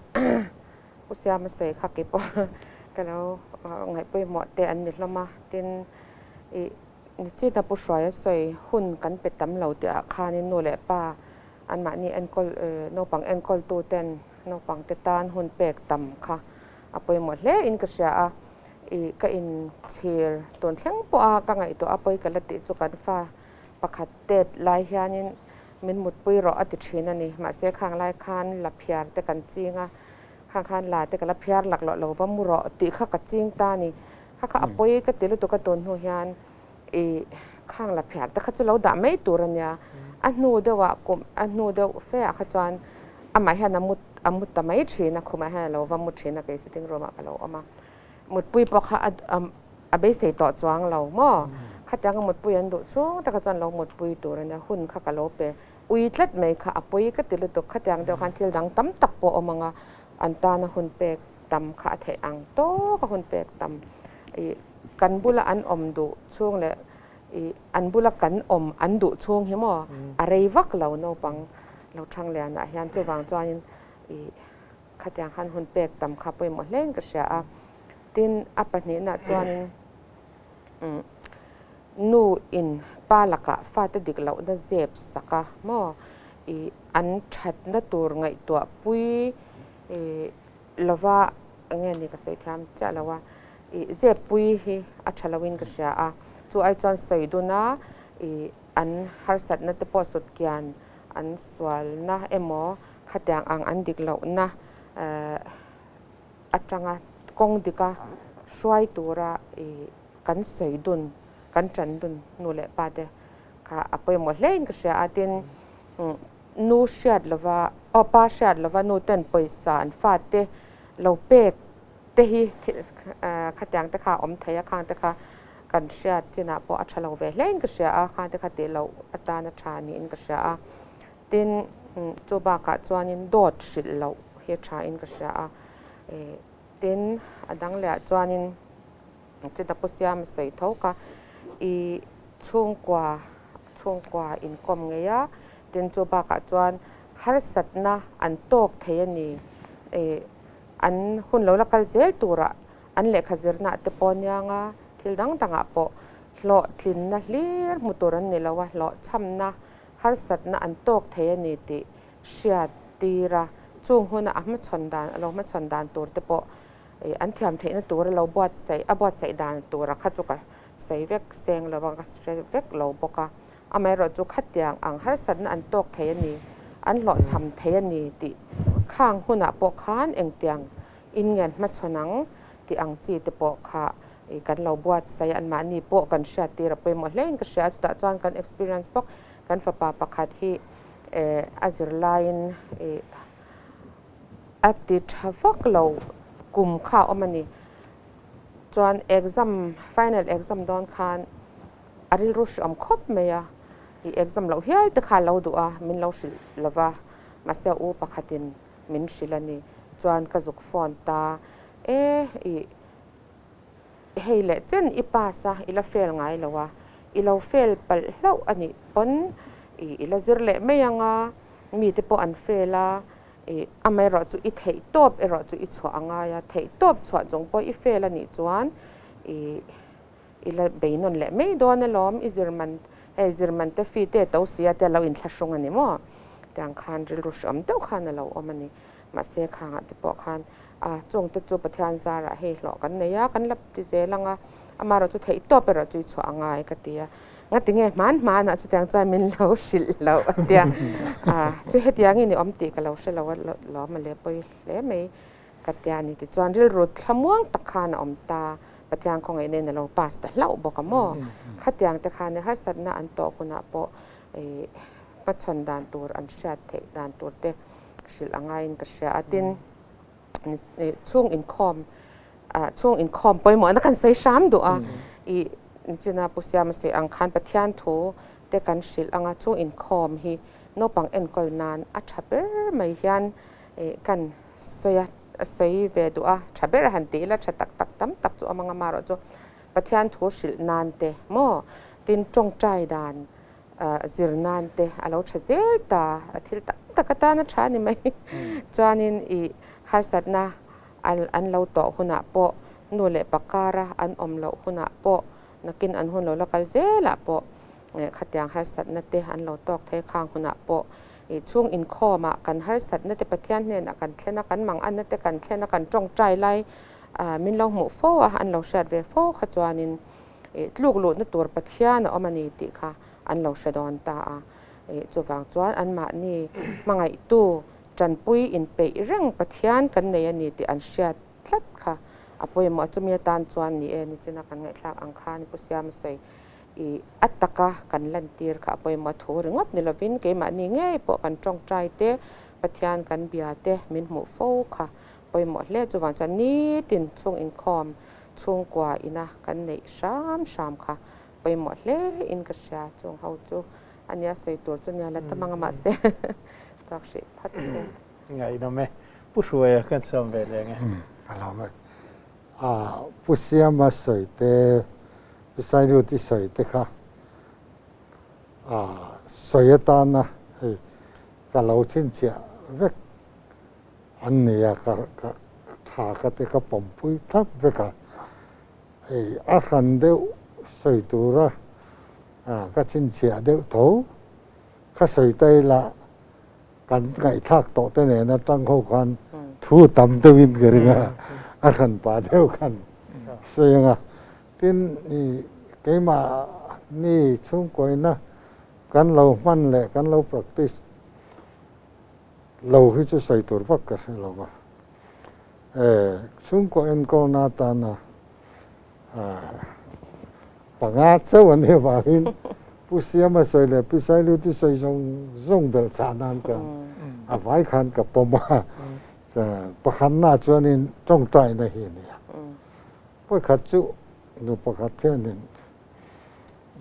Pu Siama sawi kha kei pawh ka lo ngaih pawimawh te an ni hlawm a. Tin, ih Nichina Pu Hruaia sawi hun kan pe tam lo tih ah khanin nu leh pa anmahni enkawl naupang enkawltu ten naupang te tan hun pek tam kha a pawimawh hle in ka hria a. Ih ka inchhir tun thleng pawh a ka ngaihtuah a pawi ka la tih chu kan fa pakhat tet lai hianin min mutpui rawh a ti thin a ni. Mahse khang lai khan la phiar te kan ching a, khang khan la te ka la phiar laklawh lo va mu rawh tih kha ka ching ta a ni. Kha kha a pawi ka ti lutuk a tun hnu hian i khang la phiar te kha chu lo dah mai tur a nia. A hnu deuhah kum a hnu deuh fe ah kha chuan amah hian a mut a mut ta mai thin a, khumah hian a lo va mu thin a kei sitting room ah ka lo awm a. Mutpui pawh kha a a beisei tawh chuang lo maw? Khatiang a mutpui an duh chhung te kha chuan lo mutpui tur a nia, hun kha ka lo pe ui tlat mai kha a pawi ka ti lutuk. Khatiang deuh khan thil dang tam tak pawh awm ang a, an tana hun pek tam kha a theih ang tawk a hun pek tam. Ih kan bula an awm duh chhung leh ih an bula kan awm an duh chhung hi maw a rei vak lo naupang lo thang lianah hian chuvang chuanin ih khatiang khan hun pek tam kha pawimawh hlein ka hria a. Tin, a pahnihna chuanin nu in pa lakah fate dik lohna zep sak a maw? Ih an thatna tur ngaihtuah pui lova nge ni ka sawi thiam chiah lo a, ih zep pui hi a tha loin ka hria a. Chu ai chuan sawi dun a ih an harsatna te pawh sut kian an sualna emaw khatiang ang an dik lohna atanga kawng dika hruai tura ih kan sawi dun, kan tan dun nu leh pa te kha a pawimawh hle in ka hria a. Tin, nu hriat lova, aw pa hriat lova nu ten pawisa an fate lo pek te hi khatiang te kha a awm thei a, khang te kha kan hriat chinah pawh a tha lo ve hle in ka hria a, khang te kha tih loh atana tha niin ka hria a. Tin, chu bakah chuanin dawt hrilh loh hi a thain ka hria a. Tin, a dang lehah chuanin chuta Pu Siama sawi tho kha i chhungkua, chhungkua inkawm ngei a, tin chu bakah chuan harsatna an tawk thei a ni. An hun lo la kal zel turah an lehkha zirnaah te pawh aniang a, thil dang dangah pawh hlawhtlinna hlir hmu tur an ni lo a, hlawhchhamna harsatna an tawk thei a ni tih hriat tir a, chung huna a hmachhawn dan, a lo hmachhawn dan tur te pawh an thiam theihna tur a lo buatsaih, a buatsaih dan tura kha chu ka sawi vek seng lo a, ka hre vek lo bawk a. Amaherawhchu chu khatiang ang harsatna an tawk thei a ni, an hlawhchham thei a ni tih khang hunah pawh khan engtiang in nge an hmachhawn ang tih ang chi te pawh kha kan lo buatsaih a, anmahni pawh kan hriat tir a pawimawh hle in ka hria a, chutah chuan kan experience bawk kan fapa pakhat hi a zirlaiin a ti tha vak lo kum kha a awm a ni. Chuan exam final exam dawn khan a rilru hriawm khawp mai a, i exam loh hial te kha a lo duh a, min lo hrilh lo va, mahse a u pakhatin min hrilh a ni. Chuan ka zuk phone ta e i hei leh chen i pass a, i la fail ngai lo a, i lo fail palh hlauh a nih pawn i i la zir leh mai ang a, mite pawh an fail a, i amaherawh chu i theih tawp erawh chu i chhuah a ngai a, theih tawp chhuah chung pawh i fail a nih chuan i i la bei nawn leh mai dawn alawm, i zir man hei zir man te fee te to sia te a lo inthlahrung a ni maw? Tiang khan rilru hreawm deuh khan a lo awm a ni. Mahse khangah te pawh khan a chung te chu Pathian zarah hei hlawh kan nei a, kan la ti zel ang a, amaherawh chu theih tawp erawh chu i chhuah a ngai ka ti a. Ngati nge hman hmanah chutiang chuan min lo hrilh loh a tia. A chu hetiangin i awm tih ka lo hre lo a lawm a le pawi hle mai ka tia a ni. Tichuan rilru thlamuang tak khan a awm ta, Pathian khawngaih nen a lo pass ta hlauh bawk a maw? Khatiang te khan harsatna an tawh hunah pawh hmachhawn dan tur an hriat theih dan tur te hrilh a ngaiin ka hria a. Tin, chhung inkhawm chhung inkhawm pawimawhna kan sawi hram duh a. I nichina Pu Siama sawi ang khan Pathian thu te kan hrilh anga chhung inkhawm hi naupang enkawl nan a tha ber mai hian kan sawi a, sawi ve duh a, tha ber han tih ila tha tak tak tam tak chu awm anga marawh chu Pathian thu hrilh nan te maw tin tawngtai dan zir nan te a lo tha zel ta a thil tam tak atana tha a ni mai chuanin ih harsatna an lo tawh hunah pawh nu leh pa kara an awm loh hunah pawh nakin an hun lo la kal zelah pawh khatiang harsatna te an lo tawk thei khang hunah pawh ih chhung inkhawmah kan harsatna te Pathian hnenah kan thlen a kan manganna te kan thlen a kan tawngtai lai min lo hmuh fo a an lo hriat ve fo kha chuanin ih tluk luhna tur Pathian a awm a ni tih kha an lo hre dawn ta a ih chuvang chuan anmahni hmangaihtu tanpui inpeih reng Pathian kan nei a ni tih an hriat tlat kha a pawimawh a chumi atan chuan ni e nichina kan ngaihthlak ang khan Pu Siama sawi ih a taka kan lantir kha a pawimawh a thu ringawt ni lovin keimahni ngei pawh kan tawngtai te Pathian kan bia te min hmuh fo kha pawimawh hle chuvang chuan nitin chhung inkhawm chhungkua ina kan neih hram hram kha pawimawh hle in ka hria chung ho chu a nia sawi tur chu nia la tam anga mahse tuak hrih phat se.
Ngaihnawm e. Pu Hruaia kan sawm ve leng e.
A lawm e. Pu Siama sawi te, Pu Sailuti sawi te kha sawi atana hei ka lo chhinchhiah vek an ni a, ka tha ka te ka pawmpui thlap vek a. Hei a hran deuh sawi tura ka chhinchhiah deuh tho kha sawi ta ila Kan ngaihthlak tawh te nen atang ho khan thu tam deuhin ka ring a, a hran pah deuh khan sawi ang a. Tin, i keimahni chhungkawina kan lo hman leh kan lo practice lo hi chu sawi tur vak ka hre lo va. E, chhungkaw enkawlna atana panga chauh an nih avangin Pu Siama sawi leh Pi Sailuti sawi zawng zawng belh chah nan chuan a vai khan ka pawm a, pakhatna chuanin tawngtaina hi a ni a. Pakhat chu nu pakhat hianin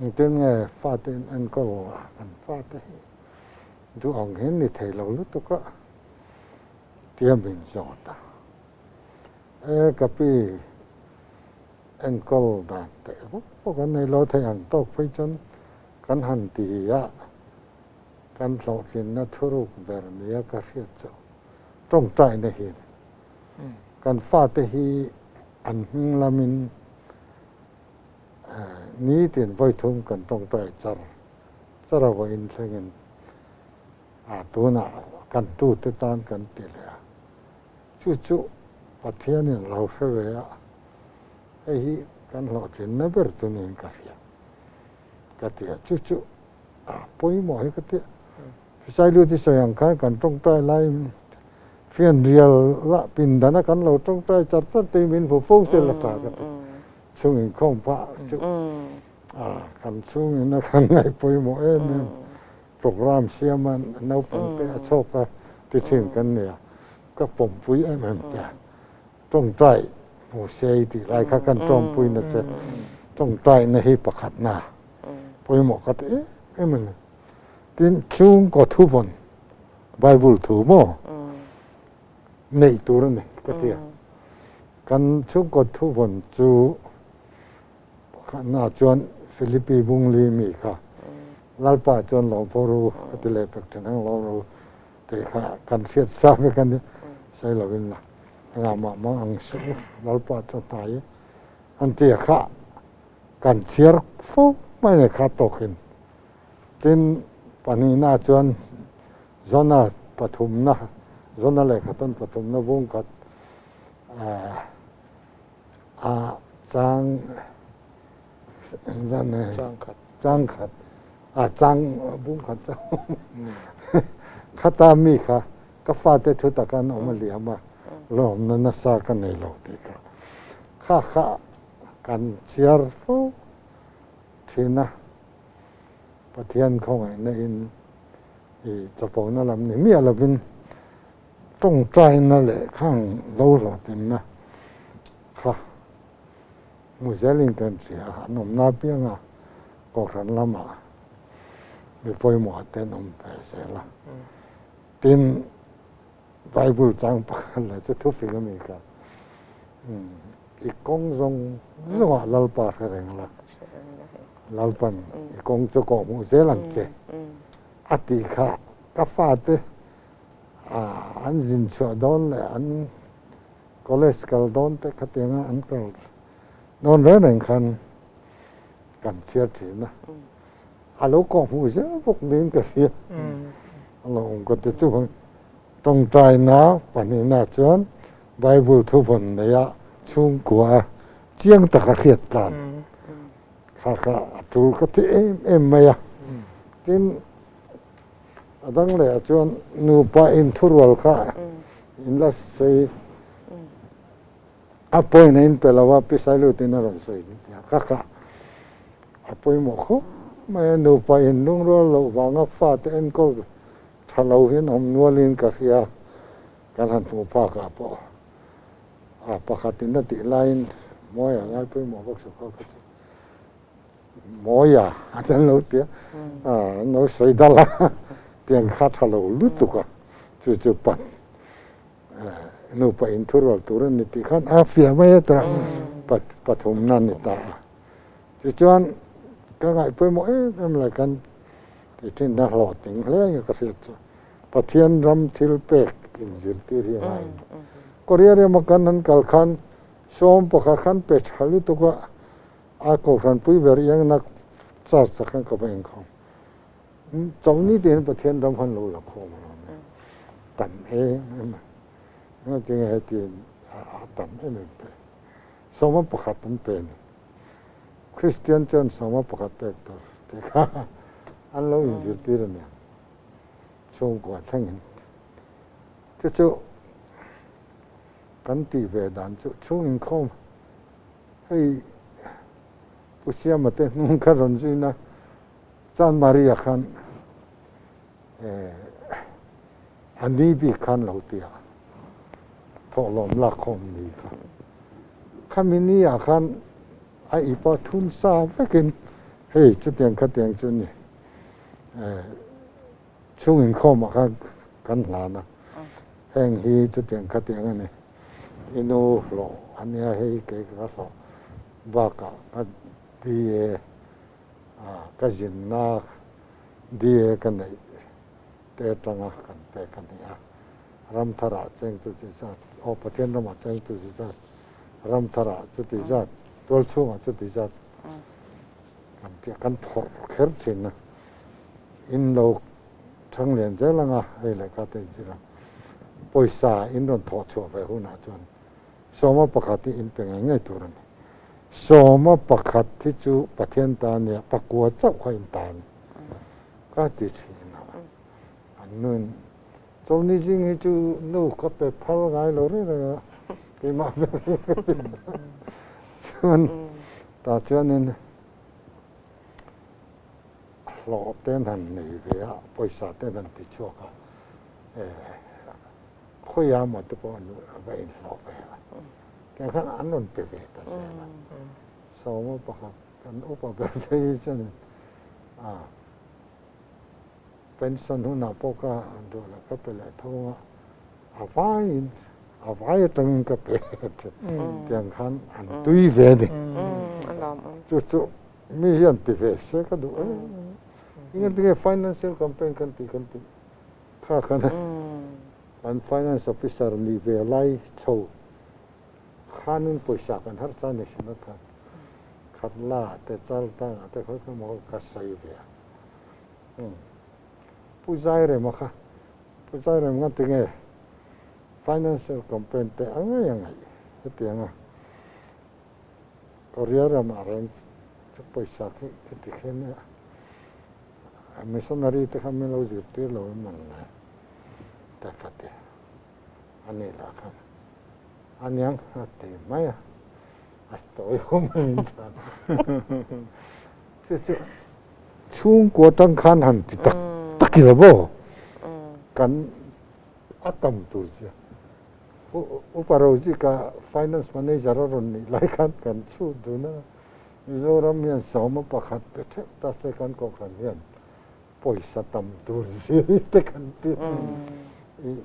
engtin nge fate in enkawl a, kan fate hi duh ang hian ni thei lo lutuk a tia min zawt a. E ka pi enkawl dan teh vak vak an nei lo thei ang tawk phei chuan kan han ti a, kan hlawhtlinna thuruk ber nia ka hriat chu tawngtaina hi a ni. Kan fate hi an hming lamin nitin vawithum kan tawngtai char char a vawiin thlengin a tunah kan tute tan kan ti leh a. Chu chu Pathianin lo hre ve a, hei hi kan hlawhtlinna ber chu niin ka hria ka ti a, chu chu a pawimawh hi ka ti a. Hrisailuti sawi ang khan kan tawngtai laiin fianrial lah pindana kan lo tawngtai char char te hi min hmu fo se la tha ka ti. Chhung inkhawm phah chu kan chhungin a kan ngaih pawimawh em em. Program siama naupang te a chhawk a ti thin kan nia, ka pawmpui em em che a, tawngtai hmu sei tih lai kha kan tawngpui na che, tawngtai na hi pakhat na pawimawh ka ti em em a ni. Tin, chhungkaw thuvawn Bible thu maw neih tur a ni ka ti a, kan chhungkaw thuvawn chu Pakhatna chuan Philippi Bungli mi kha Lalpa chuan lawm fo ru ka ti leh pek thin ang lawm ru tih kha kan hriat sa vek a ni. Sawi lovin la engah mah mang ang suh u Lalpa chu hnai i an ti a kha kan chhiar fo mai nei kha tawkin. Tin pahnihna chuan Jona pathumna Jona lehkhathon pathumna bungkhat A chang engzat nge?
Chang khat.
Chang khat. A chang bung khat chang. Khata mi kha ka fate thu taka an awm a liam a, lawmna nasa ka nei lo tih kha. Kha kha kan chhiar fo thin a, Pathian khawngaihna in i chapona lam ni miah lovin Tawngtaina leh khang lo hlawhtlinna kha hmu zelin kan hria a, an awmna apianga Kohhran lamah Mi pawimawh te an awm ve zel a. Tin, Bible chang pakhat leh chu thufing a mi kha, I kawng zawng zawngah Lalpa hre reng la, Lalpan i kawng chu kawh hmuh zel ang che a tih kha ka fate an zin chhuah dawn leh an college kal dawn te khatianga an kal dawn reng reng khan kan chhiar thin a. A lo kawh hmuh zel bawk niin ka hria. A lo awm ka ti chu tawngtaina pahnihna chuan Bible thuvawn neia chhungkua chiang taka hriat tlan kha kha a tul ka ti em em mai a. Tin, a dang lehah chuan nupa inthurual kha in la sawi A point a inpe lo a, Pi Sailutin a rawn sawi nia kha kha a pawimawh khawp mai a, nupa in lungrual loh vanga fate enkawl tha lo hian awm nualin ka hria, kan han hmuh phakah pawh a pakhatin a tih laiin Mawia ngai pawimawh bawk sawk kha kha chu Mawia a tel lo tia an lo sawi dal a, tiang kha tha lo lutuk a, chu chu pan Nupa inthurual tur a ni tih khan a fiah mai a tara pathumna a ni ta a. Tichuan ka ngaih pawimawh em em lai khan ti thin a hlawhtling hle ang ka hriat chu Pathian ram thil pek inzirtir hi a ngai a ni. Korea rama kan han kal khan sawm pakhat khan pe tha lutuk a, a kohhran pui ber iangnak church ah khan ka va inkhawm. Chawlhni te hian Pathian ram han lo la khawm a lawm e. Tam em em a. Engati nge heti a tam em em te. Sawma pakhat an pe a ni. Kristian chuan sawma pakhat pek tur tih kha an lo inzirtir a niang. Chhungkua thlengin. Chu chu kan tih ve dan chu chhung inkhawm hei Pu Siama te hnung kha rawn zui na. Chuan Maria khan a ni bik khan lo ti a, thawhlawm lakkhawm ni kha. Khami ni ah khan a ip a thun sa vekin hei chutiang khatiang chu ni chhung inkhawm ah khan kan hlan a, heng hi chutiang khatiang a ni, i nu hlawh a nia hei kei ka hlawh bakah ka di e. Ka zinna DA ka neih te atanga kan pek a ni a, Ramtharah chengtu chi zat, aw Pathian ramah chengtu chi zat, Ramtharah chuti zat, tualchhungah chuti zat kan tia kan phawrh kher thin a, in lo thang lian zel anga hei lehkha te inzir ang, pawisa in rawn thawh chhuah ve hunah chuan Sawma pakhat hi in pe ngei ngei tur a ni. Sawma pakhat hi chu Pathian ta a nia, pakua chauh kha in ta a ni. Ka ti thin a. An nuin, Chawlhni zing hi chu nu ka pe phal ngai lo reng reng a, keimah ber hi ka ti. Chuan tah chuanin hlawh te an han nei ve a, pawisa te an han ti chhuak a, Khawiah maw te pawh a va inhlawh ve a, tiang khan an rawn pe ve ta zel a. Sawma pakhat kan upa ber phei hi chuanin a pension hunah pawh ka duh loh ka pe leh tho ang a, a vaiin a vai atangin ka pe tiang khan an tui ve a ni. Chu chu mi hian ti ve se ka duh em em. Engtin nge financial campaign kan tih kan tih. Kha khan kan finance officer nih ve lai chho khanin pawisa kan harsa ni sin a khan khat la te chal tang ah te khawi khawi maw ka sawi ve a. Pu Zairema kha Pu Zairem nga tinge financial campaign te a ngei a ngaih hetiang a Korea ramah reng chu pawisa khi khiti khin a. Missionary te kha min lo zirtir lo em ang le te ka ti a nih lah khan aniang a ti mai a, a tawi ho mai in chuan chu chu chhungkua tang khan han ti tak tak ila maw kan a tam tur zia Upa Rozika finance manager a rawn nih lai khan kan chhut dun a. Mizoram hian sawma pakhat pe theuh ta se kan kohhran hian Pawisa tam tur zia hi te kan ti. I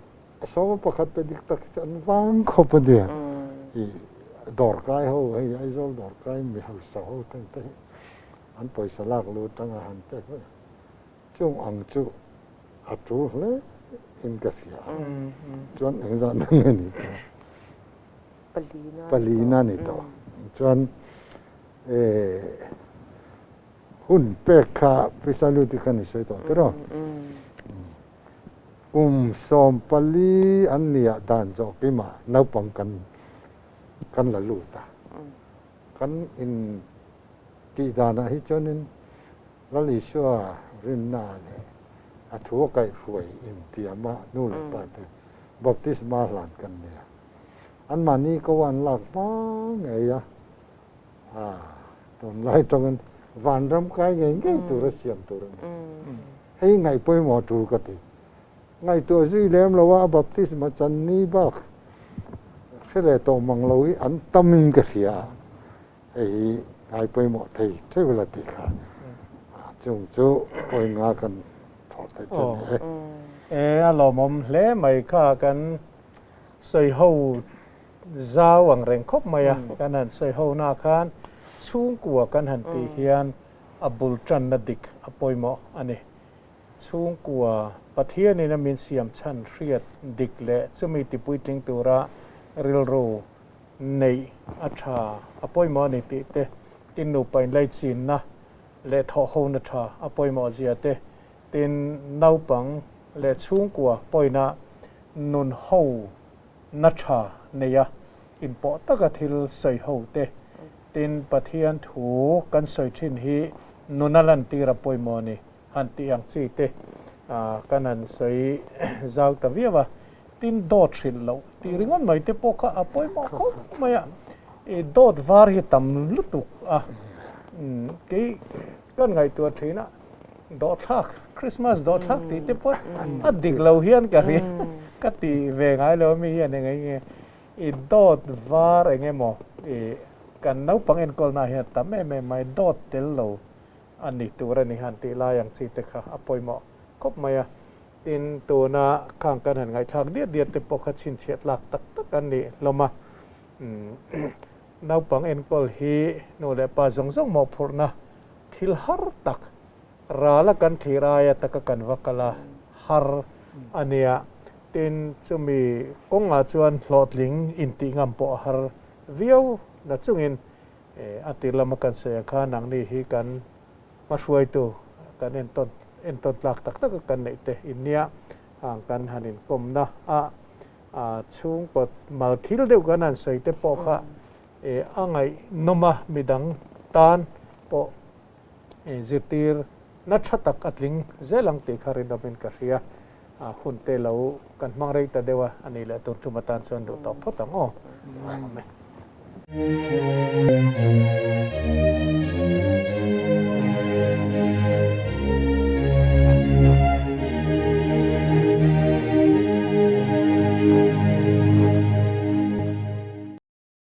sawma pakhat pe dik tak hi chu an vang khawp a nia. I dawrkai ho hei Aizawl dawrkai mi hausa ho te te hi an pawisa lak lut tanga han pek mai. Chung ang chu a tul hle in ka hria a. Chuan engzah na nge ni tawh? Palina ni tawh. Chuan Hun pek kha pisa lut hi ka ni sawi tawh tiraw? Kum 14 an nia dan zawh kima naupang kan kan la lut a. Kan in tih danah hi chuanin Lal Isua rinna leh a thu a kaihhruai intiama nu leh pa te baptisma hlan kan nia. Anmahni ko an lak hma ngei a. A, tunlai tawngin vanram kai ngei ngei tura siam tur a ni. Hei ngaih pawimawh tul ka ti. Ngaihtuah zui lem lo a, a baptisma chan ni bak hre leh tawh mang lo hi an tamin ka hria a, hei hi ngai pawimawh thei theuh la tih kha chung chu pawinga kan thawh theih chu a ni e.
E, a lawmawm hle mai kha kan sawi ho Zau ang reng khawp mai a, kan han sawi ho na khan chhungkua kan han tih hian a bul tanna dik a pawimawh a ni. Chhungkua Pathianin a min siam chhan hriat dik leh chumi tipuitling tura rilru neih a tha a pawimawh a ni tih te, tin nupa inlaichinna leh thawhhona tha a pawimawh zia te, tin naupang leh chhungkua pawina nun ho na tha nei a, inpawh taka thil sawi ho te, tin Pathian thu kan sawi thin hi nuna lantir a pawimawh a ni han tih ang chi te kan han sawi zau ta viau a, tin dawt hrilh loh tih ringawt mai te pawh kha a pawimawh khawp mai a, i dawt var hi tam lutuk a, kei kan ngaihtuah thin a. Dawhthlak, Christmas dawhthlak tih te pawh a dik lo hian ka ri ka ti ve ngai lo ami hian eng eng nge i dawt var eng emaw i kan naupang enkawlna ah hian a tam em em mai dawt tel lo a ni tur a ni han tih lai ang chi te kha a pawimawh khawp mai a. Tin, tuna khang kan han ngaihthlak diat diat te pawh kha chhinchhiah tlak tak tak an ni hlawm a. Naupang enkawl hi nu leh pa zawng zawng mawhphurhna thil har tak, rala kan thlir aia taka kan va kal a, har a nia. Tin, chumi kawngah chuan hlawhtling intih ngam pawh a har viau na chungin a tir lama kan sawi ang khan nangni hi kan hmahruaitu kan entawn entawn tlak tak taka kan neih te in nia ang kan han inkawmna a chhungkaw mal thil deuh kan han sawi te pawh kha a ngaihnawm a, midang tan pawh zirtir na tha tak a tling zel ang tih kha rinawmin ka hria. Hun te lo kan hmang rei ta deuh a, a nih leh tur tum atan chuan duh tawh phawt ang aw. Amen.